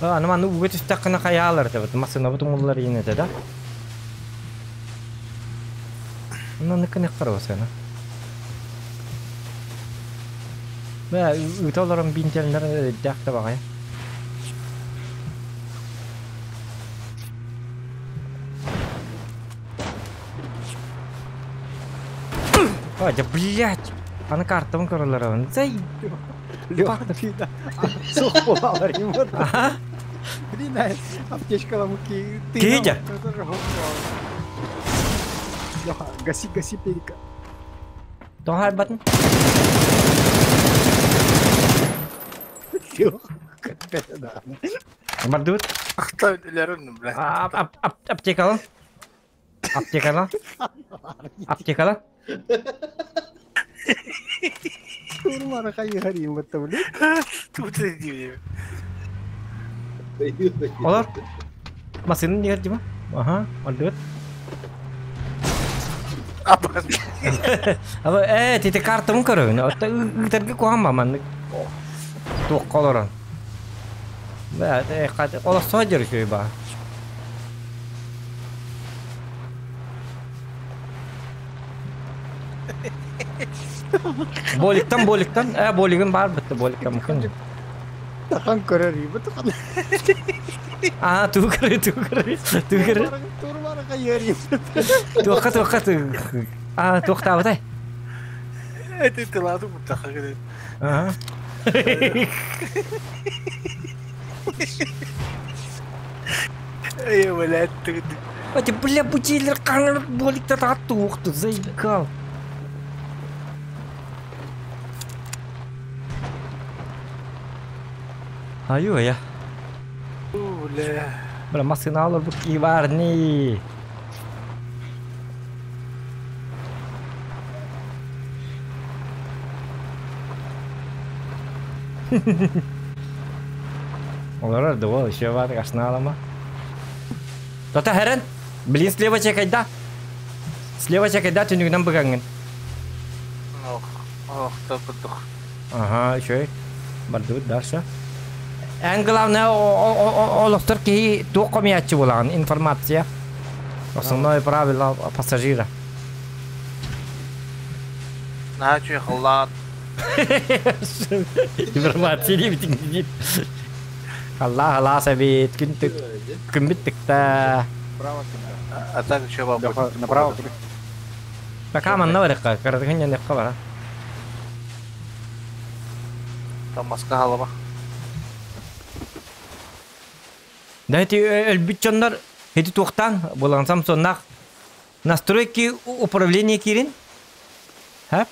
Speaker 1: Аны маны уга түстэххинэ хайаалар этэ, массыынабыт умуллар иин этэ да. Онно кыныккар осана. Бә, ыта олорон бинтелнер дәк та багай. А, да блять! Аны картабын көрөлөр. Зай.
Speaker 3: Леха, фида. Сух буолар им.
Speaker 1: Аха.
Speaker 3: Блин, аптечка муки.
Speaker 1: Киһи
Speaker 3: Леха, гаси, гаси перика.
Speaker 1: Тоҕо батын?
Speaker 3: Леха, капец, да.
Speaker 1: Бардыбыт.
Speaker 2: Ахта өлөрүн, блядь.
Speaker 1: Аптекала. Аптекала. Аптекала.
Speaker 3: Турмара хайыһар им бытта, блин.
Speaker 2: Тут иди.
Speaker 1: Олор. Масыны нигер дима. Аха, бардыбыт.
Speaker 2: Апа.
Speaker 1: Аба, тите картамын көрөбүн. Отта ыытарга куһаан маннык. Туох олорон. Бә, кат олор сожер үчүгэй ба. Боликтан, боликтан, болигин бар битте, боликка мүмкүн.
Speaker 3: Тахан көрөр им бытта.
Speaker 1: А, туу көрө, туу көрө, туу көрө.
Speaker 3: Турмара хайыһар им.
Speaker 1: Туохка, туохка, а, туохтаабытай.
Speaker 2: Это ты ладу бутаха говорит.
Speaker 1: Ага.
Speaker 2: Эй, блядь, ты.
Speaker 1: Эти, бля, бутилер каныр боликта тату, заебал. Аю я.
Speaker 2: Бля.
Speaker 1: Бля, машина алыр бу кибарни. Олар да ол еще бар, ашна алама. Тата херен. Блин, слева чекай, да. Слева чекай, да, түнүгүнөн быгаңын.
Speaker 2: Ох, ох, так.
Speaker 1: Ага, еще. Бардыбыт дальше. Эң главное, олохтор киһи туох комиячы булаган информация. Основное правило пассажира.
Speaker 2: На чуй халат.
Speaker 1: Информация не битин. Аллах алла сабит күн күн биттикта.
Speaker 3: Право.
Speaker 2: А так еще вам.
Speaker 3: Леха, направо.
Speaker 1: Пока манна барыкка, карадыгын яны бара.
Speaker 2: Там маска голова.
Speaker 1: Да эти өлбүтчоннор эти туохтан булан Самсоннах настройки управления кирин. Ха?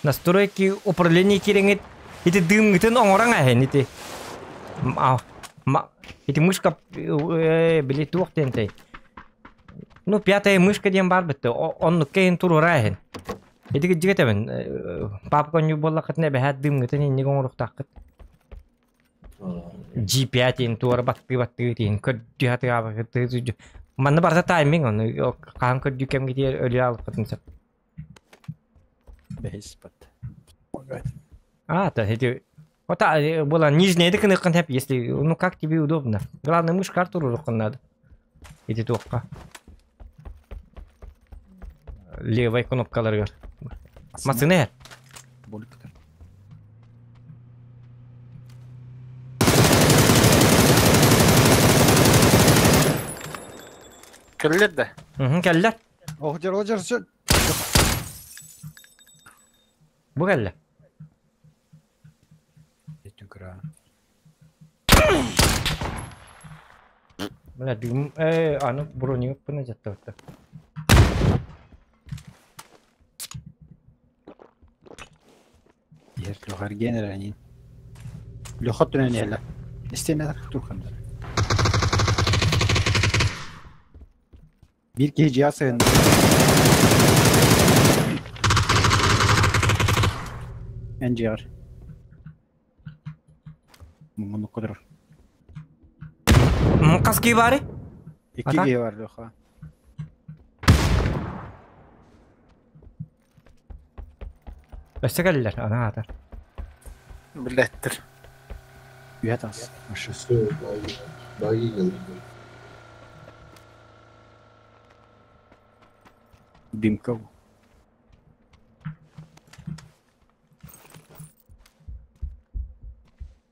Speaker 1: Настройки управления кирин эти дымгытын оңоран ахен эти. Ма эти мышка били туох тентэй. Ну, пятая мышка диэн бар битте. Онну кейин турура ахен. Эти жигетебин. Папка ню болла кытны бэхат дымгытын инник оңоруктаккыт. G5 ин туора батты батты тин көрдү хаты аба манна барта тайминг оны каан көрдү кемге тиер өлү алып кытын
Speaker 3: Бейс бат.
Speaker 1: А, та эти вот а была нижняя дыкын хеп, если ну как тебе удобно. Главное мышь карту рукын надо. Эти тоққа. Левой кнопкалар гөр. Масыны.
Speaker 3: Боликтар.
Speaker 2: Кэллэр да.
Speaker 1: Угу, кэллэр.
Speaker 3: Охжар, охжар, все.
Speaker 1: Бу кэллэ.
Speaker 3: Түкра.
Speaker 1: Бля, дым, аны брони пына жатты.
Speaker 3: Ер Лехар генералин. Леха түнен еле. Истемедер турхандар. Bir киһи жиа сыһын. Эн дьиэҕэр. Муннукка турар.
Speaker 1: Хас киһи баарый?
Speaker 3: Икки киһи бар Леха.
Speaker 1: Өссө кэллилэр, ана аатар.
Speaker 2: Блядь.
Speaker 3: Үһэ таас. Маша.
Speaker 4: Все, баги келди.
Speaker 3: Дымка.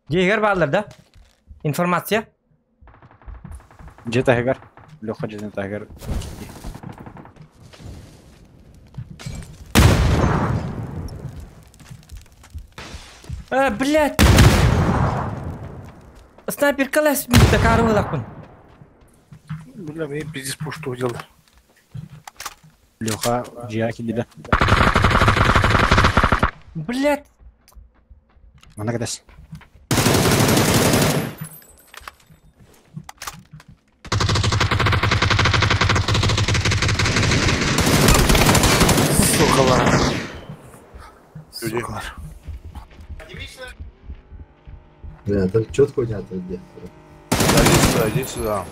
Speaker 1: Дьиэгэр бааллар да? Информация?
Speaker 3: Дьиэ таһыгар. Леха дьиэтин таһыгар.
Speaker 1: А, блядь! Снайперка лас такары вылакпын.
Speaker 2: Бля, мне пиздец пушку уделал.
Speaker 3: Леха дьиэҕэ киирдэ.
Speaker 1: Блядь!
Speaker 3: Манна кэтэс.
Speaker 2: Сукалар. Сукалар.
Speaker 4: Бля, так четко хуйня то где.
Speaker 7: Иди сюда, иди сюда.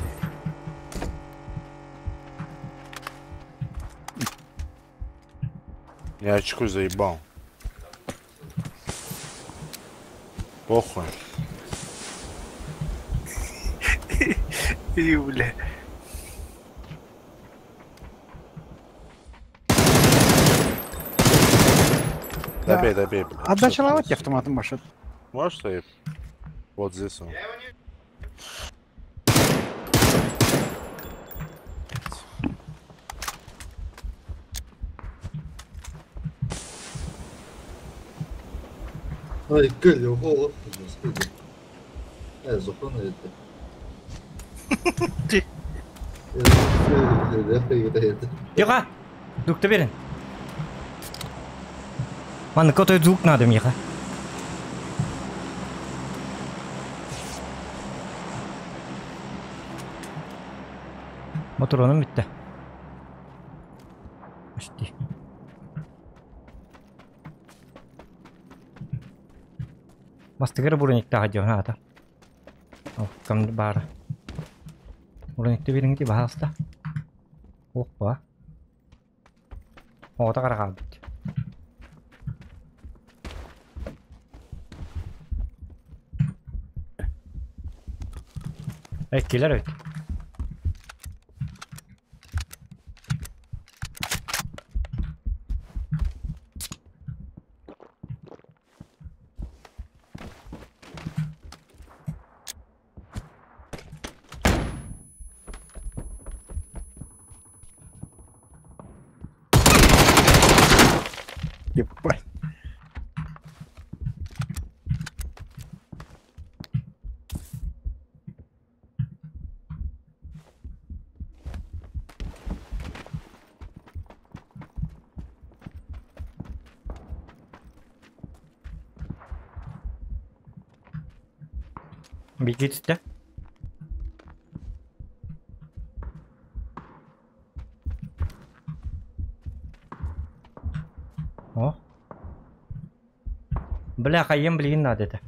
Speaker 7: Я очку заебал. Похуй.
Speaker 2: И, бля.
Speaker 7: Добей, добей, блядь.
Speaker 3: Отдача тебе автоматом машет.
Speaker 7: Можешь стоит? Вот здесь он.
Speaker 4: Ай, кэл, ого, зохон это.
Speaker 1: Тихо! Звук-то верен. Ладно, какой-то звук надо мне, ха. Мотороным бітті. Почти. Мастыгыр буруникта хадьо ата. О, кам бара. Буруникты бериңти баһаста. Опа. Ота карага бит. Эккилер өт.
Speaker 3: Ебать.
Speaker 1: Бегите. О. Бля, хаем, блин, надо это.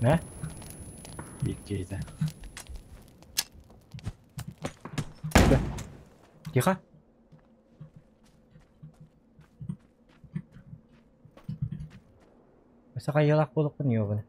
Speaker 1: Не?
Speaker 3: Иккейді.
Speaker 1: Тихо. Сака ялак болуп не ёбаны.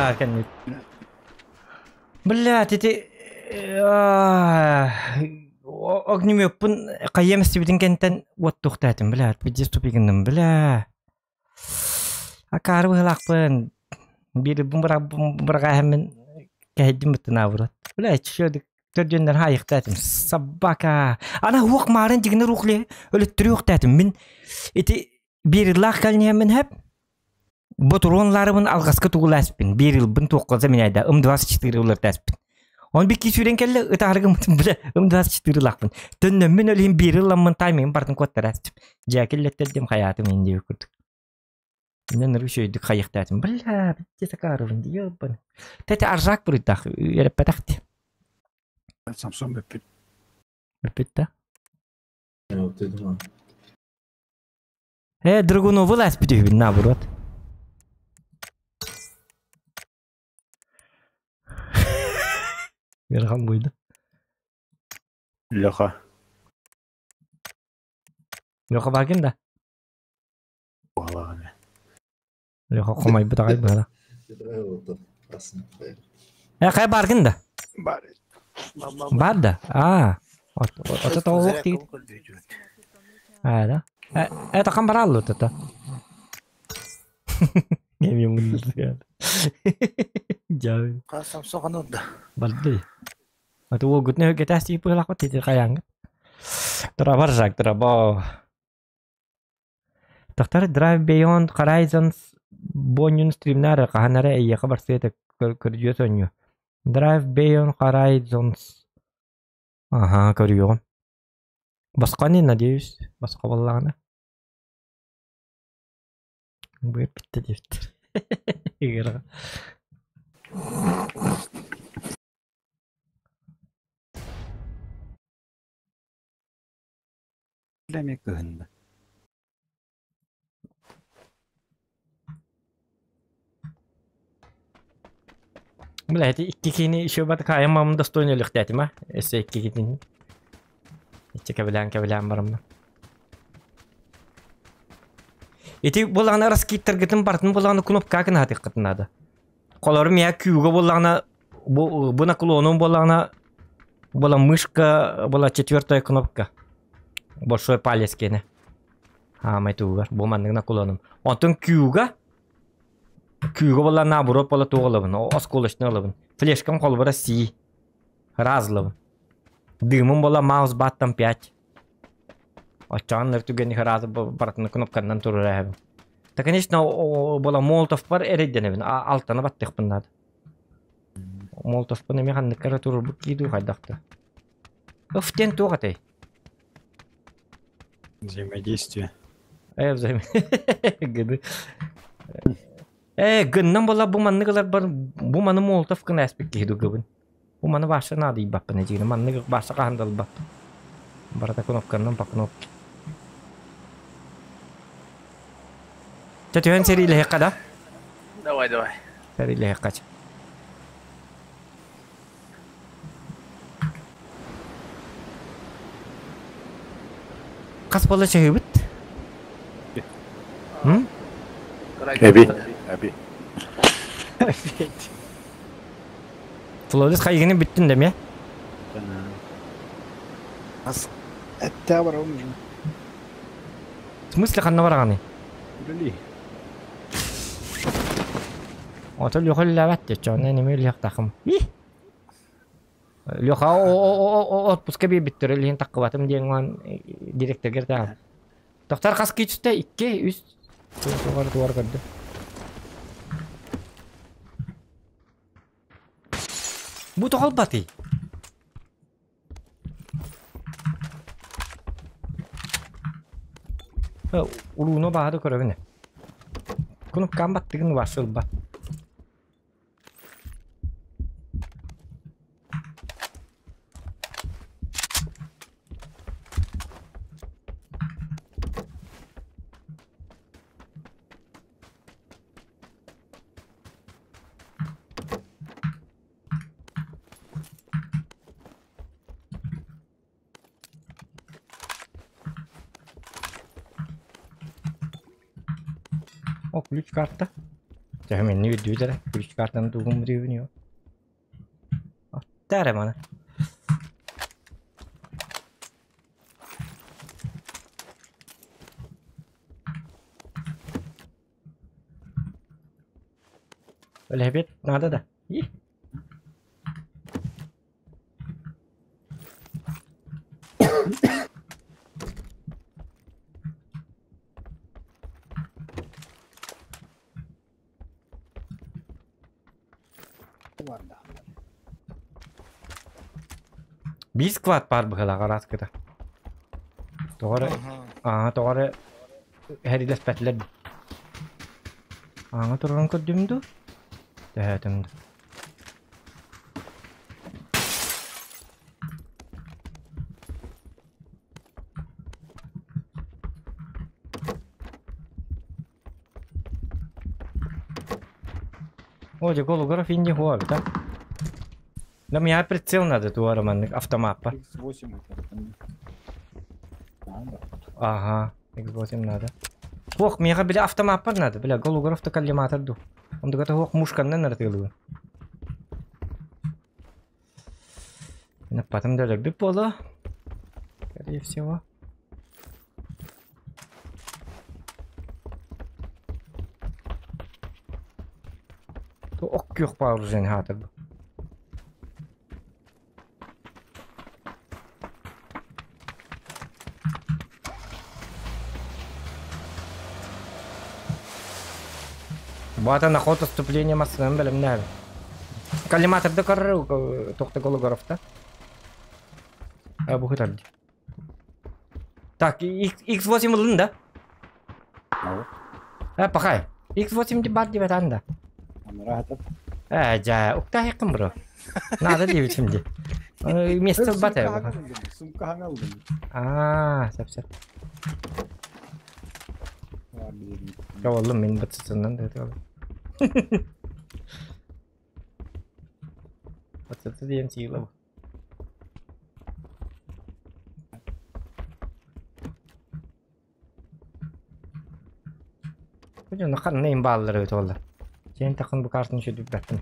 Speaker 1: Да, кэннит. Блядь, ити огнемеппун хайыам истибитин кэнтэн уоттуохтаатым, блядь, пиздец тупигынным, бля. Акаары быһылаахпын. Биир быраҕааһыммын кэһэйдим быттынаабырат. Бля, чё төрдүөннэр хаайыктаатым. Собака. Ана уох маарын дигинер ухле өлөттөрүөхтаатым. Мин ити биир ыллаах кэлниһэммин хэп ботуруон ларыбын алҕаска тугулааспын биир ылбын туохха заменяйда ым 24 ыллартааспын. Он бикки сүүрэн кэллэ ытаарыгыммытын биле ым 24 ылаахпын. Төннөммүн өлүһүн биир ылламмын таймигын бартын куоттараастым. Дьээкиллэттердим хайаатым ин диэбит курдук. Иннен ныры үчүгэйдик хайыахтаатым. Бля, битте сакаарыбын диэбин. Тете аржак буруйдаах үөрэппэтэхти.
Speaker 3: Самсон бүппүт.
Speaker 1: Бүппүт да. Э, Драгунову ласпит үһүбүн наоборот. Ыарахан буйда.
Speaker 3: Леха.
Speaker 1: Леха бааргын да?
Speaker 3: Буолаҕына.
Speaker 1: Леха хомойбут аҕай быһала. Э, хайа бааргын да?
Speaker 3: Бар.
Speaker 1: Бар да? Аа. Ото тоҕулук тиит. Аа, да. Э, это кам бараллы это. Дьэ.
Speaker 2: Самсон ханурда.
Speaker 1: Барды. Аты уолгутун өһүргэтээс тиийп быһылаахпыт тиити хайааҥҥыт. Дорабар Жак, дорабо. Тахтар Drive Beyond Horizons буонньун стримнаар хаһан эрэ эйиэхэ барсыа көрдүө сонньу. Drive Beyond Horizons. Аха, көрүөҕүм. Босхони, надеюсь, босхо буоллаҕына. Быыр бүттэ диэбиттэр. Ыгыраҕа.
Speaker 3: Эмиэ кыһынна.
Speaker 1: Бля, эти икки киһини еще батыкаайым мамын достойно өлүөхтээтим а? Өссө икки киһини. Иччэ кэбилээн-кэбилээн бараммын. Ити буоллаҕына раскиттаргытын барытын буоллаҕына кнопка гынаатыаххытын наада. Холорум я Q-га буоллаҕына бу бу наклонум буоллаҕына была мышка была четвертая кнопка. Большой палец киэнэ. Хаамай тугугар бу маннык наклоном. Онтон Q-га Q-га буолла наоборот буола туох ылабын, осколочный ылабын. Флешкам холобура C. Раз ылабын. Дымым буола маус баттан 5. Оччоҕон түгэни разы барытын кнопканан турар эһэбин. Да, конечно, буола Молотов бар эрэйдэнэбин, алтаны баттыахпын наада. Молотовпун эмиэ ханныкка эрэ турурбут киирдүү хайдах да. Ыф диэн туох этэй?
Speaker 3: Взаимодействие.
Speaker 1: Э, взаим... Гыды. Э, гыннан буола бу маннык ыларбар бу маны Молотов гына эспит киһи дугабын. Бу маны баша наадыйбаппын эдьиини маннык баша хаһан да ылбаппын. Барыта кнопканан по кнопке. Чэ түһэн сэриилэһиэххэ да?
Speaker 2: Давай, давай.
Speaker 1: Сэриилэһиэххэ чэ. Хас буола чаһыыбыт? М?
Speaker 7: Эби. Эби.
Speaker 3: Опять.
Speaker 1: Флорис хайгыны бүттүн да ме?
Speaker 3: Ас. Этте барабын уже.
Speaker 1: В смысле ханна бараҕаный?
Speaker 3: Үлэлии.
Speaker 1: Ото Леха үлэлээбэт диэччи, онно эми үлэлиэхтаахым. Ih! Леха отпуска биэрбиттэр, илиһин таххыбатым диэн уон директоргар таҕа. Тохтор хас кий түстэ? Икки, үс. Тугар тугар көрдө. Бу тоҕолбатый? Урууну баһады көрөбүн. Кнопкам баттыгын басылбат. О, ключ карта. Төһө минни үрдүбүт эрэ. Ключ картаны тугум бүтүбүн yok. Аттара мана. Өлөбет надо да. И. Биир склад бар быһыылаах араскыта. Тоҕо аа тоҕо эрэ эһэрилэспэтилэр. Ааҥа турарын көрдүм дуу? Төһөөтүм дуу? О, дьэ голограф инди хуа да? Да меня прицел надо туара маннык автомат па.
Speaker 3: X8 это там. Надо.
Speaker 1: Ага, X8 надо. Ох, меха бля автомат пар надо, бля, голограф то коллиматор ду. Он догата ох мушканнан артылы. На потом даже бипола. Скорее всего. То ок күөх вооружение хатыр. Бата на ход отступления массынан белем Коллиматорда көрөр тохта голографта. А бу хытар. Так, X8 ылын да? А, пахай. X8 ди бар дип анда.
Speaker 3: Анара хатап.
Speaker 1: Э, жа, укта якын бро. Надо дип şimdi. Место бата.
Speaker 3: Сумка хаңалдым.
Speaker 1: А, сәп сәп. Кавалым мен бытсытынан да это. Бытсыты диэн сила бу. Күнү нахан нейм бааллары өтө олла. Сен такын бу картын шөдүп баттым.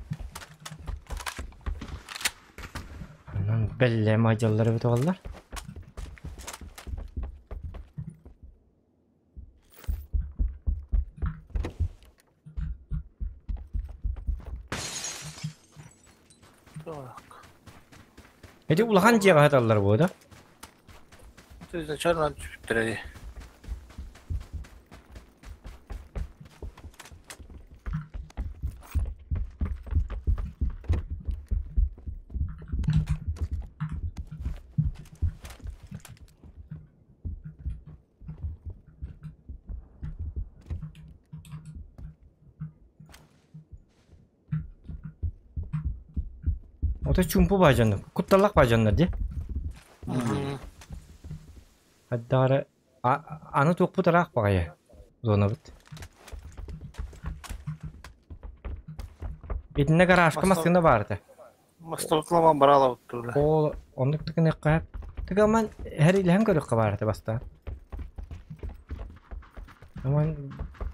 Speaker 1: Анан белле мажаллары өтө оллар.
Speaker 2: Так.
Speaker 1: Эти улахан жега хаталлар бу да.
Speaker 2: Изначально түптүрedi.
Speaker 1: Ото чумпу бажанны, кутталак бажаннар ди. Хаддары аны тук бутарақ багая. Зона бит. Итинне гаражка маскында барды.
Speaker 2: Мастырыкламан барала тур.
Speaker 1: Ол оннук тыкны кап. Тыгаман һәр илһәм көрөк барды баста. Аман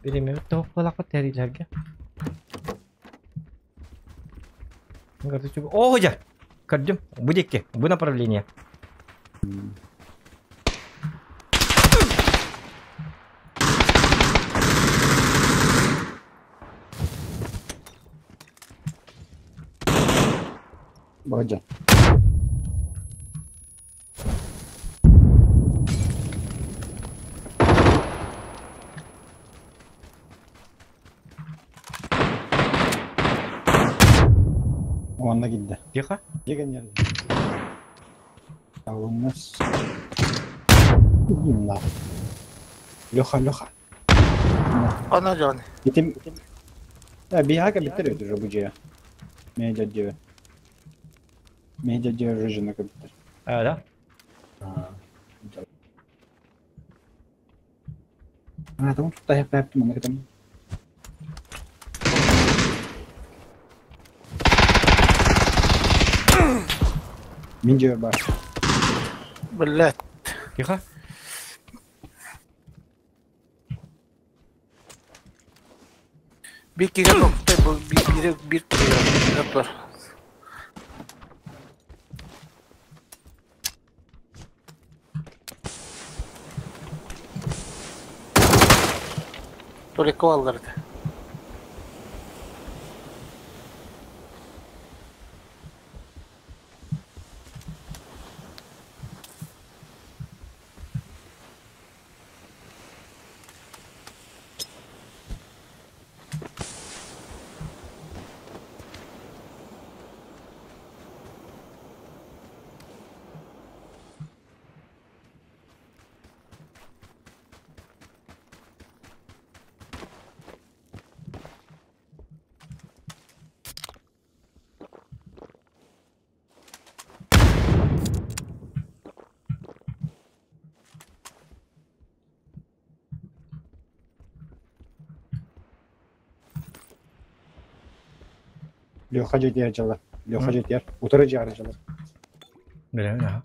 Speaker 1: биреме тоқ балак һәр илһәргә. О, жа. Көрдүм. Бу дикке, бу направление.
Speaker 3: Баджа. Онна кидде.
Speaker 1: Тихо.
Speaker 3: Деген жерде. А у нас... На. Леха, Леха.
Speaker 2: Ана жан.
Speaker 3: Итим... Бияга биттер өтүр бу же. Медиа дебе. Медиа дебе режимна биттер.
Speaker 1: А, да?
Speaker 3: А, там тут я пәптім, аны кетем. Мин жебе бар.
Speaker 2: Блять.
Speaker 1: Тихо.
Speaker 2: Bir kere nokta bu bir bir bir kere var. Только алларды.
Speaker 3: Леха дьиэтигэр дьалар. Леха дьиэтигэр. Утары дьиэҕэр дьалар.
Speaker 1: Билэбин аха.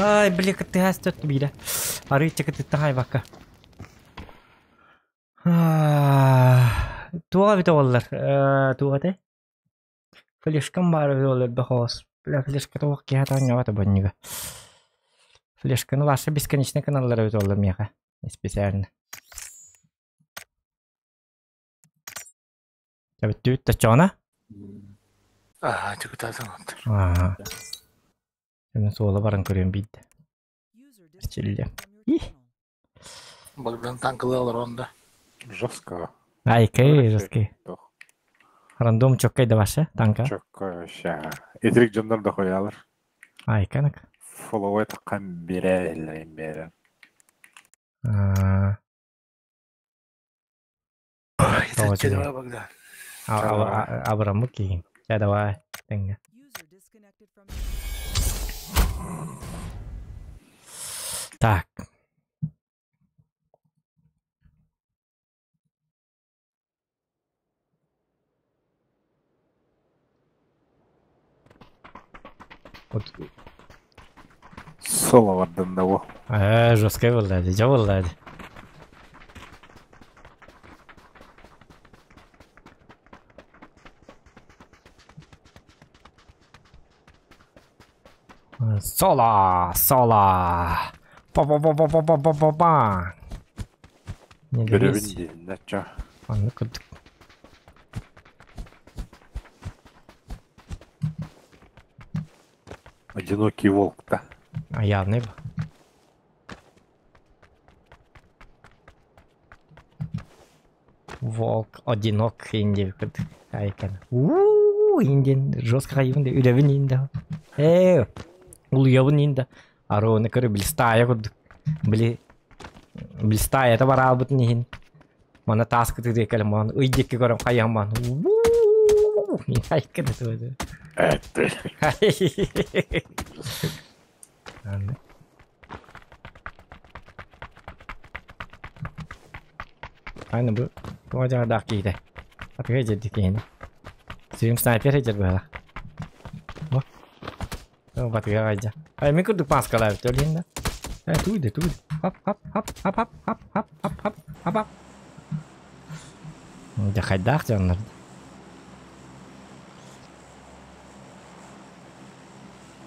Speaker 1: Ай, били кыттыһаас төт биирэ. Арыычча кытыттан хайбакка. Туоҕа эбитэ буоллар, туох этэй? Флешкам баар эбитэ буоллар бэхоос. Бля, флешка туох киһи таҥнабата бонньуга. Флешканы вообще бесконечно гыналлар эбит буолла миэхэ. Специально. Бүттүбүт таччоҕуна?
Speaker 2: Аа, чукутаасан оттор.
Speaker 1: Аа. Эми суола баран көрүөм биирдэ. Чилле.
Speaker 2: Богдан танкылы олорон да.
Speaker 7: Жестко.
Speaker 1: Айкэй, жесткий. Рандом чоккай да ваше танка.
Speaker 7: Чоккай вообще. Итирик дьоннор да хоялар.
Speaker 1: Айканак.
Speaker 7: Фоловой таккан бере бере.
Speaker 1: Аа.
Speaker 2: Давай, Богдан.
Speaker 1: Абрамык киин. Чэ, давай. Тэҥҥэ. Так. Вот.
Speaker 7: Соло бардым да бу.
Speaker 1: Ээ, жесткай буолла дии, дьэ буолла дии. Соло, соло. Па-па-па-па-па-па-па-па. Не
Speaker 7: Көрөбүн диэн чо.
Speaker 1: Оннук курдук.
Speaker 7: Одинокий волк да.
Speaker 1: А явный был. Волк одинок инди айкан. Уу, индин жестко хайыбын да үлэбин инда. Э, улуйабын инда. Ароны көрө били стая курдук. Били били стая это бараабытын иһин. Мана таас кытыды кэлэн ман ый диэки көрөн хайаан ман. Уу, мин айкан это.
Speaker 7: Это.
Speaker 1: Аны бу туга дьаҕардаах киһитэ. Атыга дьэрди киһини. Сирим снайпер эдэр быһала. О, батыга гайдя. Ай, мен курдук маскалаабыт өлүн да. Э, туйды, туйды. Хап, хап, хап, хап, хап, хап, хап, хап, хап, хап, хап. Дьэ, хайдаах дьоннор.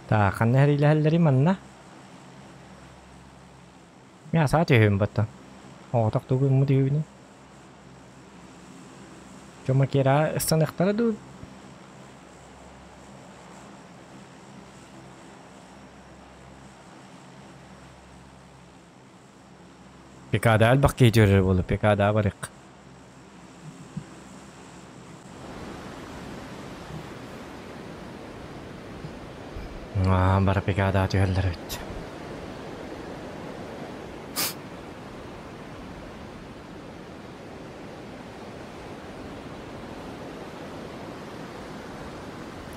Speaker 1: Так, ханна эриилэһэллэрий манна? Мин асаа түһүм баттан. Оҕотох тугу гыммыт үһүбүнүй? Дьомо киэрэ ыстаныахтара дуу? Пикада элбэх киһи түөрэр буолла, Пикада барык. Аа, бары Пикада түһэллэр эбит.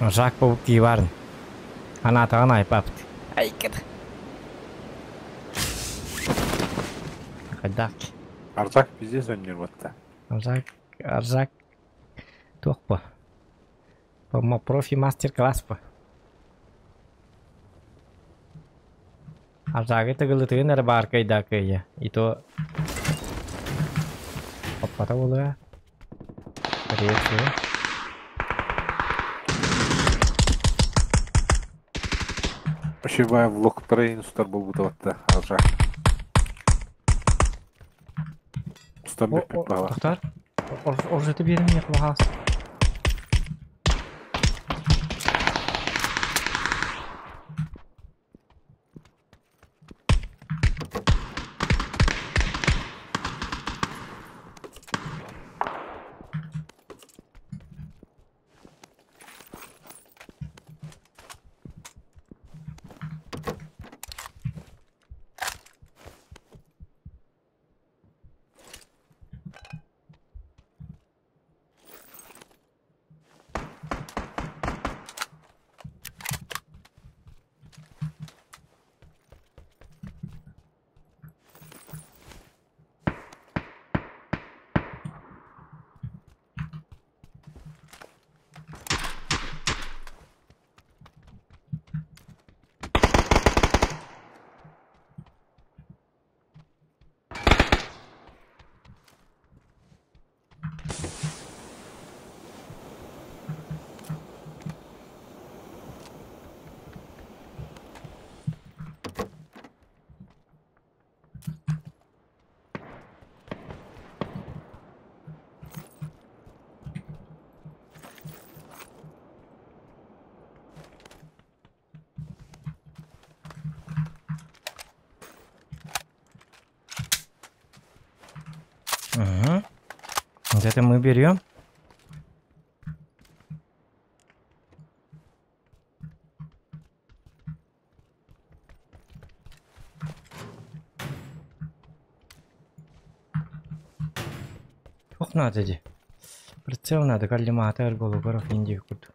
Speaker 1: Жак пауки барын. Анаатаҕын айпапт. Айкыт. Хайдах?
Speaker 7: Арзак пиздец өннөр батта.
Speaker 1: Арзак, Арзак туох бу? По профи мастер-класс бу. Арзагы тыгылытыгын эрэ баар кыайда кыайа. И то Оппата буолуо. Скорее всего.
Speaker 7: Вообще влог трейн устар болбута батта. Арзак. Устар бэппит баҕа.
Speaker 1: Тоқтар. Оржеты берем я хвахас. Угу. Вот это мы берем. Ох, надо иди. Прицел надо, коллиматор был, горов индию курду.